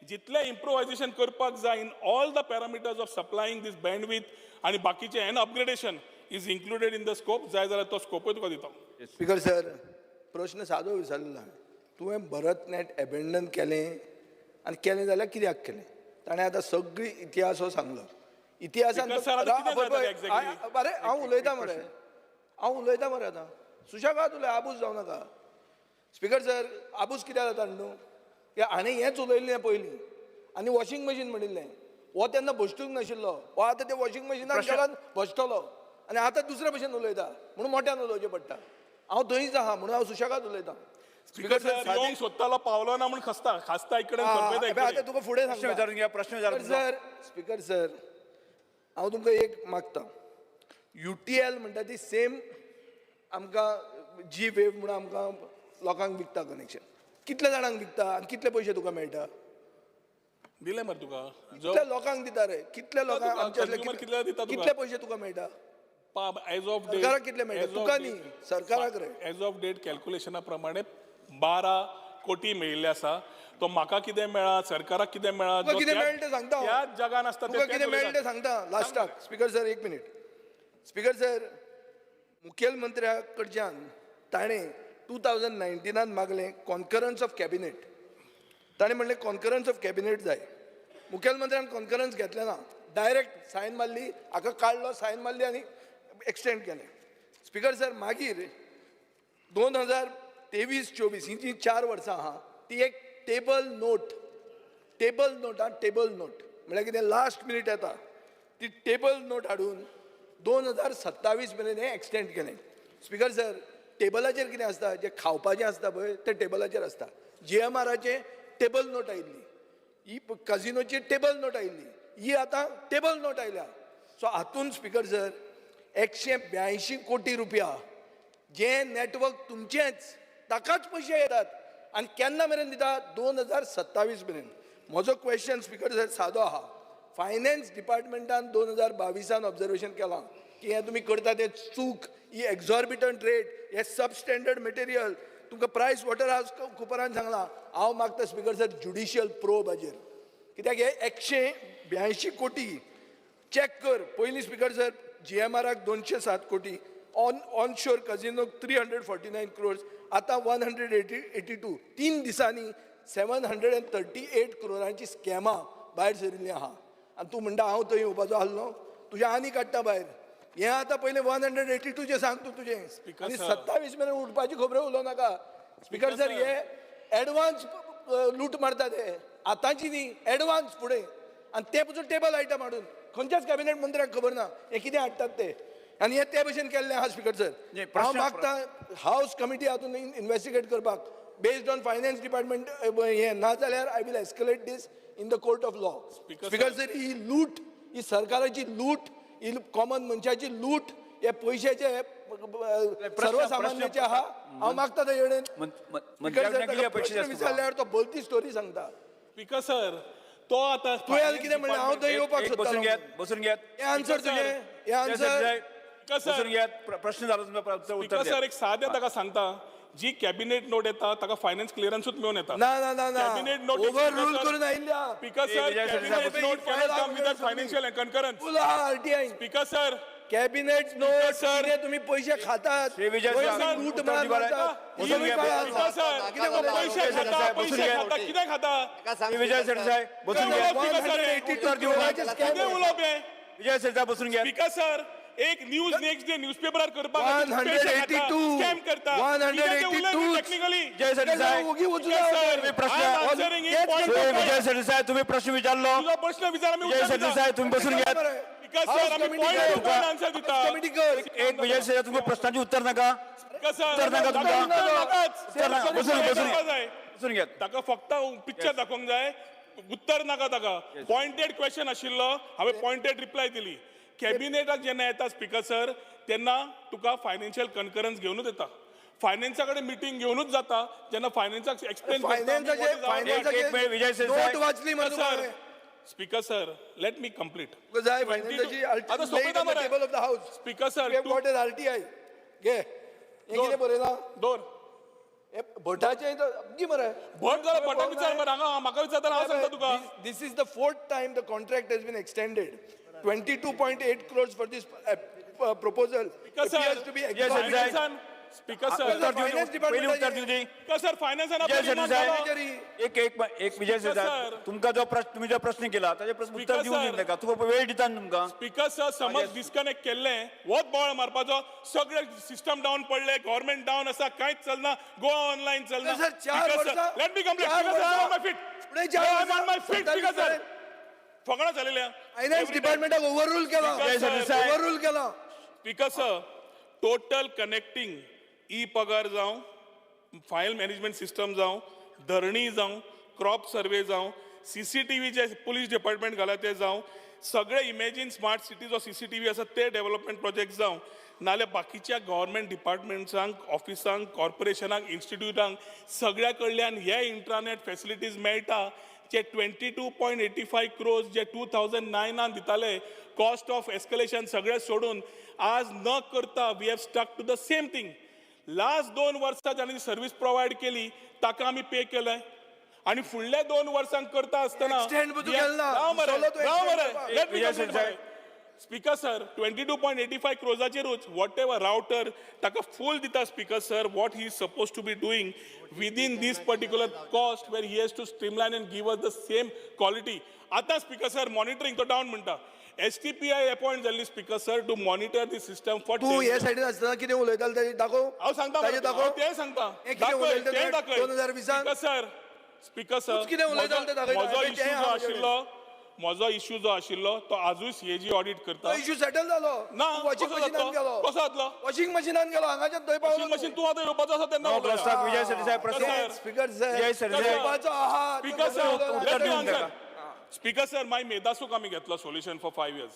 जितलें इम्प्रोवायजेशन करपाक जाय in all the parameters of supplying this bandwidth आनी बाकीचें and upgradation is included in the scope. जाय जाल्यार तो स्कोपूय तुका दिता. स्पीकर सर, प्रश्न सादो विचारलो हांवें, तुवें भरत नॅट एबेंडन केलें आनी केलें जाल्यार कित्याक केलें? ताणें आतां सगळी इतिहास हो सांगलो. इतिहासान अरे हांव उलयतां मरे, हांव उलयतां मरे आतां सुशेगाद उलय, आबूज जावं नाका. स्पीकर सर, आबूज कित्याक जाता न्हू? हाणें हेंच उलयल्लें पयलीं आनी वॉशिंग मशीन म्हणिल्लें, हो तेन्ना भश्टूंक नाशिल्लो, हो आतां ते वॉशिंग मशिनान गेला भश्टलो आनी आतां दुसरे भशेन उलयता म्हणून मोट्यान उलोवचें पडटा. हांव थंयच आहा म्हणून हांव सुशेगाद उलयतां. स्पीकर सर, येवंक सोदतालो पावलो ना म्हूण खसता खासता इकडे. आतां तुका फुडें सांगता, प्रश्न विचारून सर. स्पीकर सर, हांव तुमकां एक मागता, UTL म्हणटा ती सेम आमकां जी वेव म्हणून आमकां लोकांक विकता कनेक्शन, कितल्या जाणांक विकता आनी कितले पयशे तुका मेळटा? दिले मरे तुका, कितल्या लोकांक दिता रे, कितल्या लोकांक कितले पयशे तुका मेळटा? एज ऑफ डेट सरकाराक कितले मेळटा? तुका न्ही, सरकाराक रे. एज ऑफ डेट कॅल्क्युलेशना प्रमाणे 12 कोटी मेळिल्ले आसा. तो म्हाका कितें मेळा, सरकाराक कितें मेळा, कितें मेळटा तें सांगता, त्याच जगान आसता तुका कितें मेळटा तें सांगता लास्टाक. स्पीकर सर, एक मिनीट. स्पीकर सर, मुखेलमंत्र्या कडच्यान ताणें 2019 मागलें कॉन्करन्स ऑफ कॅबिनेट. ताणें म्हणलें कॉन्करन्स ऑफ कॅबिनेट जाय. मुखेलमंत्र्यान कॉन्करन्स घेतलें ना, डायरेक्ट सायन मारली, हाका काडलो, सायन मारली आनी एक्सटेंड केलें. स्पीकर सर, मागीर 2023-24 ही जी 4 वर्सां आहा ती एक टेबल नोट, टेबल नोट आहा, टेबल नोट म्हळ्यार कितें लास्ट मिनीट येता ती टेबल नोट हाडून 2027 मेरेन हें एक्सटेंड केलें. स्पीकर सर, टेबलाचेर कितें आसता, जें खावपाचें आसता पळय तें टेबलाचेर आसता. GMRाचें टेबल नोट आयिल्ली, ही कजिनोची टेबल नोट आयिल्ली, ही आतां टेबल नोट आयल्या. सो हातून स्पीकर सर 182 कोटी रुपया जे नेटवर्क तुमचेंच ताकाच पयशे येतात आनी केन्ना मेरेन दिता? 2027 मेरेन. म्हजो क्वेश्चन स्पीकर सर सादो आहा, फायनान्स डिपार्टमेंटान 2022 ऑब्जर्वेशन केलां की हें तुमी करता तें चूक, ही एक्झॉर्बिटंट रेट, हें सबस्टँडर्ड मटेरियल, तुमकां प्रायस वॉटर हाउस कुपरान सांगलां. हांव मागता स्पीकर सर ज्युडिशियल प्रोब हाजेर, कित्याक हे 182 कोटी चॅक कर. पयलीं स्पीकर सर GMRाक 207 कोटी, ऑनशोर कजिनोक 349 क्रोर्स, आतां 182. 3 दिसांनी 738 क्रोरांची स्कॅमां भायर सरिल्लीं आहा. आनी तूं म्हणटा हांव थंय येवपाचो आहलो, तुजें आनी काडटा भायर. हें आतां पयलें 182चें सांग तूं तुजें, आनी 27 मेरेन उठपाची खबरो उलोवं नाका. स्पीकर सर, हे एडवान्स लूट मारता ते, आतांची न्ही, एडवान्स फुडें. आनी ते पसून टेबल आयटम हाडून खंयच्याच कॅबिनेट मंत्र्याक खबर ना हे कितें हाडटात ते, आनी हे ते भशेन केल्लें आहा. स्पीकर सर, हांव मागता हावस कमिटी हातून इन्वेस्टिगेट करपाक बेस्ड ऑन फायनान्स डिपार्टमेंट हें, ना जाल्यार I will escalate this in the court of law. Speaker sir, ही लूट, ही सरकाराची लूट, ही कॉमन मनशाची लूट, हे पयशाचे सर्वसामान्याचे आहा. हांव मागता तेजे कडेन विचारल्यार तो भलती स्टोरी सांगता. स्पीकर सर, तो आतां तुवें कितें म्हणलें, हांव थंय येवपाक सोदतालो. बसून घेयात, हें आन्सर तुजें, हें आन्सर बसून घेयात. प्रश्न जालो तुमचो, स्पीकर सर, एक सादें ताका सांगता, जी कॅबिनेट नोट येता ताका फायनान्स क्लियरन्सूच मेळून येता. ना ना ना ना, कॅबिनेट नोट ओव्हर रूल करून आयिल्ल्या. Speaker sir, cabinet note cannot come without financial concurrence. RTI. Speaker sir, cabinet note sir, तुम्ही पैसे खातात, लूट मारतात. पैसे खाता, पैसे खाता, कितें खाता? विजय सरदेसाय बसून कितें उलोवप हें? विजय सरदेसाय बसून घ्या. स्पीकर सर, एक न्यूज नेक्स्ट डे न्यूजपेपरार करपाक 182 स्कॅम करता. 182. टेक्निकली विजय सरदेसाय, ओगी वचूं ना. तुम्ही प्रश्न श्री विजय सरदेसाय, तुम्ही प्रश्न विचारलो. तुझा प्रश्न विचार, आमी विजय उत्तर दिता. सरदेसाय, तुम्ही बसून घेयात. स्पीकर सर, आमी पॉइंट टू पॉइंट आन्सर दिता. कमिटी कर. एक विजय सरदेसाय, तुमकां प्रश्नाचें उत्तर नाका? स्पीकर सर, उत्तर नाका तुमकां? उत्तर नाकाच. उत्तर नाका. बसून बसून करपा जाय. बसून घेयात. ताका फक्त पिक्चर दाखोवंक जाय, उत्तर नाका ताका. पॉइंटेड क्वेश्चन आशिल्लो, हांवें पॉइंटेड रिप्लाय दिली. कॅबिनेटाक जेन्ना येता स्पीकर सर, तेन्ना तुका फायनान्शियल कन्करन्स घेवनूच येता. फायनान्सा कडेन मिटींग घेवनूच जाता. जेन्ना फायनान्साक एक्सप्लेन फायनान्साचे एक मिनिट, विजय सरदेसाय. नोट वाचली मरे तुका सर हांवें. Speaker sir, let me complete. तुका जाय फायनान्साची. आतां सोंपयता मरे. Table of the house. Speaker sir, we have got an RTI. घे, हें कितें बरयलां? दोर. हे भटाचें गी मरे. भट जाल्यार भटाक विचार मरे. हांगा म्हाका विचारता, हांव सांगता तुका. This is the fourth time the contract has been extended. 22.8 crores for this proposal Speaker sir, appears to be Yes, exorbitant. sir. Speaker sir, उत्तर दिवं Finance दी, पयलीं उत्तर department दिवं दी. स्पीकर सर, फायनान्सान विजय सरदेसाय, Manager. एक एक एक विजय सरदेसाय, sir. तुमकां जो प्रश्न, तुम्ही जो प्रश्न केला ताजे प्रश्न उत्तर Speaker दिवंक sir. दी ताका. तुका वेळ दिता न्ही तुमकां. स्पीकर सर, समज डिस्कनेक्ट केल्लें, वत बोवाळ मारपाचो. सगळे सिस्टम डावन पडले, गव्हर्मेंट डावन आसा, कांयच चलना, गोवा ऑनलायन चलना. सर, चार वर्सां- let me complete. चार स्पीकर सर, वर्सां- ऑन my feet. फुडें चार वर्सां- on my feet. Speaker sir, फकाणां जालेल्या. फायनान्स डिपार्टमेंटाक ओव्हररूल केला. विजय सरदेसाय. ओव्हररूल केला. Speaker sir, total connecting, e पगार जावं, फायल मॅनेजमेंट सिस्टम जावं, धरणी जावं, क्रॉप सर्वे जावं, सीसीटीव्ही जे पुलीस डिपार्टमेंट घाला ते जावं, सगळे इमेजीन स्मार्ट सिटी जो सीसीटीव्ही आसा ते डेव्हलपमेंट प्रोजेक्ट जावं, नाल्यार बाकीच्या गव्हर्मेंट डिपार्टमेंट्सांक, ऑफिसांक, कॉर्पोरेशनांक, इन्स्टिट्यूटांक सगळ्या कडल्यान हे इंट्रानेट फॅसिलिटीज मेळटा. जे 22.85 crores जे 2009 नान दिताले, कॉस्ट ऑफ एस्कलेशन सगळें सोडून आज न करता we have stuck to the same thing. Last 2 वर्सां जाणीं सर्वीस प्रोवायड केली ताका आमी पे केलें आनी फुडल्या 2 वर्सांक करता आसतना Extend तूं केलें ना. राव मरे, विसरलो तूं राव extend मरे. करपाक. Let me Vijay complete Sardesai. मरे. Speaker sir, 22.85 क्रोजाचेरूच what ever router ताका फूल दिता. Speaker sir, what he is suppose to be doing within this particular cost, where he has to streamline and give us the same quality. आतां स्पीकर सर, मॉनिटरींग तो डावन म्हणटा. एसटीपीआय अपॉयंट जाल्ली, speaker sir, to monitor the system for तूं हे सायडीन आसतना कितें उलयतालो ताजेर दाखोव. हांव सांगता ताजेर मरे, दाखोव. हांव तें सांगता. हें कितें दाखय, उलयता तें तुवें दाखय. 2020 स्पीकर सर, स्पीकर सर, तूंच कितें उलयतालो तें दाखयता. म्हजो तें इश्यू जो हांव आशिल्लो, म्हजो इश्यू जो आशिल्लो तो आजूय सीएजी ऑडिट करता. तो इश्यू सेटल जालो. ना. वॉशिंग कसो मशीनान जातलो? गेलो. कसो जातलो? वॉशिंग मशीनान गेलो, हांगाच्यान थंय पावलो. वॉशिंग मशीन तूं आतां येवपाचो आसा तेन्ना नो उलया. प्रस्ताव विजय सरदेसाय, प्रश्न. Sir. Speaker sir, Vijay Sardesai. येवपाचो आहा. स्पीकर सर, उत्तर let me दिवन आन्सर. ताका. स्पीकर सर, मागीर मेदासूक आमी घेतलो solution for 5 years.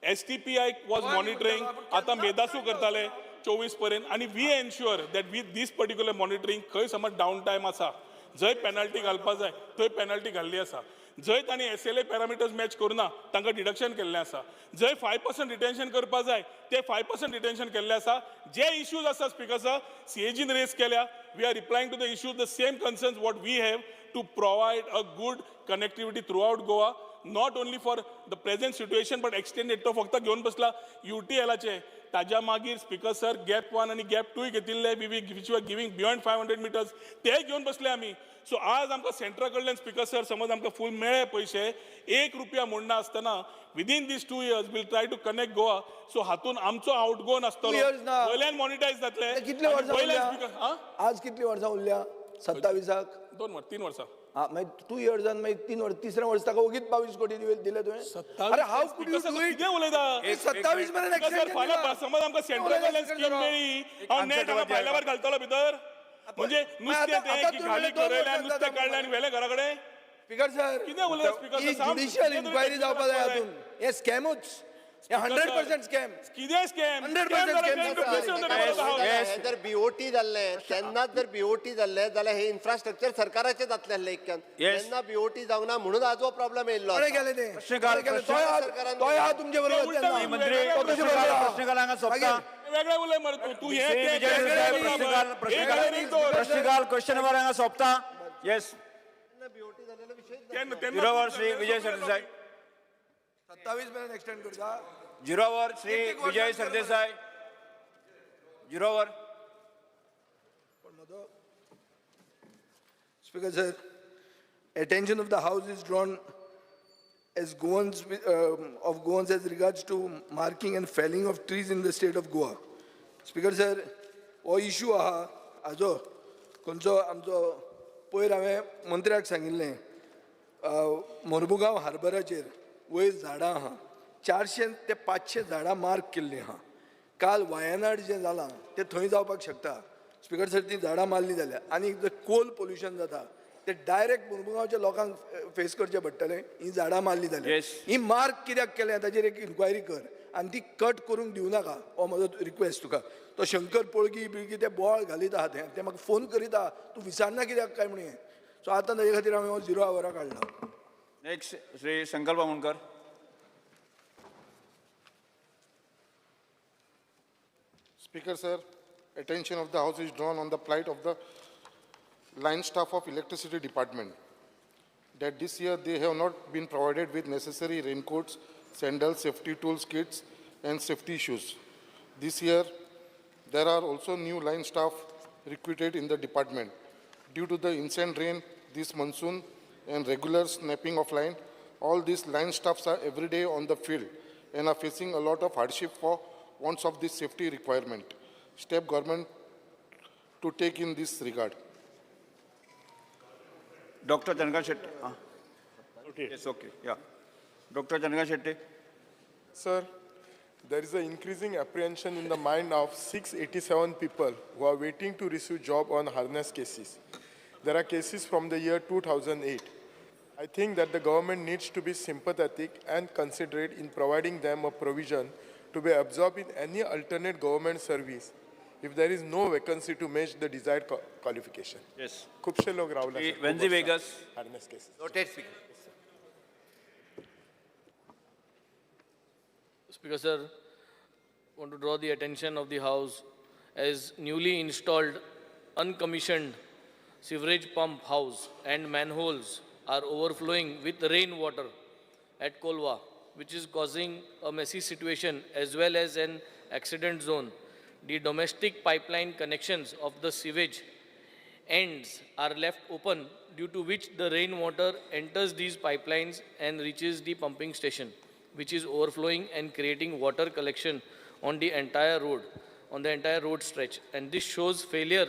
STPI was monitoring. आतां मेदासू करताले 24 पर्यंत आनी we ensure that with this particular monitoring खंय समज डावन टायम आसा, जंय पेनल्टी घालपा जाय थंय पेनल्टी घाल्ली आसा. जंय तांणी एसएलए पॅरामिटर्स मॅच करुना तांकां डिडक्शन केल्लें आसा. जंय 5% रिटेन्शन करपा जाय ते 5% रिटेन्शन केल्लें आसा. जे इश्यूज आसा, स्पीकर सर, सीएजीन रेज केल्या, we are replying to the issues, the same concerns what we have to provide a good connectivity throughout Goa, not only for the present situation but extended. तो फक्त घेवन बसला युटीएलाचे. ताज्या मागीर स्पीकर सर, गॅप 1 आनी गॅप 2 घेतिल्ले, we which are giving beyond 500 meters, ते घेवन बसले आमी. सो आज आमकां सेंट्रा कडल्यान, स्पीकर सर, समज आमकां फूल मेळ्ळे पयशे, एक रुपया मोडना आसतना within these 2 years we'll try to connect Goa. So हातून आमचो आउट गो नासतलो. Two years ना. वयल्यान मॉनिटायज जातले. कितले वर्सां वयल्यान उरल्या? स्पीकर हा आज कितली वर्सां उरल्या 27 ? 2 वर्स, 3 वर्सां. हा, मागीर 2 इयर्सान मागीर 3 वर्स, तिसऱ्या वर्स ताका ओगीच 22 कोटी दिले तुवें. अरे, how could you do it? कितें उलयता? 27 मेरेन सर, एक्सटेंशन. फाल्यां समज आमकां सेंट्रल कडल्यान स्कीम मेळ्ळी, हांव नेट हांगा भायल्या भायर घालतलो भितर. म्हणजे नुस्तें तें की घाली करयलें आनी नुस्तें काडलें आनी व्हेलें घरा कडेन. स्पीकर सर, कितें उलयता स्पीकर ही सर? ज्युडिशियल इन्क्वायरी जावपा जाय हातून. हे स्कॅमूच हे, 100% स्कॅम. कितें स्कॅम? 100% scam. हे जर बीओटी जाल्लें तेन्नाच, जर बीओटी जाल्लें जाल्यार हे इन्फ्रास्ट्रक्चर सरकाराचें जातलें आसलें इतक्यान. Yes. तेन्ना बीओटी जावंक ना म्हणून आज हो प्रॉब्लेम येयल्लो कोणें आसा. केलें तें? प्रश्नकाल, कोणें केलें? प्रश्न- तोय आहा तुमचे बरोबर उलटा तेन्ना. मंत्री, तो तुजे बरोबर आहा. प्रश्नकाल हांगा सोंपता. वेगळे उलय मरे तूं. तूं हे श्री ते विजय ते सरदेसाय, ते प्रश्नकाल एक प्रश्नकाल आनी एक दोन. प्रश्नकाल क्वेश्चन वर हांगा सोंपता. येस. बीओटी जाल्लेलो विशय. तेन्ना झिरो वर श्री विजय सरदेसाय. 27 मेरेन एक्सटेंड करता. झिरो वर श्री एक एक विजय वर्सान कर. Sardesai, zero were. Speaker sir, attention of the House is drawn as Goans of Goans as regards to marking and felling of trees in the state of Goa. Speaker sir, हो इशू आहा हाजो खंयचो आमचो पयर हांवें मंत्र्याक सांगिल्लें मोर्मुगांव हार्बराचेर वयर झाडां आहा 400 ते 500 झाडां मार्क केल्लीं आहा. काल वायनाड जें जालां तें थंय जावपाक शकता. स्पीकर सर, ती झाडां मारलीं जाल्यार आनी कोल पोल्युशन जाता ते डायरेक्ट मुरमुगांवच्या लोकांक फेस करचें पडटलें. ही झाडां मारलीं जाल्यार ही मार्क कित्याक केलें ताचेर एक इन्क्वायरी कर आनी ती कट करूंक दिवं नाका, हो म्हजो रिक्वेस्ट तुका. तो शंकर पोळगी बिळगी ते बोवाळ घालीत आहा, ते म्हाका फोन करीत आहा, तूं विचारना कित्याक काय म्हणून. सो आतां ताजे खातीर हांवें हो 0 आवरा काडला. Next Shri Sankalp Amonkar. Speaker sir, attention of the house is drawn on the plight of the line staff of electricity department, that this year they have not been provided with necessary raincoats, sandals, safety tools kits and safety shoes. This year there are also new line staff recruited in the department. Due to the incessant rain this monsoon and regular snapping of line, all these line staffs are every day on the field and are facing a lot of hardship for wants of this safety requirement. Step government to take in this regard. Doctor Chandrakant Shetty. Yes, okay, yeah. Doctor Chandrakant Shetty. Sir, there is an increasing apprehension in the mind of 687 people who are waiting to receive job on harness cases. There are cases from the year 2008. I think that the government needs to be sympathetic and considerate in providing them a provision to be absorbed in any alternate government service if there is no vacancy to match the desired qualification. Yes. खुबशे लोक रावले. Venzy Vegas. Harness cases. Noted, Speaker. Speaker sir, want to draw the attention of the House as newly installed uncommissioned sewerage pump house and manholes are overflowing with rainwater at Kolwa, which is causing a messy situation as well as an accident zone. The domestic pipeline connections of the sewage ends are left open, due to which the rainwater enters these pipelines and reaches the pumping station, which is overflowing and creating water collection on the entire road, on the entire road stretch. And this shows failure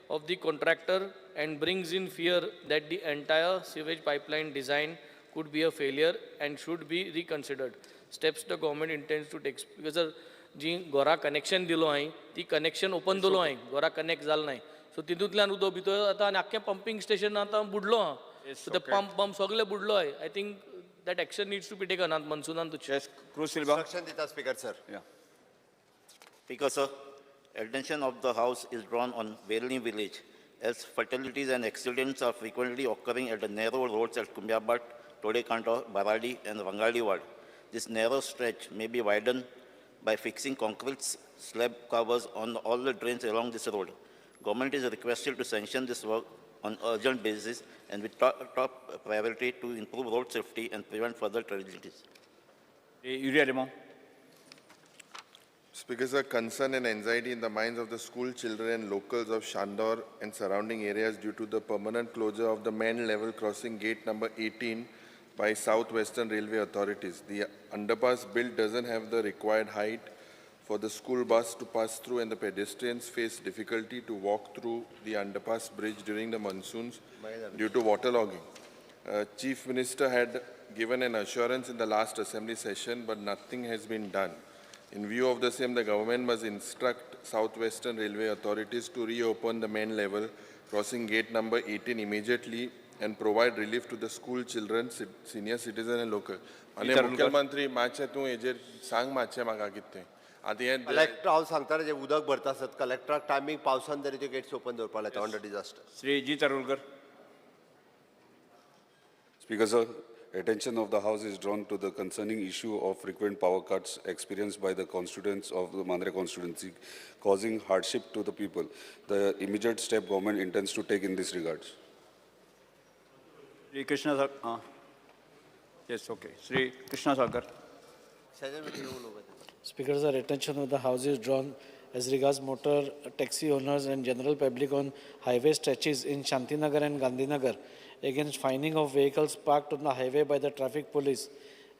of the contractor and brings in fear that the entire sewage pipeline design could be a failure and should be reconsidered. Steps the government intends to take. Because sir, ji Gora connection दिलो हांवें ती कनेक्शन ओपन दवरलो हांवें, गोरा कनेक्ट जाल नाय, सो तितूंतल्यान उदक भितर आतां आनी आख्खें पंपींग स्टेशन आतां बुडलो आहा. सो ते पंप सगळे बुडलो आहाय. I think that action needs to be taken आतां मनसुनान. Cruz Silva. Instruction dita, Speaker sir. Yeah. Speaker sir, attention of the House is drawn on Verlim village as fatalities and accidents are frequently occurring at the narrow roads at Kumbiabat, Todekanto, Baradi and Rangali ward. This narrow stretch may be widened by fixing concrete slab covers on all the drains along this road. Government is requested to sanction this work on urgent basis and with top priority to improve road safety and prevent further tragedies. Yuri Alemao. Speaker sir, concern and anxiety in the minds of the school children and locals of Shandor and surrounding areas due to the permanent closure of the main level crossing gate number 18 by South Western Railway authorities. The underpass built doesn't have the required height for the school bus to pass through, and the pedestrians face difficulty to walk through the underpass bridge during the monsoons due to waterlogging. Chief Minister had given an assurance in the last assembly session, but nothing has been done. In view of the same, the government must instruct South Western Railway authorities to reopen the main level crossing gate number 18 immediately and provide relief to the school children, senior citizen and local. आनी मुख्यमंत्री मातशें तूं हेजेर सांग मातशें म्हाका कितें आतां हें कलेक्टर हांव सांगता जे उदक भरता आसत कलेक्टराक टायमींग पावसान तरी त्यो गेट्स ओपन दवरपाक लायता on the disaster. Shri G Tarulkar. Speaker sir, attention of the House is drawn to the concerning issue of frequent power cuts experienced by the constituents of the Mandre constituency, causing hardship to the people. The immediate step government intends to take in this regards. Shri Krishna Sir, yes, okay. Shri Krishna Sagar. Speaker sir, attention of the House is drawn as regards motor taxi owners and general public on highway stretches in Shantinagar and Gandhinagar against fining of vehicles parked on the highway by the traffic police.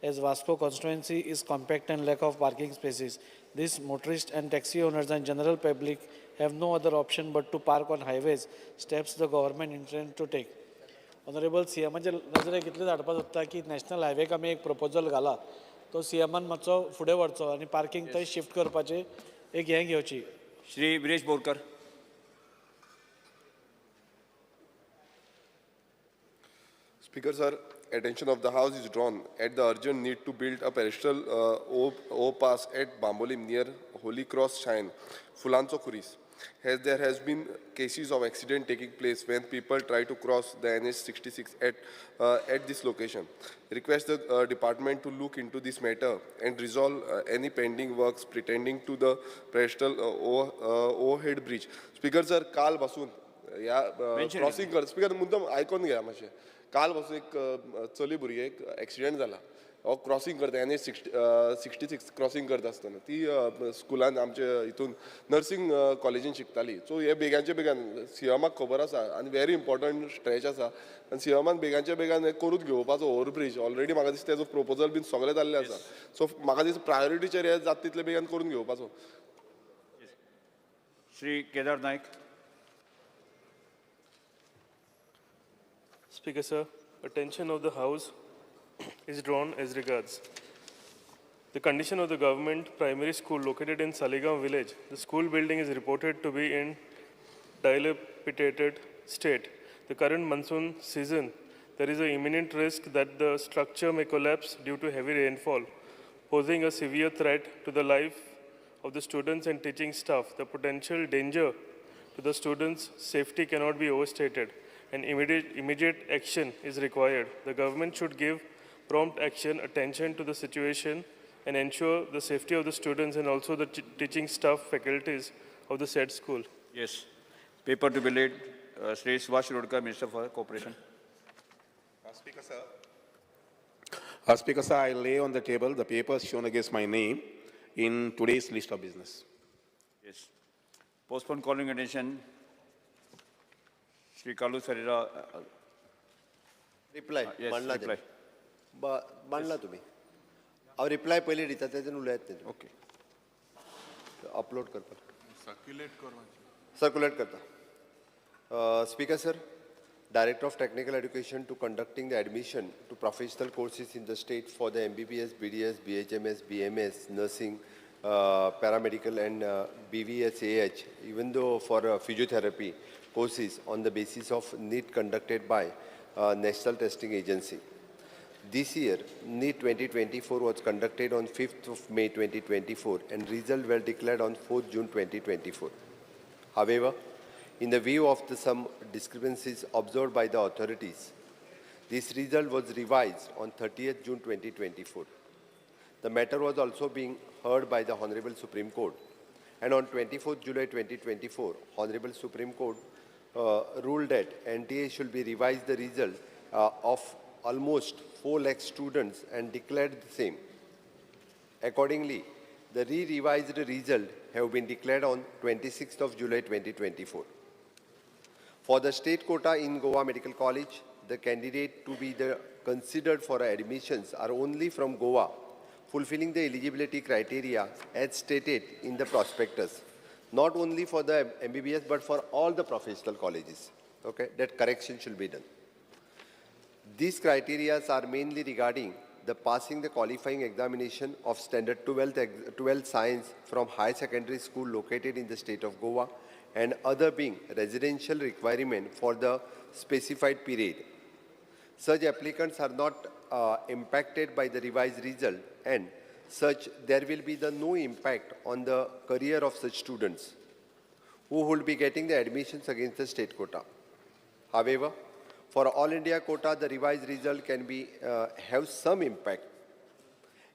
As Vasco constituency is compact and lack of parking spaces, these motorists and taxi owners and general public have no other option but to park on highways, steps the government intend to take. Honourable C एमाचे नजरेक इतलें हाडपाक सोदता की नॅशनल हायवेक आमी एक प्रपोजल घाला, तो सी एमान मातसो फुडें व्हरचो आनी पार्किंग थंय शिफ्ट करपाचें एक हें घेवची. Shri Viresh Borkar. Speaker sir, attention of the House is drawn at the urgent need to build a pedestrian overpass at Bambolim near Holy Cross Shrine, Fulanzo Kuris. As there has been cases of accident taking place when people try to cross the NH66 at this location. Request the department to look into this matter and resolve any pending works pretending to the pedestrian overhead bridge. Speaker sir, काल बसून या क्रॉसिंग कर, स्पीकर मुद्दम आयकोन घ्या मातशें. काल बसून एक चली भुरगें एक एक्सिडेंट जाला, हो क्रॉसिंग करता NH66 crossing करता आसतना ती स्कुलान आमचे हितून नर्सिंग कॉलेजीन शिकताली. सो हे बेगांचे बेगान सीएमाक खबर आसा आनी व्हेरी इम्पॉर्टंट स्ट्रेच आसा आनी सीएमान बेगांचे बेगान हे करून घेवपाचो ओवरब्रीज ऑलरेडी म्हाका दिसता तेजो प्रोपोजल बीन सगळें जाल्लें आसा. सो म्हाका दिसता प्रायोरिटीचेर हे जाता तितले बेगान करून घेवपाचो. Shri Kedar Naik. Speaker sir, attention of the House is drawn as regards the condition of the government primary school located in Saligao village. The school building is reported to be in dilapidated state. The current monsoon season, there is an imminent risk that the structure may collapse due to heavy rainfall, posing a severe threat to the life of the students and teaching staff. The potential danger to the students' safety cannot be overstated, and immediate action is required. The government should give prompt action, attention to the situation, and ensure the safety of the students and also the teaching staff faculties of the said school. Yes. Paper to be laid, Shri Subhash Shirodkar, Minister for Cooperation. Speaker sir. Speaker sir, I lay on the table the papers shown against my name in today's list of business. Yes. Postpone calling attention. Shri Carlos Ferreira. Reply. Yes, reply. मांडला तुम्ही. हांव रिप्लाय पयलीं दिता तेजेर उलयात न्ही. ओके. अपलोड करपाक. सर्क्युलेट कर. सर्क्युलेट करता. Speaker sir, Director of Technical Education to conducting the admission to professional courses in the state for the MBBS, BDS, BHMS, BMS, nursing, paramedical and BVSAH, even though for physiotherapy courses on the basis of NEET conducted by National Testing Agency. This year, NEET 2024 was conducted on 5th of May 2024 and results were declared on 4th June 2024. However, in the view of some discrepancies observed by the authorities, this result was revised on 30th June 2024. The matter was also being heard by the Honorable Supreme Court, and on 24th July 2024, Honorable Supreme Court ruled that NTA should be revised the result of almost 4 lakh students and declared the same. Accordingly, the re-revised result have been declared on 26th of July 2024. For the state quota in Goa Medical College, the candidate to be considered for admissions are only from Goa, fulfilling the eligibility criteria as stated in the prospectus, not only for the MBBS but for all the professional colleges. Okay, that correction should be done. These criteria are mainly regarding the passing the qualifying examination of standard 12th science from high secondary school located in the state of Goa, and other being residential requirement for the specified period. Such applicants are not impacted by the revised result, and such there will be the no impact on the career of such students who will be getting the admissions against the state quota. However, for all India quota, the revised result can be have some impact,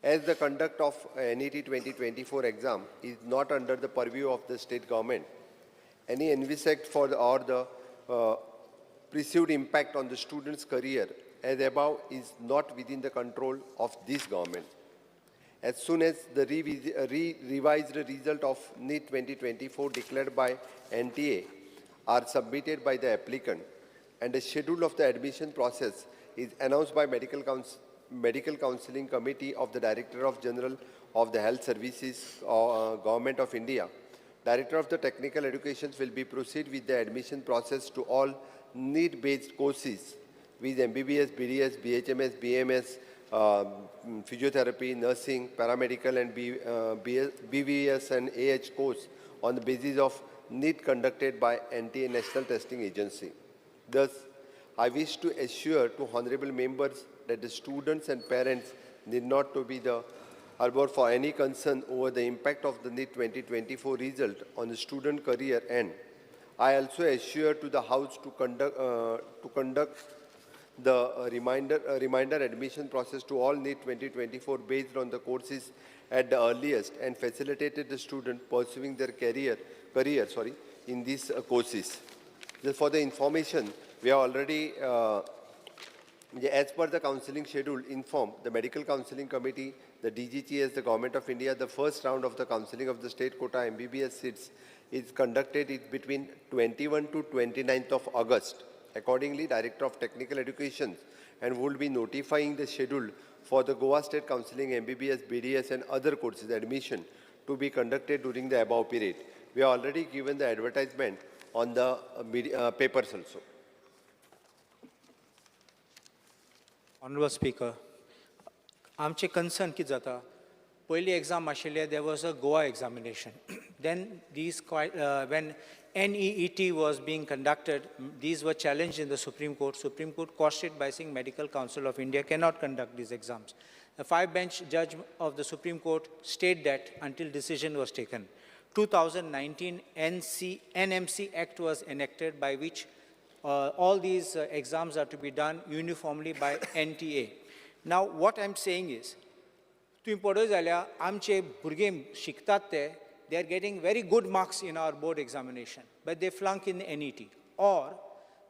as the conduct of NET 2024 exam is not under the purview of the state government. Any envisaged for the, or the perceived impact on the student's career as above is not within the control of this government. As soon as the revised result of NEET 2024 declared by NTA are submitted by the applicant and the schedule of the admission process is announced by Medical Counseling Committee of the Director of General of the Health Services, Government of India, Director of the Technical Education will be proceed with the admission process to all need-based courses with MBBS, BDS, BHMS, BMS, physiotherapy, nursing, paramedical, and BVS and AH course on the basis of need conducted by NTA National Testing Agency. Thus, I wish to assure to honorable members that the students and parents need not to be the harbor for any concern over the impact of the NEET 2024 result on the student career, and I also assure to the House to conduct the reminder admission process to all NEET 2024 based on the courses at the earliest and facilitated the student pursuing their career in these courses. Just for the information, we are already, as per the counseling schedule, informed the Medical Counseling Committee, the DGCS, the Government of India, the first round of the counseling of the state quota MBBS seats is conducted between 21 to 29th of August. Accordingly, Director of Technical Education and will be notifying the schedule for the Goa State Counseling MBBS, BDS and other courses admission to be conducted during the above period. We have already given the advertisement on the media, papers also. Honorable Speaker, आमचे concern कितें जाता, पयली exam आशिल्ले there was a Goa examination. Then these quite, when NEET was being conducted, these were challenged in the Supreme Court. Supreme Court quashed it by saying Medical Council of India cannot conduct these exams. The 5-bench judge of the Supreme Court stayed that until decision was taken. 2019 NMC Act was enacted by which all these exams are to be done uniformly by NTA. Now, what I'm saying is, तुमी पळयत जाल्यार आमचे भुरगे शिकतात ते, they are getting very good marks in our board examination, but they flunk in the NET. Or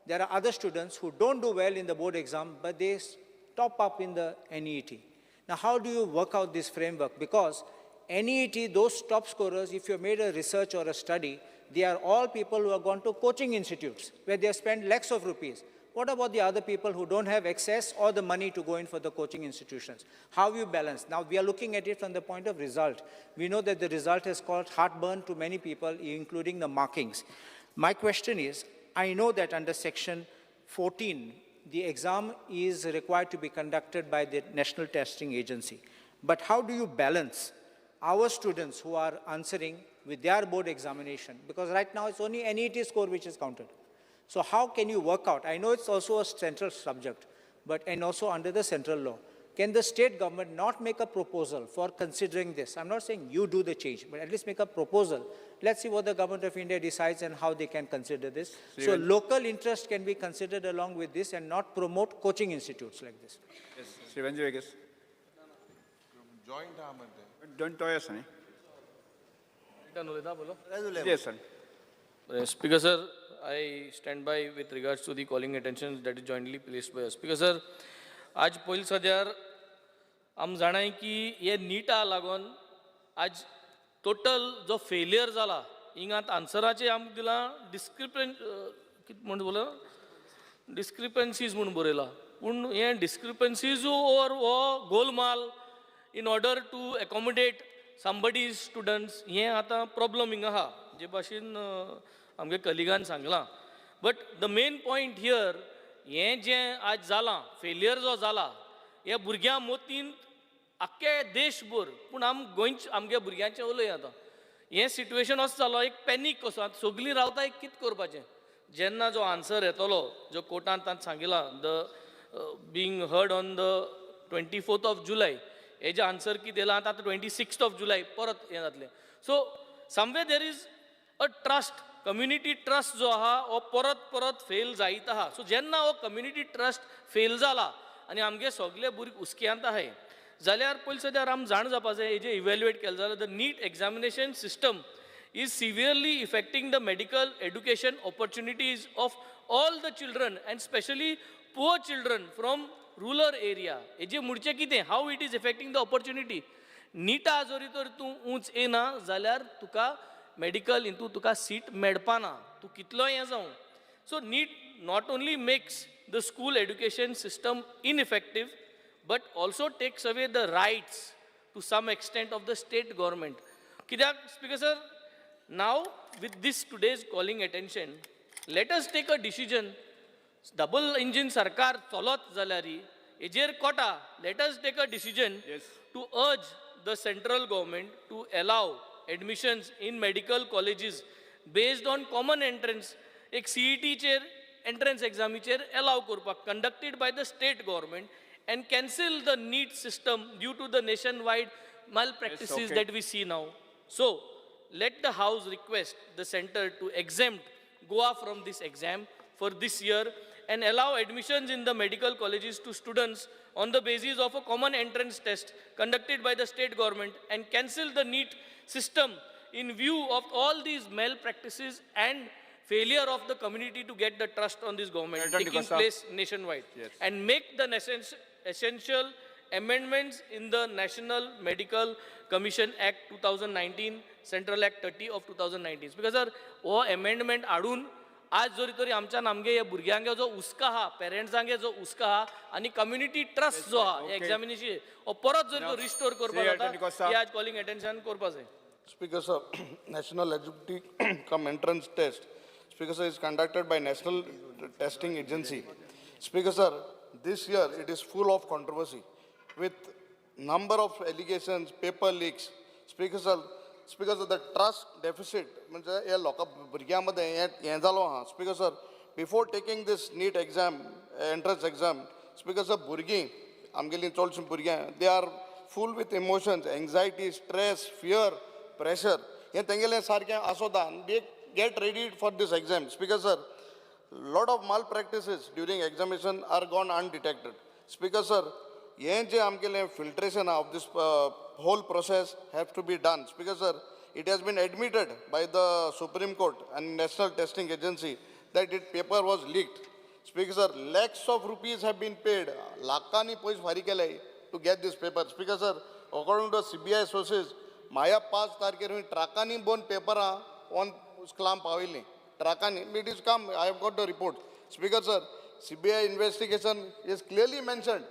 there are other students who don't do well in the board exam, but they top up in the NET. Now, how do you work out this framework? Because NET, those top scorers, if you made a research or a study, they are all people who have gone to coaching institutes where they have spent lakhs of rupees. What about the other people who don't have access or the money to go in for the coaching institutions? How you balance? Now, we are looking at it from the point of result. We know that the result has caused heartburn to many people, including the markings. My question is, I know that under Section 14, the exam is required to be conducted by the National Testing Agency. But how do you balance our students who are answering with their board examination? Because right now it's only NET score which is counted. So how can you work out? I know it's also a central subject, but and also under the central law. Can the state government not make a proposal for considering this? I'm not saying you do the change, but at least make a proposal. Let's see what the government of India decides and how they can consider this. So local interest can be considered along with this and not promote coaching institutes like this. Yes, Shri Venzy Viegas. Joint. Joint toys, न्ही? Yes, sir. Speaker, sir, I stand by with regards to the calling attention that is jointly placed by us. Speaker, sir, आज पयलीं सद्यार आम जाणाय की हे निटा लागून आज टोटल जो फेलियर जाला हिंगात आन्सराचे आमकां दिलां डिस्क्रिपन कितें म्हण बोला डिस्क्रिपन्सीज म्हूण बरयलां, पूण हें डिस्क्रिपन्सीज ओवर हो Golmaal in order to accommodate somebody's students हें आतां प्रॉब्लम हिंगा आहा जे भाशेन आमगे कलिगान सांगलां. But the main point here हें जें आज जालां फेलियर जो जाला हे भुरग्यां मोतीन आख्खे देशभर, पूण आम गोंयचे आमगे भुरग्यांचें उलय आतां हें सिट्युएशन असो जालो एक पॅनीक कसो आतां सगळीं रावता एक कितें करपाचें. जेन्ना जो आन्सर येतलो जो कोर्टान तांकां सांगिलां the being heard on the 24th of July हेजें आन्सर कितें येयलां आतां 26th of July परत हें जातलें. So somewhere there is a trust, community trust जो आहा हो परत परत फेल जायत आहा. सो जेन्ना हो कम्युनिटी ट्रस्ट फेल जाला आनी आमगे सगळे भुरगे हुस्क्यांत आहाय जाल्यार पयलीं सद्यार आम जाण जावपा जाय हेजें इवेल्युएट केलें जाल्यार the NEET examination system is severely affecting the medical education opportunities of all the children and specially poor children from rural area. हेजें म्हणचें कितें, how it is affecting the opportunity. निटा जरी तर तूं उंच येना जाल्यार तुका मेडिकल हितून तुका सीट मेळपाना, तूं कितलोय हें जावं. So NEET not only makes the school education system ineffective but also takes away the rights to some extent of the state government. कित्याक Speaker sir, now with this today's calling attention, let us take a decision. Double engine सरकार चलत जाल्यार हेजेर कोटा, let us take a decision to urge the central government to allow admissions in medical colleges based on common entrance, एक सीईटीचेर एंट्रन्स एग्जामीचेर एलाव करपाक, conducted by the state government, and cancel the NEET system due to the nation wide malpractices that we see now. So let the house request the center to exempt Goa from this exam for this year and allow admissions in the medical colleges to students on the basis of a common entrance test conducted by the state government, and cancel the NEET system in view of all these malpractices and failure of the community to get the trust on this government taking place nationwide. Yes. And make the essential amendments in the National Medical Commission Act 2019, Central Act 30 of 2019. Because sir, हो amendment हाडून आज जरी तरी आमच्यान आमगे ह्या भुरग्यांगे जो हुस्को आहा, पेरंट्सांगे जो हुस्को आहा आनी कम्युनिटी ट्रस्ट जो आहा एग्जामिनेशन हो परत जरी तो रिस्टोर करपाक जाता, ही आज कॉलिंग अटेन्शन करपाक जाय. Speaker sir, National Eligibility cum Entrance Test, Speaker sir, is conducted by National Testing Agency. Speaker sir, this year it is full of controversy with number of allegations, paper leaks. Speaker sir, the trust deficit, म्हणजे ह्या लोकां भुरग्यां मदें हें जालो आहा. Speaker sir, before taking this NEET exam, entrance exam, Speaker sir, भुरगीं आमगेलीं चडशीं भुरग्यां, they are full with emotions, anxiety, stress, fear, pressure, हें तेंगेलें सारकें आसोता. They get ready for this exam. Speaker sir, lot of malpractices during examination are gone undetected. Speaker sir, हें जें आमगेलें filtration of this whole process have to be done. Speaker sir, it has been admitted by the Supreme Court and National Testing Agency that it paper was leaked. Speaker sir, lakhs of rupees have been paid, लाखांनी पयशे फारीक केले to get this paper. Speaker sir, according to CBI sources, माया 5 तारखेर ट्रकांनी बोन पेपरां ऑन क्लाम पावयल्लीं ट्रकांनी. It is come, I have got the report. Speaker sir, CBI investigation is clearly mentioned.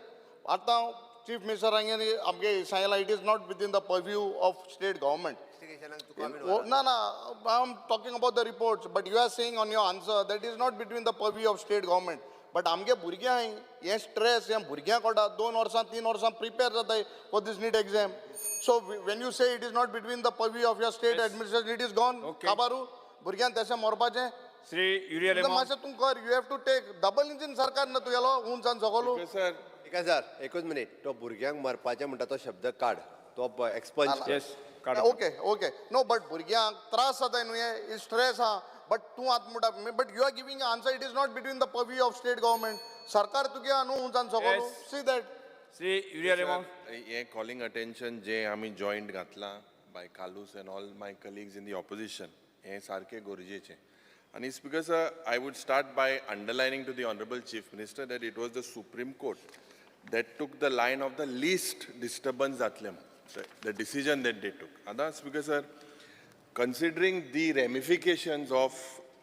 आतां चीफ मिनिस्टर हांगे आमगे सांगलां, it is not within the purview of state government. ना ना, I am talking about the reports, but you are saying on your answer that is not between the purview of state government. But आमगे भुरग्यांक हें स्ट्रेस, हें भुरग्यांक कोटा 2 वर्सां 3 वर्सां प्रिपेर जाताय for this NEET exam. So when you say it is not between the purview of your state administration, it is gone. काबारू भुरग्यांक तशें मरपाचें. श्री युरिया रेमो, मातशें तूं कर, you have to take double engine सरकार ना तुगेलो उंचान सगलो. सर सर एकूच मिनीट, तो भुरग्यांक मरपाचें म्हणटा तो शब्द काड, तो expunge. Okay okay, no but भुरग्यांक त्रास जाताय न्हू, हे स्ट्रेस आहा. बट तूं आतां म्हणटा, but you are giving answer, it is not between the purview of state government. सरकार तुगे आहा न्हू उंचान सगलो. See that. Shri Uria Reimão, हें कॉलिंग अटेन्शन जें आमी जॉयंट घातलां by Carlos and all my colleagues in the opposition, हें सारकें गरजेचें. आनी Speaker sir, I would start by underlining to the honourable chief minister that it was the Supreme Court that took the line of the least disturbance जातलें, the decision that they took. आतां Speaker sir, considering the ramifications of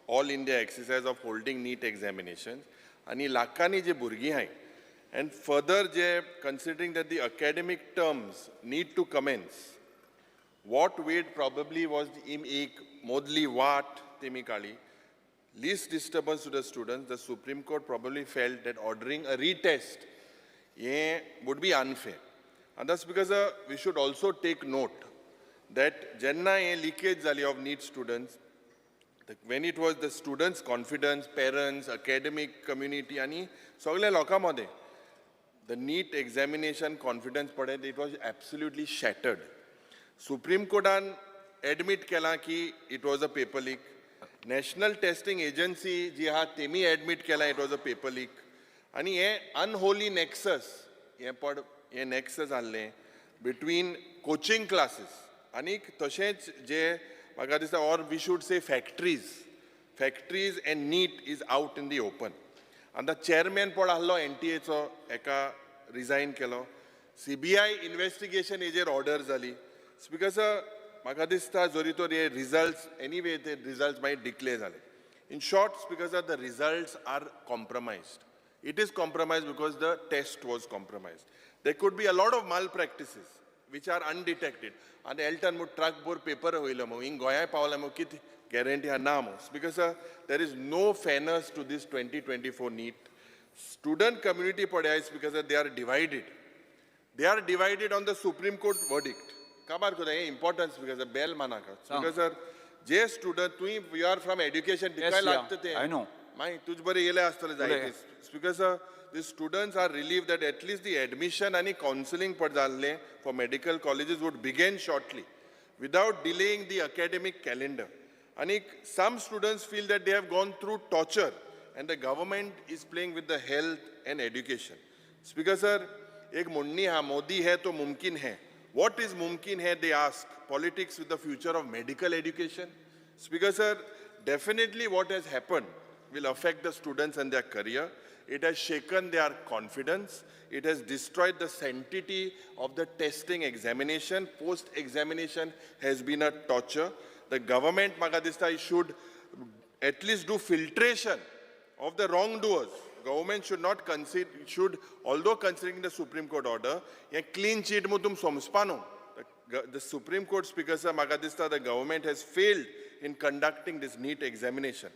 all India exercise of holding NEET examination आनी लाखांनी जे भुरगीं आहाय, and further J considering that the academic terms need to commence, what weight probably was एक मोदली वाट तेमी काडली, least disturbance to the students, the Supreme Court probably felt that ordering a retest हें would be unfair. And that's because we should also take note that जेन्ना हें लिकेज जाली of NEET students, when it was the students' confidence, parents, academic community आनी सगल्या लोकां मदें the NEET examination confidence पळय, it was absolutely shattered. Supreme कोर्टान एडमीट केलां की it was a paper leak. National Testing Agency जी आहा तेमी एडमीट केलां it was a paper leak. आनी हें अनहोली नॅक्सस, हें पड हें नॅक्सस आहलें बिटवीन कोचिंग क्लासीस आनीक तशेंच जे म्हाका दिसता, or we should say factories and NEET is out in the open. आतां चेअरमॅन पळ आहलो एनटीएचो, हेका रिजायन केलो. सीबीआय इन्वेस्टिगेशन हेजेर ऑर्डर जाली. स्पीकर सर, म्हाका दिसता जरी तर हे रिजल्ट्स एनीवे ते रिजल्ट्स मागीर डिक्लेर जाले. In short Speaker sir, the results are compromised. It is compromised because the test was compromised. There could be a lot of malpractices which are undetected. आनी एल्टन मु ट्रक भर पेपर वयलो मु हिंग गोंयाय पावला मु कितें गॅरंटी आहा ना मु. Because there is no fairness to this 2024 NEET. Student community पळय, because they are divided. They are divided on the Supreme Court verdict. काबार करता हें importance because bell मानाका. Because sir, J student तुवें you are from education तिकाय लागता तें. I know. मागीर तुज बरें येयलें आसतलें जायते. Because the students are relieved that at least the admission आनी कावन्सिलींग पड जाल्लें for medical colleges would begin shortly without delaying the academic calendar. आनी some students feel that they have gone through torture and the government is playing with the health and education. Speaker sir, एक म्हणणी हा, मोदी है तो मुमकिन है. What is मुमकिन है, they ask. Politics with the future of medical education. Speaker sir, definitely what has happened will affect the students and their career. It has shaken their confidence. It has destroyed the sanctity of the testing examination. Post-examination has been a torture. The government, म्हाका दिसता, should at least do filtration of the wrongdoers. Government should not consider, should, although considering the Supreme Court order, a clean chit mu tum समजपा न्हू. The Supreme Court, Speaker sir, म्हाका दिसता the government has failed in conducting this NEET examination.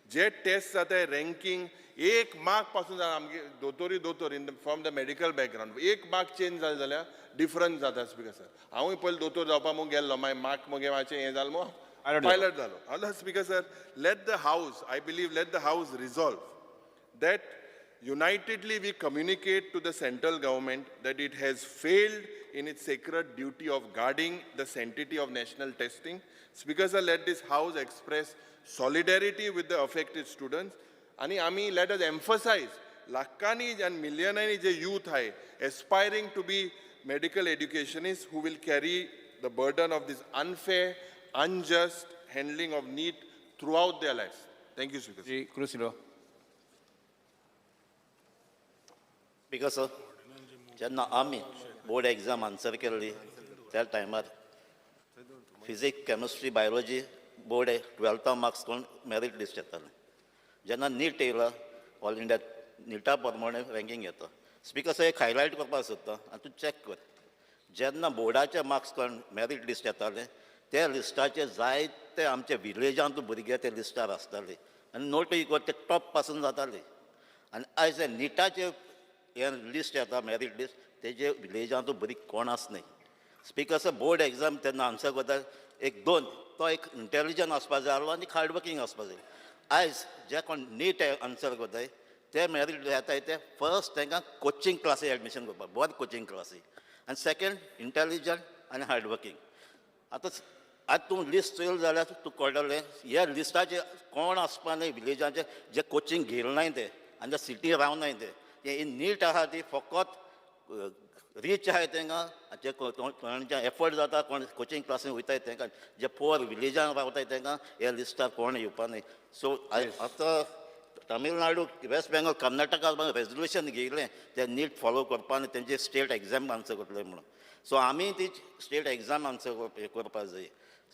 J test जाता रँकिंग एक मार्क पासून जाता. आमगे दोतोरी दोतोर in from the medical background, एक मार्क चेंज जाले जाल्यार डिफरन्स जाता. स्पीकर सर, हांवूय पयलीं दोतोर जावपा म्हूण गेल्लो, मागीर मार्क मगे मातशें हें जालें म्हूण पायलट जालो. आतां Speaker sir, let the house, I believe, let the house resolve that unitedly we communicate to the central government that it has failed in its sacred duty of guarding the sanctity of national testing. Speaker sir, let this house express solidarity with the affected students. आणि आमी let us emphasize लाखांनी and मिलियनांनी J youth आहे aspiring to be medical educationists who will carry the burden of this unfair, unjust handling of NEET throughout their lives. Thank you, Speaker. Shri Cruz Silva. Because sir, जेन्ना आमी बोर्ड एग्जाम आन्सर केल्ली त्या टायमार फिजिक्स, केमिस्ट्री, बायोलॉजी बोर्ड ट्वेल्था मार्क्स करून मेरीट लिस्ट येतालें. जेन्ना नीट येयला, ऑल इंडिया निटा प्रमाणे रँकींग येता. स्पीकर सर, एक हायलायट करपाक सोदता आनी तूं चॅक कर. जेन्ना बोर्डाचे मार्क्स करून मेरीट लिस्ट येतालें, त्या लिस्टाचे जायते आमचे विलेजांत भुरगे ते लिस्टार आसताले आनी नोट इक्वल ते टॉप पासून जाताले. आनी आयज हे निटाचे हें लिस्ट येता, मेरीट लिस्ट, तेजे विलेजांत भुरगीं कोण आसनाय. स्पीकर सर, बोर्ड एग्जाम तेन्ना आन्सर करता एक दोन तो एक इंटेलिजंट आसपा जाय आसलो आनी हार्डवर्कींग आसपा जाय. आयज जे कोण नीट आन्सर करताय ते मेरीट येताय ते फर्स्ट तांकां कोचिंग क्लासी एडमिशन करपाक, बरें कोचिंग क्लासी, आनी सेकंड इंटेलिजंट आनी हार्डवर्कींग. आतां आतां तूं लिस्ट चोयल जाल्यार तूं कळटलें ह्या लिस्टाचे कोण आसपा न्हय विलेजाचे जे कोचिंग घेयले नाय ते आनी जे सिटी रावनाय ते. हे नीट आहा ती फकत रीच आहाय तांकां, जे कोणाचे एफर्ट जाता, कोण कोचिंग क्लासीन वयताय तांकां, जे पुअर विलेजान रावताय तांकां ह्या लिस्टार कोण येवपा न्हय. सो आतां Tamil Nadu, West Bengal, Karnataka resolution घेयलें ते नीट फॉलो करपा आनी तेंचे स्टेट एग्जाम आन्सर करतले म्हणून. सो आमी ती स्टेट एग्जाम आन्सर करपा जाय.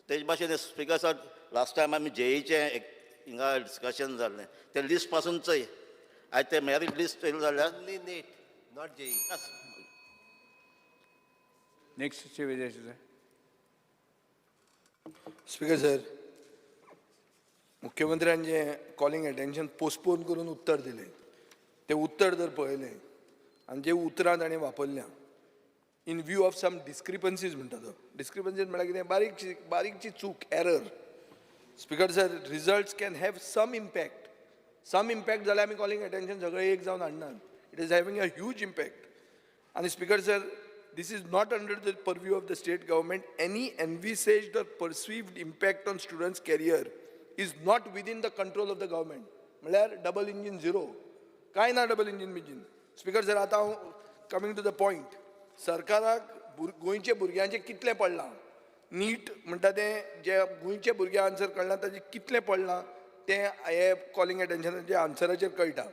तेज भाशेन स्पीकर सर, लास्ट टायम आमी जेईचें हिंगा डिस्कशन जाल्लें, तें लिस्ट पासून चोय आयज ते मेरीट लिस्ट चोयलें जाल्यार Only NEET, not JEE. Next Shri Vijay Sardesai. Speaker sir, मुख्यमंत्र्यान जे कॉलिंग अटेन्शन पोस्टपोन करून उत्तर दिलें, तें उत्तर जर पळयलें आनी जे उतरां ताणें वापरल्या, in view of some discrepancies म्हणटा तो. डिस्क्रिपन्सीज म्हळ्यार कितें? बारीकशी बारीकची चूक, error. Speaker sir, results can have some impact. Some impact जाल्यार आमी कॉलिंग अटेन्शन सगळे एक जावन हाडनात. It is having a huge impact. आनी Speaker sir, this is not under the purview of the state government. Any envisaged or perceived impact on students' career is not within the control of the government. म्हळ्यार डबल इंजीन झिरो, कांय ना डबल इंजीन बिंजीन. स्पीकर सर, आतां हांव कमींग टू the point. सरकाराक गोंयच्या भुरग्यांचें कितलें पडलां, नीट म्हणटा तें जे गोंयचे भुरगे आन्सर कळना ताजें कितलें पडलां तें हे कॉलिंग एटेन्शनाच्या आन्सराचेर कळटा.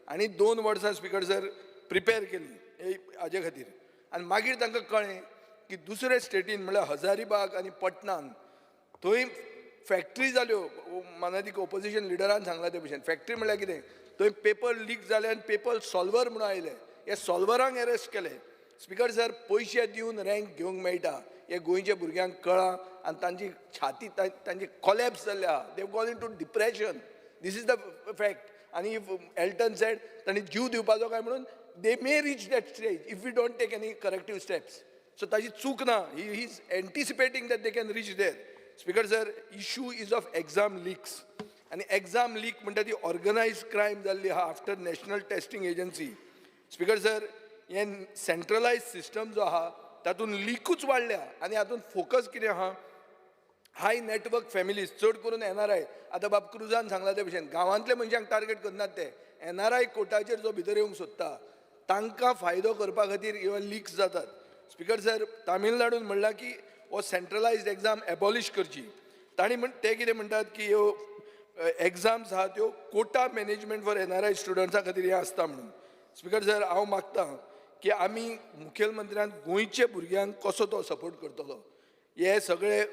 आनी 2 वर्सां स्पीकर सर प्रिपेर केली हाजे खातीर आनी मागीर तांकां कळ्ळें की दुसरे स्टेटीन म्हळ्यार हजारीबाग आनी पटनान थंय फॅक्टरी जाल्यो. मानादीक ओपोजिशन लिडरान सांगलां ते भशेन. फॅक्टरी म्हळ्यार कितें? थंय पेपर लीक जाले आनी पेपर सॉल्वर म्हणून आयले. हे सॉल्वरांक एरेस्ट केले. स्पीकर सर, पयशे दिवन रँक घेवंक मेळटा हें गोंयच्या भुरग्यांक कळ्ळां आनी तांची छाती तांची कॉलॅप्स जाल्ली आहा. They gone into depression. This is the fact. आनी if Elton said तांणी जीव दिवपाचो काय म्हणून, they may reach that stage if we don't take any corrective steps. So ताजी चूक ना. He is anticipating that they can reach there. Speaker sir, issue is of exam leaks. आनी एग्जाम लीक म्हणटा ती ऑर्गनायज क्रायम जाल्ली आहा after National Testing Agency. Speaker sir, हें सेंट्रलायज सिस्टम जो आहा तातूंत लिकूच वाडल्या आनी हातूंत फोकस कितें आहा, हाय नेटवर्क फॅमिलीज, चड करून एनआरआय. आतां बाब क्रुजान सांगला ते भशेन गांवांतले मनशांक टार्गेट करनात ते, एनआरआय कोटाचेर जो भितर येवंक सोदता तांकां फायदो करपा खातीर ह्यो लिक्स जातात. स्पीकर सर, तामिळनाडून म्हणलां की हो सेंट्रलायज्ड एग्जाम एबॉलिश करची. तांणी म्हण ते कितें म्हणटात की ह्यो एग्जाम्स आहा त्यो कोटा मॅनेजमेंट फॉर एनआरआय स्टुडंट्सां खातीर हें आसता म्हणून. स्पीकर सर, हांव मागता की आमी मुखेलमंत्र्यान गोंयच्या भुरग्यांक कसो तो सपोर्ट करतलो हे सगळे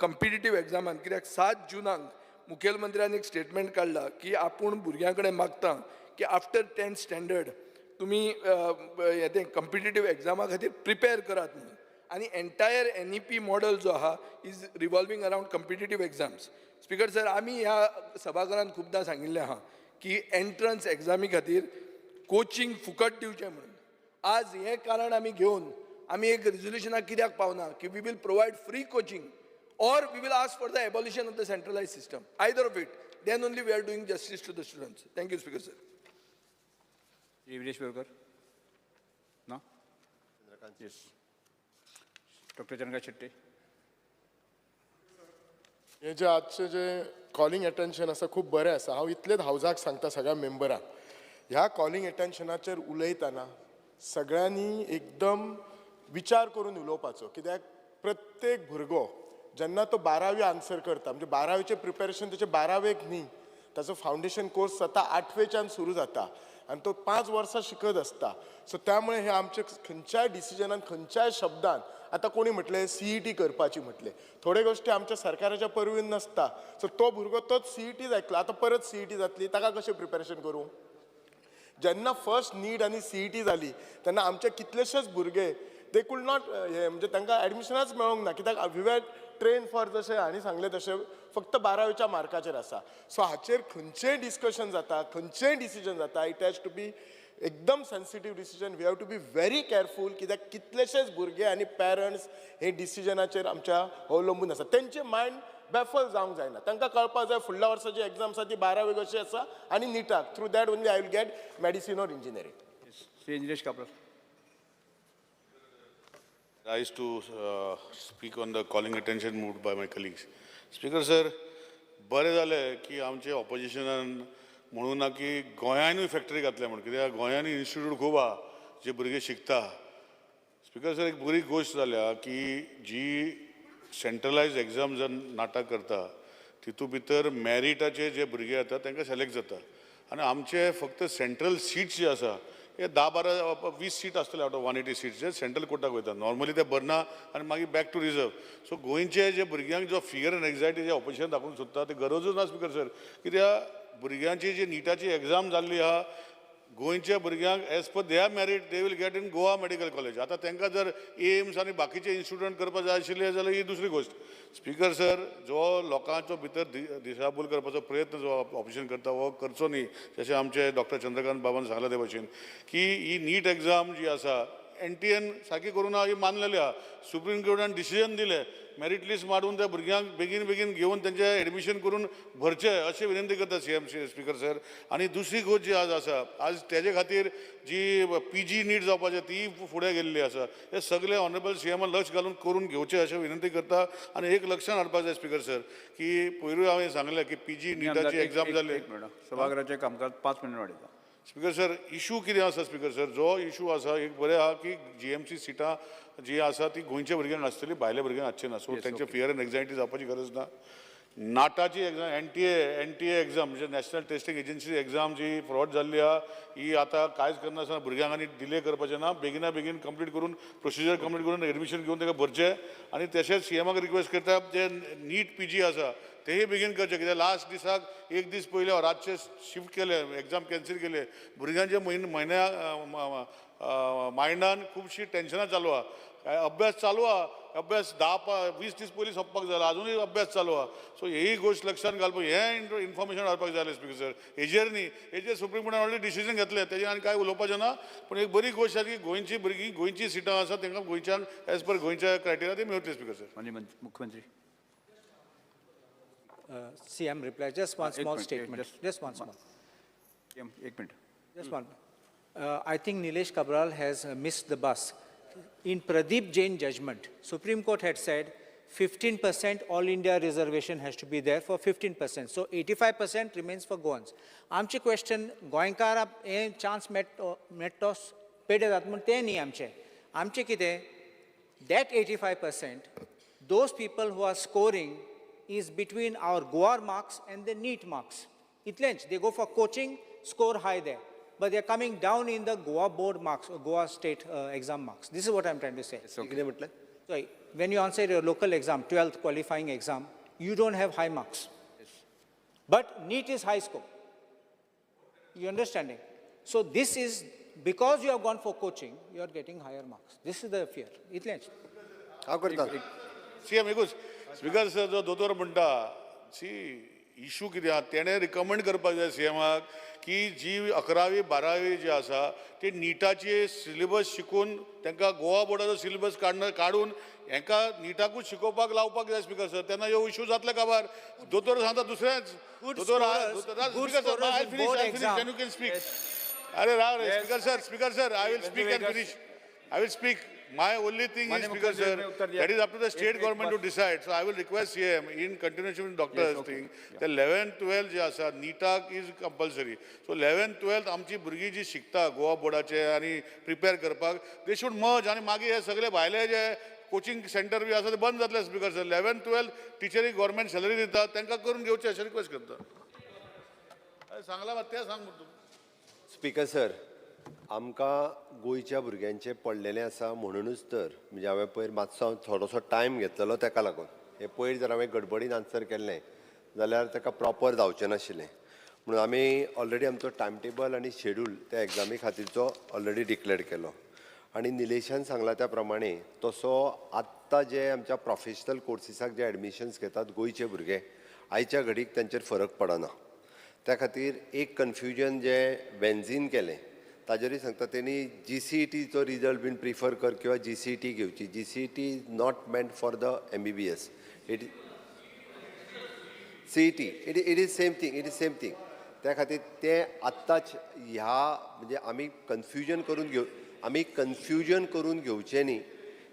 कम्पिटिटीव एग्जामान, कित्याक 7 जुनाक मुखेलमंत्र्यान एक स्टेटमेंट काडला की आपूण भुरग्यां कडेन मागता की आफ्टर 10th standard तुमी हें तें कम्पिटिटीव एग्जामा खातीर प्रिपेर करात म्हणून. आनी एंटायर NEP model जो आहा is revolving around competitive exams. Speaker sir, आमी ह्या सभाघरांत खुबदां सांगिल्लें आहा की एंट्रन्स एग्जामी खातीर कोचिंग फुकट दिवचें म्हणून. आज हें कारण आमी घेवन आमी एक रिजोल्युशनाक कित्याक पावना की we will provide free coaching or we will ask for the abolition of the centralized system. Either of it, then only we are doing justice to the students. Thank you, Speaker sir. Shri Viresh Borkar ना? Yes, doctor Chandrakant Shetty. हे जे आजचे जे कॉलिंग एटेन्शन आसा खूब बरें आसा. हांव इतलेंच हावजाक सांगता सगळ्या मेंबरांक, ह्या कॉलिंग एटेन्शनाचेर उलयतना सगळ्यांनी एकदम विचार करून उलोवपाचो, कित्याक प्रत्येक भुरगो जेन्ना तो 12वी आन्सर करता, म्हणजे 12वीचें प्रिपेरेशन तेचें 12वेक न्ही, ताचो फावंडेशन कोर्स जाता 8वेच्यान सुरू जाता आनी तो 5 वर्सां शिकत आसता. सो त्यामुळे हे आमचे खंयच्याय डिसिजनान खंयच्याय शब्दान, आतां कोणी म्हटलें CET करपाची म्हटलें, थोड्यो गोश्टी आमच्या सरकाराच्या परवीन नासता. सो तो भुरगो तोच CET आयकला, आतां परत CET जातली, ताका कशें प्रिपेरेशन करूं? जेन्ना फर्स्ट नीट आनी CET जाली तेन्ना आमचे कितलेशेच भुरगे they could not हे म्हणजे तांकां एडमिशनाच मेळोंक ना, कित्याक we were train for जशें हांणी सांगलें तशें फक्त 12वेच्या मार्काचेर आसा. सो हाचेर खंयचेय डिस्कशन जाता, खंयचेय डिसिजन जाता, it has to be एकदम sensitive decision. We have to be very careful, कित्याक कितलेशेच भुरगे आनी पेरंट्स हे डिसिजनाचेर आमच्या अवलंबून आसा. तेंचे मायंड बेफल जावंक जायना, तांकां कळपाक जाय फुडल्या वर्सा जी एग्जाम आसा ती 12वी कशी आसा आनी निटाक through that only I will get medicine or engineering. Shri Indiresh Kabral. Rise to speak on the calling attention moved by my colleagues. Speaker sir, बरें जालें की आमचे ऑपोजिशनान म्हणूं ना की गोंयानूय फॅक्टरी घातल्या म्हूण, कित्याक गोंयांनी इन्स्टिट्यूट खूब आहा जे भुरगे शिकता. स्पीकर सर, एक बरी गोश्ट जाल्या की जी सेंट्रलायज एग्जाम जर नाटक करता तितू भितर मॅरिटाचे जे भुरगे येता तांकां सिलेक्ट जाता आनी आमचे फक्त सेंट्रल सीट्स जे आसा हे 10, 12, 20 सीट आसतले आवट ऑफ 180 सीट्स जे सेंट्रल कोटाक वयता. नॉर्मली ते भरना आनी मागीर बॅक टू रिजर्व. सो गोंयचे जे भुरग्यांक जो fear and anxiety J opposition दाखोवंक सोदता ते गरजूच ना स्पीकर सर, कित्याक भुरग्यांची जी निटाची एग्जाम जाल्ली आहा गोंयच्या भुरग्यांक as per their merit they will get in Goa medical college. आतां तांकां जर एम्स आनी बाकीचे इन्स्टिट्यूट करपाक जाय आशिल्ले जाल्यार ही दुसरी गोश्ट. स्पीकर सर, जो लोकांचो भितर दिशाभूल करपाचो प्रयत्न जो ऑपोजिशन करता हो करचो न्ही. जशें आमचे डॉक्टर चंद्रकांत बाबान सांगलां ते भशेन की ही नीट एग्जाम जी आसा NTN सारकी करूं ना ही मानलेली आहा. सुप्रीम कोर्टान डिसिजन दिलें, मेरीट लिस्ट मारून त्या भुरग्यांक बेगीन बेगीन घेवन तेंचें एडमिशन करून भरचें अशें विनंती करता CMC speaker sir. आनी दुसरी गोश्ट जी आज आसा, आज तेजे खातीर जी PG नीट जावपाची ती फुडें गेल्ली आसा. हे सगळे ऑनरेबल CMान लक्ष घालून करून घेवचें अशें विनंती करता. आनी एक लक्षान हाडपाक जाय स्पीकर सर की पयरूय हांवें सांगलें की PG निटाची एग्जाम जाली. सभाघराचें कामकाज 5 मिनट वाडयता. स्पीकर सर, इशू कितें आसा स्पीकर सर, जो इशू आसा एक बरें आहा की GMC सिटां जी आसा ती गोंयच्या भुरग्यांक आसतली, भायल्या भुरग्यांक आसची ना. सो तेंचे फियर एंड एन्जायटी जावपाची गरज ना. नाटाची exam NTA exam म्हणजे नॅशनल टेस्टिंग एजन्सी एग्जाम जी फ्रॉड जाल्ली आहा ही आतां कांयच करनासतना भुरग्यांक आनी डिले करपाचें ना, बेगिना बेगीन कंप्लीट करून प्रोसिजर कंप्लीट करून एडमिशन घेवन ताका भरचें. आनी तशेंच सीएमाक रिक्वेस्ट करता जे नीट पीजी आसा तेही बेगीन करचें, कित्याक लास्ट दिसाक एक दीस पयलीं रातचे शिफ्ट केले, एग्जाम कॅन्सील केले, भुरग्यांच्या म्हयन्या मायंडान खुबशीं टेन्शनां चालू आहा, अभ्यास चालू आहा, अभ्यास 10-20 दीस पयलीं सोंपपाक जाला, आजुनूय अभ्यास चालू आहा. सो ही गोश्ट लक्षांत घालपाक हें इन्फॉर्मेशन हाडपाक जाय आसलें स्पीकर सर. हेजेर न्ही, हेजेर सुप्रीम कोर्टान ऑलरेडी डिसिजन घेतलें, तेजेर आनी कांय उलोवपाचें ना. पूण एक बरी गोश्ट आसा की गोंयची भुरगीं गोंयची सिटां आसा तांकां गोंयच्यान एज पर गोंयच्या क्रायटेरिया ती मेळटली स्पीकर सर. माननीय मुख्यमंत्री. CM reply, just one small statement. Just one small. एक minute. Just one. I think Nilesh Cabral has missed the bus. In Pradeep Jain judgment, Supreme Court had said 15% all India reservation has to be there for 15%. So 85% remains for Goans. आमचे question गोंयकार हे चान्स मेट्टो पेडे जाता म्हूण तें न्ही आमचें. आमचें कितें, that 85%, those people who are scoring is between our Goa marks and the NEET marks. Itlench, they go for coaching, score high there. But they are coming down in the Goa board marks or Goa state exam marks. This is what I'm trying to say. Okay. So when you answer your local exam, 12th qualifying exam, you don't have high marks. Yes. But NEET is high score. You understanding? So this is, because you have gone for coaching, you are getting higher marks. This is the fear. Itlench. How could that? CM एकूच स्पीकर सर जो दोतोर म्हणटा सी इशू कितें आहा तेणें रिकमेंड करपाक जाय सीएमाक की जी 11वी 12वी जी आसा ती निटाची सिलेबस शिकून तांकां गोवा बोर्डाचो सिलेबस काडून हेंकां निटाकूच शिकोवपाक लावपाक जाय स्पीकर सर. तेन्ना ह्यो इशू जातले काबार. दोतोर सांगता दुसरेंच. दोतोर you can speak. अरे राव रे speaker sir, I will speak and finish. I will speak. My only thing is, Speaker sir, that is up to the state government to decide. So I will request CM in continuation with doctor's thing. The 11th, 12th जे आसा नीटाक is compulsory. So 11th, 12th आमची भुरगीं जी शिकता गोवा बोर्डाचे आनी प्रिपेर करपाक, they should merge. आनी मागीर हे सगळे भायले जे कोचिंग सेंटर बी आसा ते बंद जातले स्पीकर सर. 11th, 12th टिचरी गव्हर्मेंट सॅलरी दिता तांकां करून घेवचें अशें रिक्वेस्ट करता. अरे सांगला तें सांग तूं. स्पीकर सर, आमकां गोंयच्या भुरग्यांचें पडलेलें आसा म्हणुनूच तर म्हणजे हांवें पयर मातसो हांव थोडोसो टायम घेतलेलो तेका लागून. हें पयर जर हांवें गडबडीन आन्सर केल्लें जाल्यार तेका प्रॉपर जावचें नाशिल्लें. म्हणून आमी ऑलरेडी आमचो टायम टेबल आनी शेड्यूल त्या एग्जामी खातीरचो ऑलरेडी डिक्लेअर केलो. आनी निलेशान सांगला त्या प्रमाणे तसो आत्तां जे आमच्या प्रोफेशनल कोर्सिसाक जे एडमिशन्स घेतात गोंयचे भुरगे आयच्या घडीक तांचेर फरक पडना. त्या खातीर एक कन्फ्युजन जें वेन्झीन केलें ताजेरूय सांगता तेणी जीसीईटीचो रिजल्ट बीन प्रिफर कर किंवा जीसीईटी घेवची. GCET is not meant for the MBBS. It CET it is same thing, it is same thing. त्या खातीर तें आत्ताच ह्या म्हणजे आमी कन्फ्युजन करून घेवचें न्ही.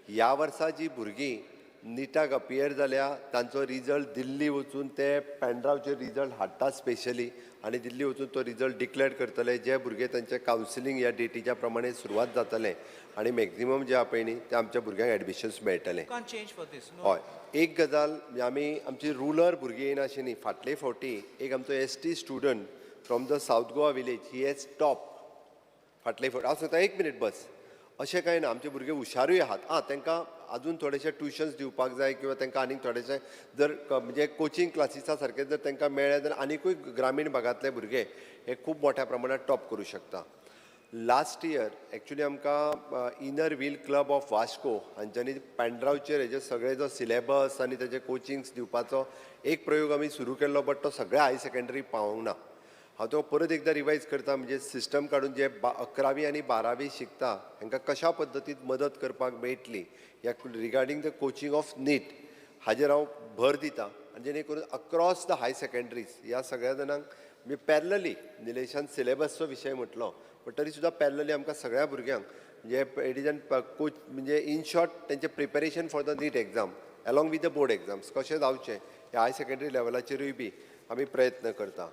ह्या वर्सा जी भुरगीं निटाक अपियर जाल्या तांचो रिजल्ट दिल्ली वचून ते पेनड्रायव्हचेर रिजल्ट हाडटा स्पेशली आनी दिल्ली वचून तो रिजल्ट डिक्लेअर करतले. जे भुरगे तांचे कावन्सिलींग ह्या डेटीच्या प्रमाणे सुरवात जातलें आनी मॅक्झिमम जे पळय न्ही ते आमच्या भुरग्यांक एडमिशन्स मेळटलें. हय, एक गजाल म्हणजे आमी आमची रुरल भुरगीं येना अशें न्ही. फाटले फावटी एक आमचो ST student from the South Goa village he has top फाटले फावटी. हांव सांगता एक मिनीट बस, अशें कांय ना, आमचे भुरगे हुशारूय आहात. आं, तांकां अजून थोडेशे ट्युशन्स दिवपाक जाय किंवा तांकां आनीक थोडेशे जर म्हणजे कोचिंग क्लासिसा सारके जर तांकां मेळ्ळे जाल्यार आनिकूय ग्रामीण भागांतले भुरगे हे खूब मोठ्या प्रमाणात टॉप करूं शकता. लास्ट इयर एक्चुली आमकां inner wheel club of Vasco हांच्यांनी पेनड्रायव्हचेर हेजे सगळे जो सिलेबस आनी तेजे कोचिंग्स दिवपाचो एक प्रयोग आमी सुरू केल्लो, बट तो सगळ्या हायर सेकेंडरी पावोंक ना. हांव तो परत एकदां रिवायज करता. म्हणजे सिस्टम काडून जे 11वी आनी 12वी शिकता हांकां कशा पद्दतीन मदत करपाक मेळटली ह्या regarding the coaching of NEET हाजेर हांव भर दिता. आनी जेणे करून अक्रॉस the higher secondaries ह्या सगळ्या जाणांक म्हणजे पॅरलली निलेशान सिलेबसचो विशय म्हटलो, बट तरी सुद्दां पॅरलली आमकां सगळ्या भुरग्यांक म्हणजे it is an coach म्हणजे इन शॉर्ट तेंचें preparation for the NEET exam along with the board exams कशें जावचें ह्या हायर सेकेंडरी लेवलाचेरूय बी आमी प्रयत्न करता.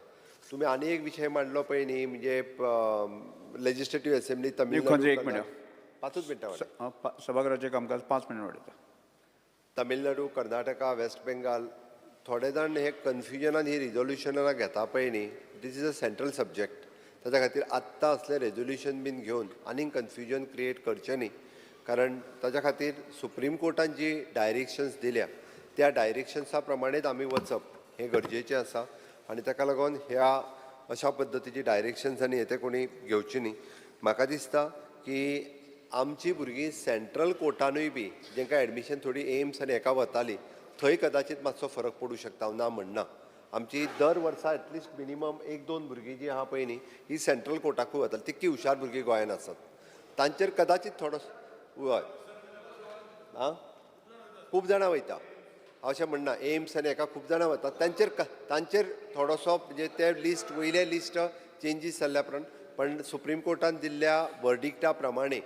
तुम्ही आनी एक विशय मांडलो पळय न्ही म्हणजे लेजिस्लेटीव असेंब्ली तमिळनाडू. एक मिनट, 5 मिनटां. सभाघराचें कामकाज 5 मिनटां वाडयता. तमिळनाडू, कर्नाटका, वेस्ट बेंगाल थोडे जाण हे कन्फ्युजनान ही रिजोल्युशनां घेता पळय न्ही. This is a central subject. ताच्या खातीर आत्तां असलें रेजोल्युशन बीन घेवन आनीक कन्फ्युजन क्रिएट करचें न्ही, कारण ताच्या खातीर सुप्रीम कोर्टान जी डायरेक्शन्स दिल्या त्या डायरेक्शन्सा प्रमाणेच आमी वचप हें गरजेचें आसा आनी ताका लागून ह्या अशा पद्दतीची डायरेक्शन्स आनी हे ते कोणी घेवची न्ही. म्हाका दिसता की आमची भुरगीं सेंट्रल कोर्टानूय बी जेंकां एडमिशन थोडी एम्स आनी हेका वताली थंय कदाचित मातसो फरक पडूं शकता, हांव ना म्हणना. आमची दर वर्सा एटलिस्ट मिनिमम एक दोन भुरगीं जी आहा पळय न्ही ही सेंट्रल कोर्टाकूय वताली, तितकी हुशार भुरगीं गोंयान आसात, तांचेर कदाचित थोडो हय आं खूब जाणां वयता, हांव अशें म्हणना, एम्स आनी हेका खूब जाणां वतात, तांचेर तांचेर थोडोसो म्हणजे ते लिस्ट वयले लिस्ट चेंजीस जाल्ल्या प्रमाण, पण सुप्रीम कोर्टान दिल्ल्या वर्डिक्टा प्रमाणे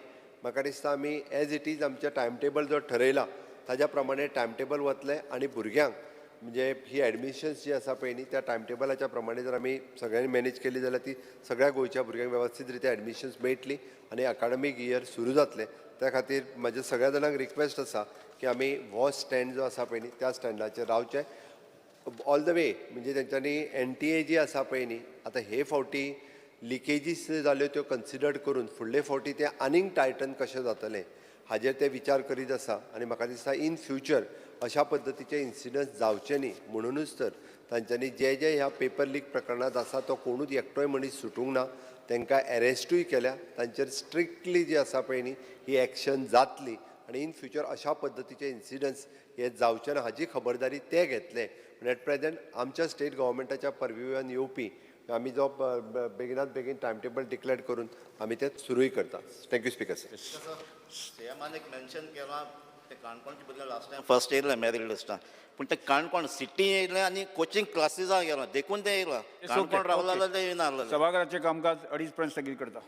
म्हाका दिसता आमी एज it is आमचें टायम टेबल जो ठरयला ताज्या प्रमाणे टायम टेबल वतलें आनी भुरग्यांक म्हणजे ही एडमिशन्स जी आसा पळय न्ही त्या टायम टेबलाच्या प्रमाणे जर आमी सगळ्यांनी मॅनेज केली जाल्यार ती सगळ्या गोंयच्या भुरग्यांक वेवस्थीत रित्या एडमिशन्स मेळटली आनी अकाडमीक इयर सुरू जातलें. त्या खातीर म्हज्या सगळ्या जाणांक रिक्वेस्ट आसा की आमी हो स्टँड जो आसा पळय न्ही त्या स्टँडाचेर रावचें ऑल the वे. म्हणजे तेंच्यांनी एनटीए जी आसा पळय न्ही आतां हे फावटी लिकेजीस जाल्यो त्यो कन्सिडर करून फुडले फावटी तें आनीक टायटन कशें जातलें हाजेर ते विचार करीत आसा आनी म्हाका दिसता इन फ्युचर अशा पद्दतीचे इन्सिडंट्स जावचे न्ही म्हणुनूच तर तांच्यांनी जे जे ह्या पेपर लीक प्रकरणांत आसा तो कोणूच एकटोय मनीस सुटूंक ना, तांकां एरेस्टूय केल्या, तांचेर स्ट्रिक्टली जी आसा पळय न्ही ही एक्शन जातली आनी इन फ्युचर अशा पद्दतीचे इन्सिडंट्स हे जावचे ना हाजी खबरदारी ते घेतले. पूण एट प्रेजेंट आमच्या स्टेट गव्हर्मेंटाच्या परव्यूवान येवपी आमी जो बेगिनात बेगीन टायम टेबल डिक्लेअर करून आमी ते सुरूय करता. Thank you speaker sir. सीएमान एक मेन्शन केलां ते काणकोणचे बदला लास्ट टायम फर्स्ट येयलें मेरीट लिस्टान, पूण ते काणकोण सिटी येयलें आनी कोचिंग क्लासीसां गेलां देखून तें येयलां, काणकोण रावला जाल्यार तें येयना आसलें. सभाघराचें कामकाज 2:30 पर्यंत स्थगीत करता.